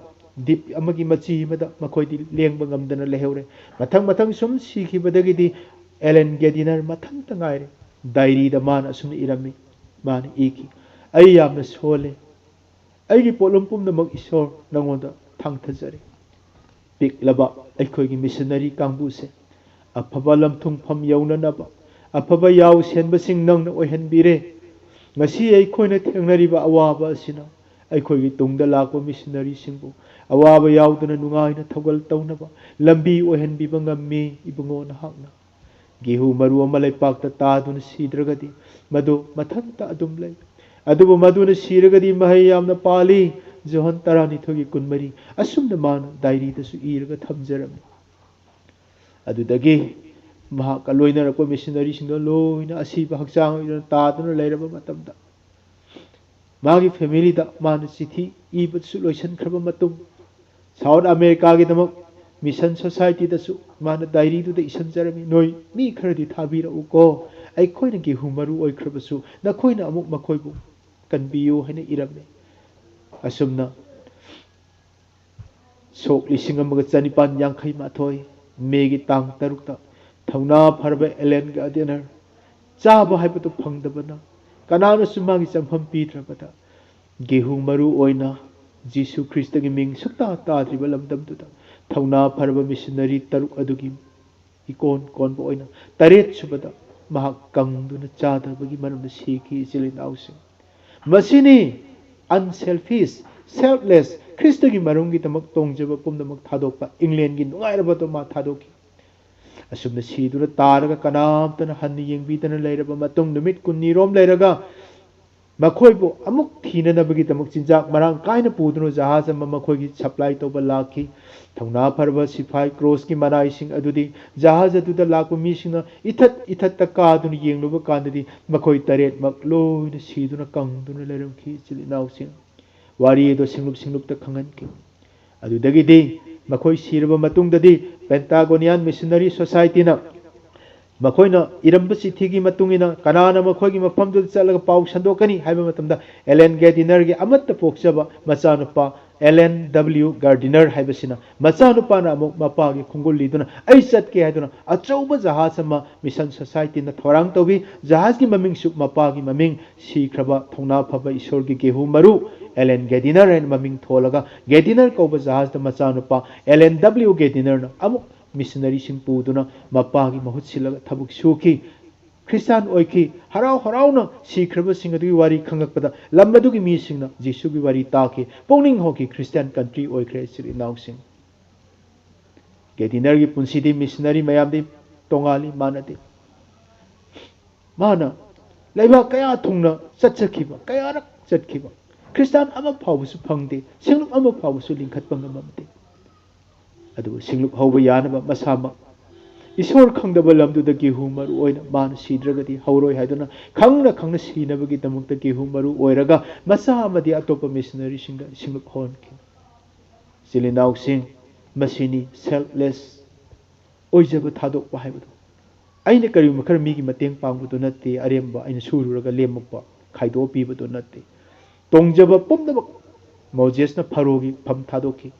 ꯗꯤꯞ ꯑꯃꯒꯤ ꯃꯆꯤ ꯑꯃꯗ ꯃꯈꯣꯏꯗꯤ ꯂꯦꯡꯕ ꯉꯝꯗꯅ ꯂꯩꯍꯧꯔꯦ꯫ ꯃꯊꯪ ꯃꯊꯪ ꯁꯨꯝ ꯁꯤꯈꯤꯕꯗꯒꯤꯗꯤ ꯑꯦꯂꯦꯟ ꯒꯦꯗꯤꯅꯔ ꯃꯊꯟꯇ ꯉꯥꯏꯔꯦ꯫ ꯗꯥꯏꯔꯤꯗ ꯃꯥꯅ ꯑꯁꯨꯝꯅ ꯏꯔꯝꯃꯤ꯫ ꯃꯥꯅ ꯏꯈꯤ, "ꯑꯩ ꯌꯥꯝꯅ ꯁꯣꯜꯂꯦ꯫ ꯑꯩꯒꯤ ꯄꯣꯠꯂꯨꯝ ꯄꯨꯝꯅꯃꯛ ꯏꯁꯣꯔ ꯅꯉꯣꯟꯗ ꯊꯥꯡꯊꯖꯔꯤ꯫ ꯄꯤꯛꯂꯕ ꯑꯩꯈꯣꯏꯒꯤ ꯃꯤꯁꯟꯅꯔꯤ ꯀꯥꯡꯕꯨꯁꯦ ꯑꯐꯕ ꯂꯝꯊꯨꯡꯐꯝ ꯌꯧꯅꯅꯕ ꯑꯐꯕ ꯌꯥꯎ ꯁꯦꯟꯕꯁꯤꯡ ꯅꯪꯅ ꯑꯣꯏꯍꯟꯕꯤꯔꯦ꯫ ꯉꯁꯤ ꯑꯩꯈꯣꯏꯅ ꯊꯦꯡꯅꯔꯤꯕ ꯑꯋꯥꯕ ꯑꯁꯤꯅ ꯑꯩꯈꯣꯏꯒꯤ ꯇꯨꯡꯗ ꯂꯥꯛꯄ ꯃꯤꯁꯟꯅꯔꯤꯁꯤꯡꯕꯨ ꯑꯋꯥꯕ ꯌꯥꯎꯗꯅ ꯅꯨꯡꯉꯥꯏꯅ ꯊꯧꯒꯜ ꯇꯧꯅꯕ ꯂꯝꯕꯤ ꯑꯣꯏꯍꯟꯕꯤꯕ ꯉꯝꯃꯤ, ꯏꯕꯨꯡꯉꯣ ꯅꯍꯥꯛꯅ꯫ ꯒꯦꯍꯨ ꯃꯔꯨ ꯑꯃ ꯂꯩꯄꯥꯛꯇ ꯇꯥꯗꯨꯅ ꯁꯤꯗ꯭ꯔꯒꯗꯤ ꯃꯗꯨ ꯃꯊꯟꯇ ꯑꯗꯨꯝ ꯂꯩ꯫ ꯑꯗꯨꯕꯨ ꯃꯗꯨꯅ ꯁꯤꯔꯒꯗꯤ ꯃꯍꯩ ꯌꯥꯝꯅ ꯄꯥꯜꯂꯤ"꯫ ꯖꯣꯍꯟ ꯇꯔꯥꯅꯤꯊꯣꯏꯒꯤ ꯀꯨꯟꯃꯔꯤ꯫ ꯑꯁꯨꯝꯅ ꯃꯥꯅ ꯗꯥꯏꯔꯤꯗꯁꯨ ꯏꯔꯒ ꯊꯝꯖꯔꯝꯃꯤ꯫ ꯑꯗꯨꯗꯒꯤ ꯃꯍꯥꯛꯀ ꯂꯣꯏꯅꯔꯛꯄ ꯃꯤꯁꯅꯔꯤꯁꯤꯡꯗꯣ ꯂꯣꯏꯅ ꯑꯁꯤꯕ ꯍꯛꯆꯥꯡ ꯑꯣꯏꯗꯨꯅ ꯇꯥꯗꯨꯅ ꯂꯩꯔꯕ ꯃꯇꯝꯗ, ꯃꯥꯒꯤ ꯐꯦꯃꯤꯂꯤꯗ ꯃꯥꯅ ꯆꯤꯊꯤ ꯏꯕꯁꯨ ꯂꯣꯏꯁꯤꯟꯈ꯭ꯔꯕ ꯃꯇꯨꯡ, ꯁꯥꯎꯠ ꯑꯃꯦꯔꯤꯀꯥꯒꯤꯗꯃꯛ ꯃꯤꯁꯟ ꯁꯣꯁꯥꯏꯇꯤꯗꯁꯨ ꯃꯥꯅ ꯗꯥꯏꯔꯤꯗꯨꯗ ꯏꯁꯟꯖꯔꯝꯃꯤ, "ꯅꯣꯏ ꯃꯤ ꯈꯔꯗꯤ ꯊꯥꯕꯤꯔꯛꯎꯀꯣ, ꯑꯩꯈꯣꯏꯅ ꯒꯦꯍꯨ ꯃꯔꯨ ꯑꯣꯏꯈ꯭ꯔꯕꯁꯨ ꯅꯈꯣꯏꯅ ꯑꯃꯨꯛ ꯃꯈꯣꯏꯕꯨ ꯀꯟꯕꯤꯌꯨ" ꯍꯥꯏꯅ ꯏꯔꯝꯃꯤ꯫ ꯑꯁꯨꯝꯅ ꯁꯣꯛ ꯂꯤꯁꯤꯡ ꯑꯃꯒ ꯆꯅꯤꯄꯥꯟ ꯌꯥꯡꯈꯩ ꯃꯥꯊꯣꯏ, ꯃꯦꯒꯤ ꯇꯥꯡ ꯇꯔꯨꯛꯇ ꯊꯧꯅꯥ ꯐꯔꯕ ꯑꯦꯂꯦꯟ ꯒꯥꯔꯗꯤꯅꯔ, ꯆꯥꯕ ꯍꯥꯏꯕꯗꯨ ꯐꯪꯗꯕꯅ ꯀꯅꯥꯅꯁꯨ ꯃꯥꯒꯤ ꯆꯪꯐꯝ ꯄꯤꯗ꯭ꯔꯕꯗ, ꯒꯦꯍꯨ ꯃꯔꯨ ꯑꯣꯏꯅ ꯖꯤꯁꯨ ꯈ꯭ꯔꯤꯁꯇꯒꯤ ꯃꯤꯡ ꯁꯨꯛꯇꯥ ꯇꯥꯗ꯭ꯔꯤꯕ ꯂꯝꯗꯝꯗꯨꯗ ꯊꯧꯅꯥ ꯐꯔꯕ ꯃꯤꯁꯅꯔꯤ ꯇꯔꯨꯛ ꯑꯗꯨꯒꯤ ꯏꯀꯣꯟ ꯀꯣꯟꯕ ꯑꯣꯏꯅ ꯇꯔꯦꯠ ꯁꯨꯕꯗ ꯃꯍꯥꯛ ꯀꯪꯗꯨꯅ ꯆꯥꯗꯕꯒꯤ ꯃꯔꯝꯗ ꯁꯤꯈꯤ, ꯏꯆꯤꯜ ꯏꯅꯥꯎꯁꯤꯡ꯫ ꯃꯁꯤꯅꯤ unselfish, selfless, ꯈ꯭ꯔꯤꯁꯇꯒꯤ ꯃꯔꯨꯝꯒꯤꯗꯃꯛ ꯇꯣꯡꯖꯕ ꯄꯨꯝꯅꯃꯛ ꯊꯥꯗꯣꯛꯄ, ꯏꯪꯂꯦꯟꯒꯤ ꯅꯨꯡꯉꯥꯏꯔꯕꯗꯣ ꯃꯥ ꯊꯥꯗꯣꯛꯈꯤ꯫ ꯑꯁꯨꯝꯅ ꯁꯤꯗꯨꯅ ꯇꯥꯔꯒ ꯀꯅꯥꯝꯇꯅ ꯍꯟꯅ ꯌꯦꯡꯕꯤꯗꯅ ꯂꯩꯔꯕ ꯃꯇꯨꯡ, ꯅꯨꯃꯤꯠ ꯀꯨꯟꯅꯤꯔꯣꯝ ꯂꯩꯔꯒ ꯃꯈꯣꯏꯕꯨ ꯑꯃꯨꯛ ꯊꯤꯅꯅꯕꯒꯤꯗꯃꯛ ꯆꯤꯟꯖꯥꯛ ꯃꯔꯥꯡ ꯀꯥꯏꯅ ꯄꯨꯗꯨꯅ ꯖꯍꯥꯖ ꯑꯃ ꯃꯈꯣꯏꯒꯤ ꯁꯄ꯭ꯂꯥꯏ ꯇꯧꯕ ꯂꯥꯛꯈꯤ꯫ ꯊꯧꯅꯥ ꯐꯔꯕ ꯁꯤꯐꯥꯏ ꯀ꯭ꯔꯣꯁꯀꯤ ꯃꯅꯥꯏꯁꯤꯡ ꯑꯗꯨꯗꯤ ꯖꯍꯥꯖ ꯑꯗꯨꯗ ꯂꯥꯛꯄ ꯃꯤꯁꯤꯡꯅ ꯏꯊꯠ ꯏꯊꯠꯇ ꯀꯥꯗꯨꯅ ꯌꯦꯡꯂꯨꯕ ꯀꯥꯟꯗꯗꯤ ꯃꯈꯣꯏ ꯇꯔꯦꯠꯃꯛ ꯂꯣꯏꯅ ꯁꯤꯗꯨꯅ ꯀꯪꯗꯨꯅ ꯂꯩꯔꯝꯈꯤ꯫ ꯏꯆꯤꯜ ꯏꯅꯥꯎꯁꯤꯡ, ꯋꯥꯔꯤ ꯑꯗꯨ ꯁꯤꯡꯂꯨꯞ ꯁꯤꯡꯂꯨꯞꯇ ꯈꯪꯍꯟꯈꯤ꯫ ꯑꯗꯨꯗꯒꯤꯗꯤ ꯃꯈꯣꯏ ꯁꯤꯔꯕ ꯃꯇꯨꯡꯗꯗꯤ ꯄꯦꯟꯇꯥꯒꯣꯅꯤꯌꯥꯟ ꯃꯤꯁꯅꯔꯤ ꯁꯣꯁꯥꯏꯇꯤꯅ ꯃꯈꯣꯏꯅ ꯏꯔꯝꯕ ꯆꯤꯊꯤꯒꯤ ꯃꯇꯨꯡ ꯏꯟꯅ ꯀꯅꯥꯅ ꯃꯈꯣꯏꯒꯤ ꯃꯐꯝꯗꯨꯗ ꯆꯠꯂꯒ ꯄꯥꯎ ꯁꯟꯗꯣꯛꯀꯅꯤ ꯍꯥꯏꯕ ꯃꯇꯝꯗ, ꯑꯦꯂꯦꯟ ꯒꯦꯗꯤꯅꯔꯒꯤ ꯑꯃꯠꯇ ꯄꯣꯛꯆꯕ ꯃꯆꯥꯅꯨꯄꯥ ꯑꯦꯂꯦꯟ ꯗꯕ꯭ꯂꯤꯎ ꯒꯥꯔꯗꯤꯅꯔ ꯍꯥꯏꯕꯁꯤꯅ, ꯃꯆꯥꯅꯨꯄꯥꯅ ꯑꯃꯨꯛ ꯃꯄꯥꯒꯤ ꯈꯣꯡꯒꯨꯜ ꯂꯤꯗꯨꯅ ꯑꯩ ꯆꯠꯀꯦ ꯍꯥꯏꯗꯨꯅ ꯑꯆꯧꯕ ꯖꯍꯥꯖ ꯑꯃ ꯃꯤꯁꯟ ꯁꯣꯁꯥꯏꯇꯤꯅ ꯊꯧꯔꯥꯡ ꯇꯧꯏ꯫ ꯖꯍꯥꯖꯀꯤ ꯃꯃꯤꯡꯁꯨ ꯃꯄꯥꯒꯤ ꯃꯃꯤꯡ, ꯁꯤꯈ꯭ꯔꯕ ꯊꯧꯅꯥ ꯐꯕ ꯏꯁꯣꯔꯒꯤ ꯒꯦꯍꯨ ꯃꯔꯨ ꯑꯦꯂꯦꯟ ꯒꯦꯗꯤꯅꯔ ꯍꯥꯏꯅ ꯃꯃꯤꯡ ꯊꯣꯜꯂꯒ, ꯒꯦꯗꯤꯅꯔ ꯀꯧꯕ ꯖꯍꯥꯖꯇ ꯃꯆꯥꯅꯨꯄꯥ ꯑꯦꯂꯦꯟ ꯗꯕ꯭ꯂꯤꯎ ꯒꯦꯗꯤꯅꯔꯅ ꯑꯃꯨꯛ ꯃꯤꯁꯅꯔꯤꯁꯤꯡ ꯄꯨꯗꯨꯅ ꯃꯄꯥꯒꯤ ꯃꯍꯨꯠ ꯁꯤꯜꯂꯒ ꯊꯕꯛ ꯁꯨꯈꯤ꯫ ꯈ꯭ꯔꯤꯁꯇꯥꯟ ꯑꯣꯏꯈꯤ꯫ ꯍꯔꯥꯎ ꯍꯔꯥꯎꯅ ꯁꯤꯈ꯭ꯔꯕꯁꯤꯡ ꯑꯗꯨꯒꯤ ꯋꯥꯔꯤ ꯈꯪꯂꯛꯄꯗ ꯂꯝ ꯑꯗꯨꯒꯤ ꯃꯤꯁꯤꯡꯅ ꯖꯤꯁꯨꯒꯤ ꯋꯥꯔꯤ ꯇꯥꯈꯤ꯫ ꯄꯨꯛꯅꯤꯡ ꯍꯣꯡꯈꯤ꯫ ꯈ꯭ꯔꯤꯁꯇꯥꯟ ꯀꯟꯇ꯭ꯔꯤ ꯑꯣꯏꯈ꯭ꯔꯦ, ꯏꯆꯤꯜ ꯏꯅꯥꯎꯁꯤꯡ꯫ ꯒꯦꯗꯤꯅꯔꯒꯤ ꯄꯨꯟꯁꯤꯗꯤ ꯃꯤꯁꯅꯔꯤ ꯃꯌꯥꯝꯗꯤ ꯇꯣꯉꯥꯜꯂꯤ, ꯃꯥꯟꯅꯗꯦ꯫ ꯃꯥꯅ ꯂꯩꯕꯥꯛ ꯀꯌꯥ ꯊꯨꯡꯅ ꯆꯠꯆꯈꯤꯕ, ꯀꯌꯥꯔꯛ ꯆꯠꯈꯤꯕ, ꯈ꯭ꯔꯤꯁꯇꯥꯟ ꯑꯃ ꯐꯥꯎꯕꯁꯨ ꯐꯪꯗꯦ, ꯁꯤꯡꯂꯨꯞ ꯑꯃ ꯐꯥꯎꯕꯁꯨ ꯂꯤꯡꯈꯠꯄ ꯉꯝꯃꯝꯗꯦ꯫ ꯑꯗꯨꯕꯨ ꯁꯤꯡꯂꯨꯞ ꯍꯧꯕ ꯌꯥꯅꯕ ꯃꯁꯥꯃꯛ ꯏꯁꯣꯔ ꯈꯪꯗꯕ ꯂꯝꯗꯨꯗ ꯒꯦꯍꯨ ꯃꯔꯨ ꯑꯣꯏꯅ ꯃꯥꯅ ꯁꯤꯗ꯭ꯔꯒꯗꯤ ꯍꯧꯔꯣꯏ ꯍꯥꯏꯗꯨꯅ ꯈꯪꯅ ꯈꯪꯅ ꯁꯤꯅꯕꯒꯤꯗꯃꯛꯇ ꯒꯦꯍꯨ ꯃꯔꯨ ꯑꯣꯏꯔꯒ ꯃꯆꯥ ꯑꯃꯗꯤ ꯑꯇꯣꯞꯄ ꯃꯤꯁꯅꯔꯤꯁꯤꯡꯗ ꯁꯤꯡꯂꯨꯞ ꯍꯧꯍꯟꯈꯤ꯫ ꯏꯆꯤꯜ ꯏꯅꯥꯎꯁꯤꯡ, ꯃꯁꯤꯅꯤ ꯁꯦꯜꯐꯂꯦꯁ ꯑꯣꯏꯖꯕ ꯊꯥꯗꯣꯛꯄ ꯍꯥꯏꯕꯗꯨ꯫ ꯑꯩꯅ ꯀꯔꯤꯒꯨꯝꯕ ꯈꯔ ꯃꯤꯒꯤ ꯃꯇꯦꯡ ꯄꯥꯡꯕꯗꯨ ꯅꯠꯇꯦ, ꯑꯔꯦꯝꯕ ꯑꯩꯅ ꯁꯨꯔꯨꯔꯒ ꯂꯦꯝꯃꯛꯄ ꯈꯥꯏꯗꯣꯛꯑ ꯄꯤꯕꯗꯨ ꯅꯠꯇꯦ꯫ ꯇꯣꯡꯖꯕ ꯄꯨꯝꯅꯃꯛ ꯃꯣꯖꯦꯁꯅ ꯐꯔꯣꯒꯤ ꯐꯝ ꯊꯥꯗꯣꯛꯈꯤ,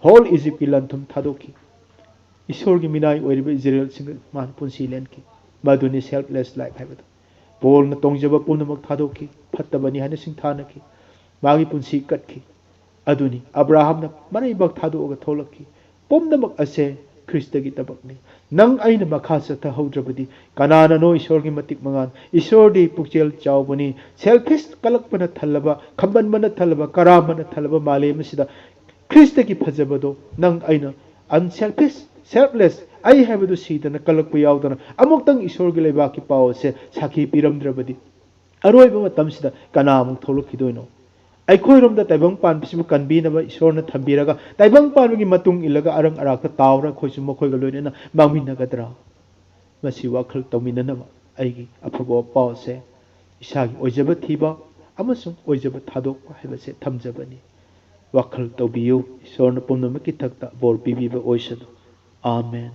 ꯍꯣꯜ ꯏꯖꯤꯞꯀꯤ ꯂꯟꯊꯨꯝ ꯊꯥꯗꯣꯛꯈꯤ, ꯏꯁꯣꯔꯒꯤ ꯃꯤꯅꯥꯏ ꯑꯣꯏꯔꯤꯕ ꯏꯖꯔꯦꯜꯁꯤꯡꯗ ꯃꯥꯅ ꯄꯨꯟꯁꯤ ꯂꯦꯟꯈꯤ꯫ ꯃꯗꯨꯅꯤ ꯁꯦꯜꯐꯂꯦꯁ ꯂꯥꯏꯐ ꯍꯥꯏꯕꯗꯨ꯫ ꯄꯣꯜꯅ ꯇꯣꯡꯖꯕ ꯄꯨꯝꯅꯃꯛ ꯊꯥꯗꯣꯛꯈꯤ, ꯐꯠꯇꯕꯅꯤ ꯍꯥꯏꯅ ꯁꯤꯡꯊꯥꯅꯈꯤ, ꯃꯥꯒꯤ ꯄꯨꯟꯁꯤ ꯀꯠꯈꯤ꯫ ꯑꯗꯨꯅꯤ ꯑꯕ꯭ꯔꯥꯍꯥꯝꯅ ꯃꯔꯩꯕꯥꯛ ꯊꯥꯗꯣꯛꯑꯒ ꯊꯣꯛꯂꯛꯈꯤ꯫ ꯄꯨꯝꯅꯃꯛ ꯑꯁꯦ ꯈ꯭ꯔꯤꯁꯇꯒꯤꯗꯃꯛꯅꯤ꯫ ꯅꯪ ꯑꯩꯅ ꯃꯈꯥ ꯆꯠꯊꯍꯧꯗ꯭ꯔꯕꯗꯤ ꯀꯅꯥꯅꯅꯣ ꯏꯁꯣꯔꯒꯤ ꯃꯇꯤꯛ ꯃꯉꯥꯜ? ꯏꯁꯣꯔꯗꯤ ꯄꯨꯛꯆꯦꯜ ꯆꯥꯎꯕꯅꯤ꯫ ꯁꯦꯜꯐꯤꯁ ꯀꯜꯂꯛꯄꯅ ꯊꯜꯂꯕ, ꯈꯝꯕꯟꯕꯅ ꯊꯜꯂꯕ, ꯀꯔꯥꯝꯕꯅ ꯊꯜꯂꯕ ꯃꯥꯂꯦꯝ ꯑꯁꯤꯗ ꯈ꯭ꯔꯤꯁꯇꯒꯤ ꯐꯖꯕꯗꯣ ꯅꯪ ꯑꯩꯅ ꯑꯟꯁꯦꯜꯐꯤꯁ, ꯁꯦꯜꯐꯂꯦꯁ, ꯑꯩ ꯍꯥꯏꯕꯗꯨ ꯁꯤꯗꯅ ꯀꯜꯂꯛꯄ ꯌꯥꯎꯗꯅ ꯑꯃꯨꯛꯇꯪ ꯏꯁꯣꯔꯒꯤ ꯂꯩꯕꯥꯛꯀꯤ ꯄꯥꯎ ꯑꯁꯦ ꯁꯥꯈꯤ ꯄꯤꯔꯝꯗ꯭ꯔꯕꯗꯤ ꯑꯔꯣꯏꯕ ꯃꯇꯝꯁꯤꯗ ꯀꯅꯥ ꯑꯃꯨꯛ ꯊꯣꯛꯂꯛꯈꯤꯗꯣꯏꯅꯣ? ꯑꯩꯈꯣꯏꯔꯣꯝꯗ ꯇꯥꯏꯕꯪ ꯄꯥꯟꯕꯁꯤꯕꯨ ꯀꯟꯕꯤꯅꯕ ꯏꯁꯣꯔꯅ ꯊꯝꯕꯤꯔꯒ, ꯇꯥꯏꯕꯪ ꯄꯥꯟꯕꯒꯤ ꯃꯇꯨꯡ ꯏꯜꯂꯒ ꯑꯔꯪ ꯑꯔꯥꯛꯇ ꯇꯥꯎꯔ ꯑꯩꯈꯣꯏꯁꯨ ꯃꯈꯣꯏꯒ ꯂꯣꯏꯅꯅ ꯃꯥꯡꯃꯤꯟꯅꯒꯗ꯭ꯔꯥ? ꯃꯁꯤ ꯋꯥꯈꯜ ꯇꯧꯃꯤꯟꯅꯅꯕ ꯑꯩꯒꯤ ꯑꯐꯕ ꯄꯥꯎꯁꯦ ꯏꯁꯥꯒꯤ ꯑꯣꯏꯖꯕ ꯊꯤꯕ ꯑꯃꯁꯨꯡ ꯑꯣꯏꯖꯕ ꯊꯥꯗꯣꯛꯄ ꯍꯥꯏꯕꯁꯦ ꯊꯝꯖꯕꯅꯤ꯫ ꯋꯥꯈꯜ ꯇꯧꯕꯤꯌꯨ꯫ ꯏꯁꯣꯔꯅ ꯄꯨꯝꯅꯃꯛꯀꯤ ꯊꯛꯇ ꯕꯣꯔ ꯄꯤꯕꯤꯕ ꯑꯣꯏꯁꯅꯨ꯫ ꯑꯥꯃꯦꯟ꯫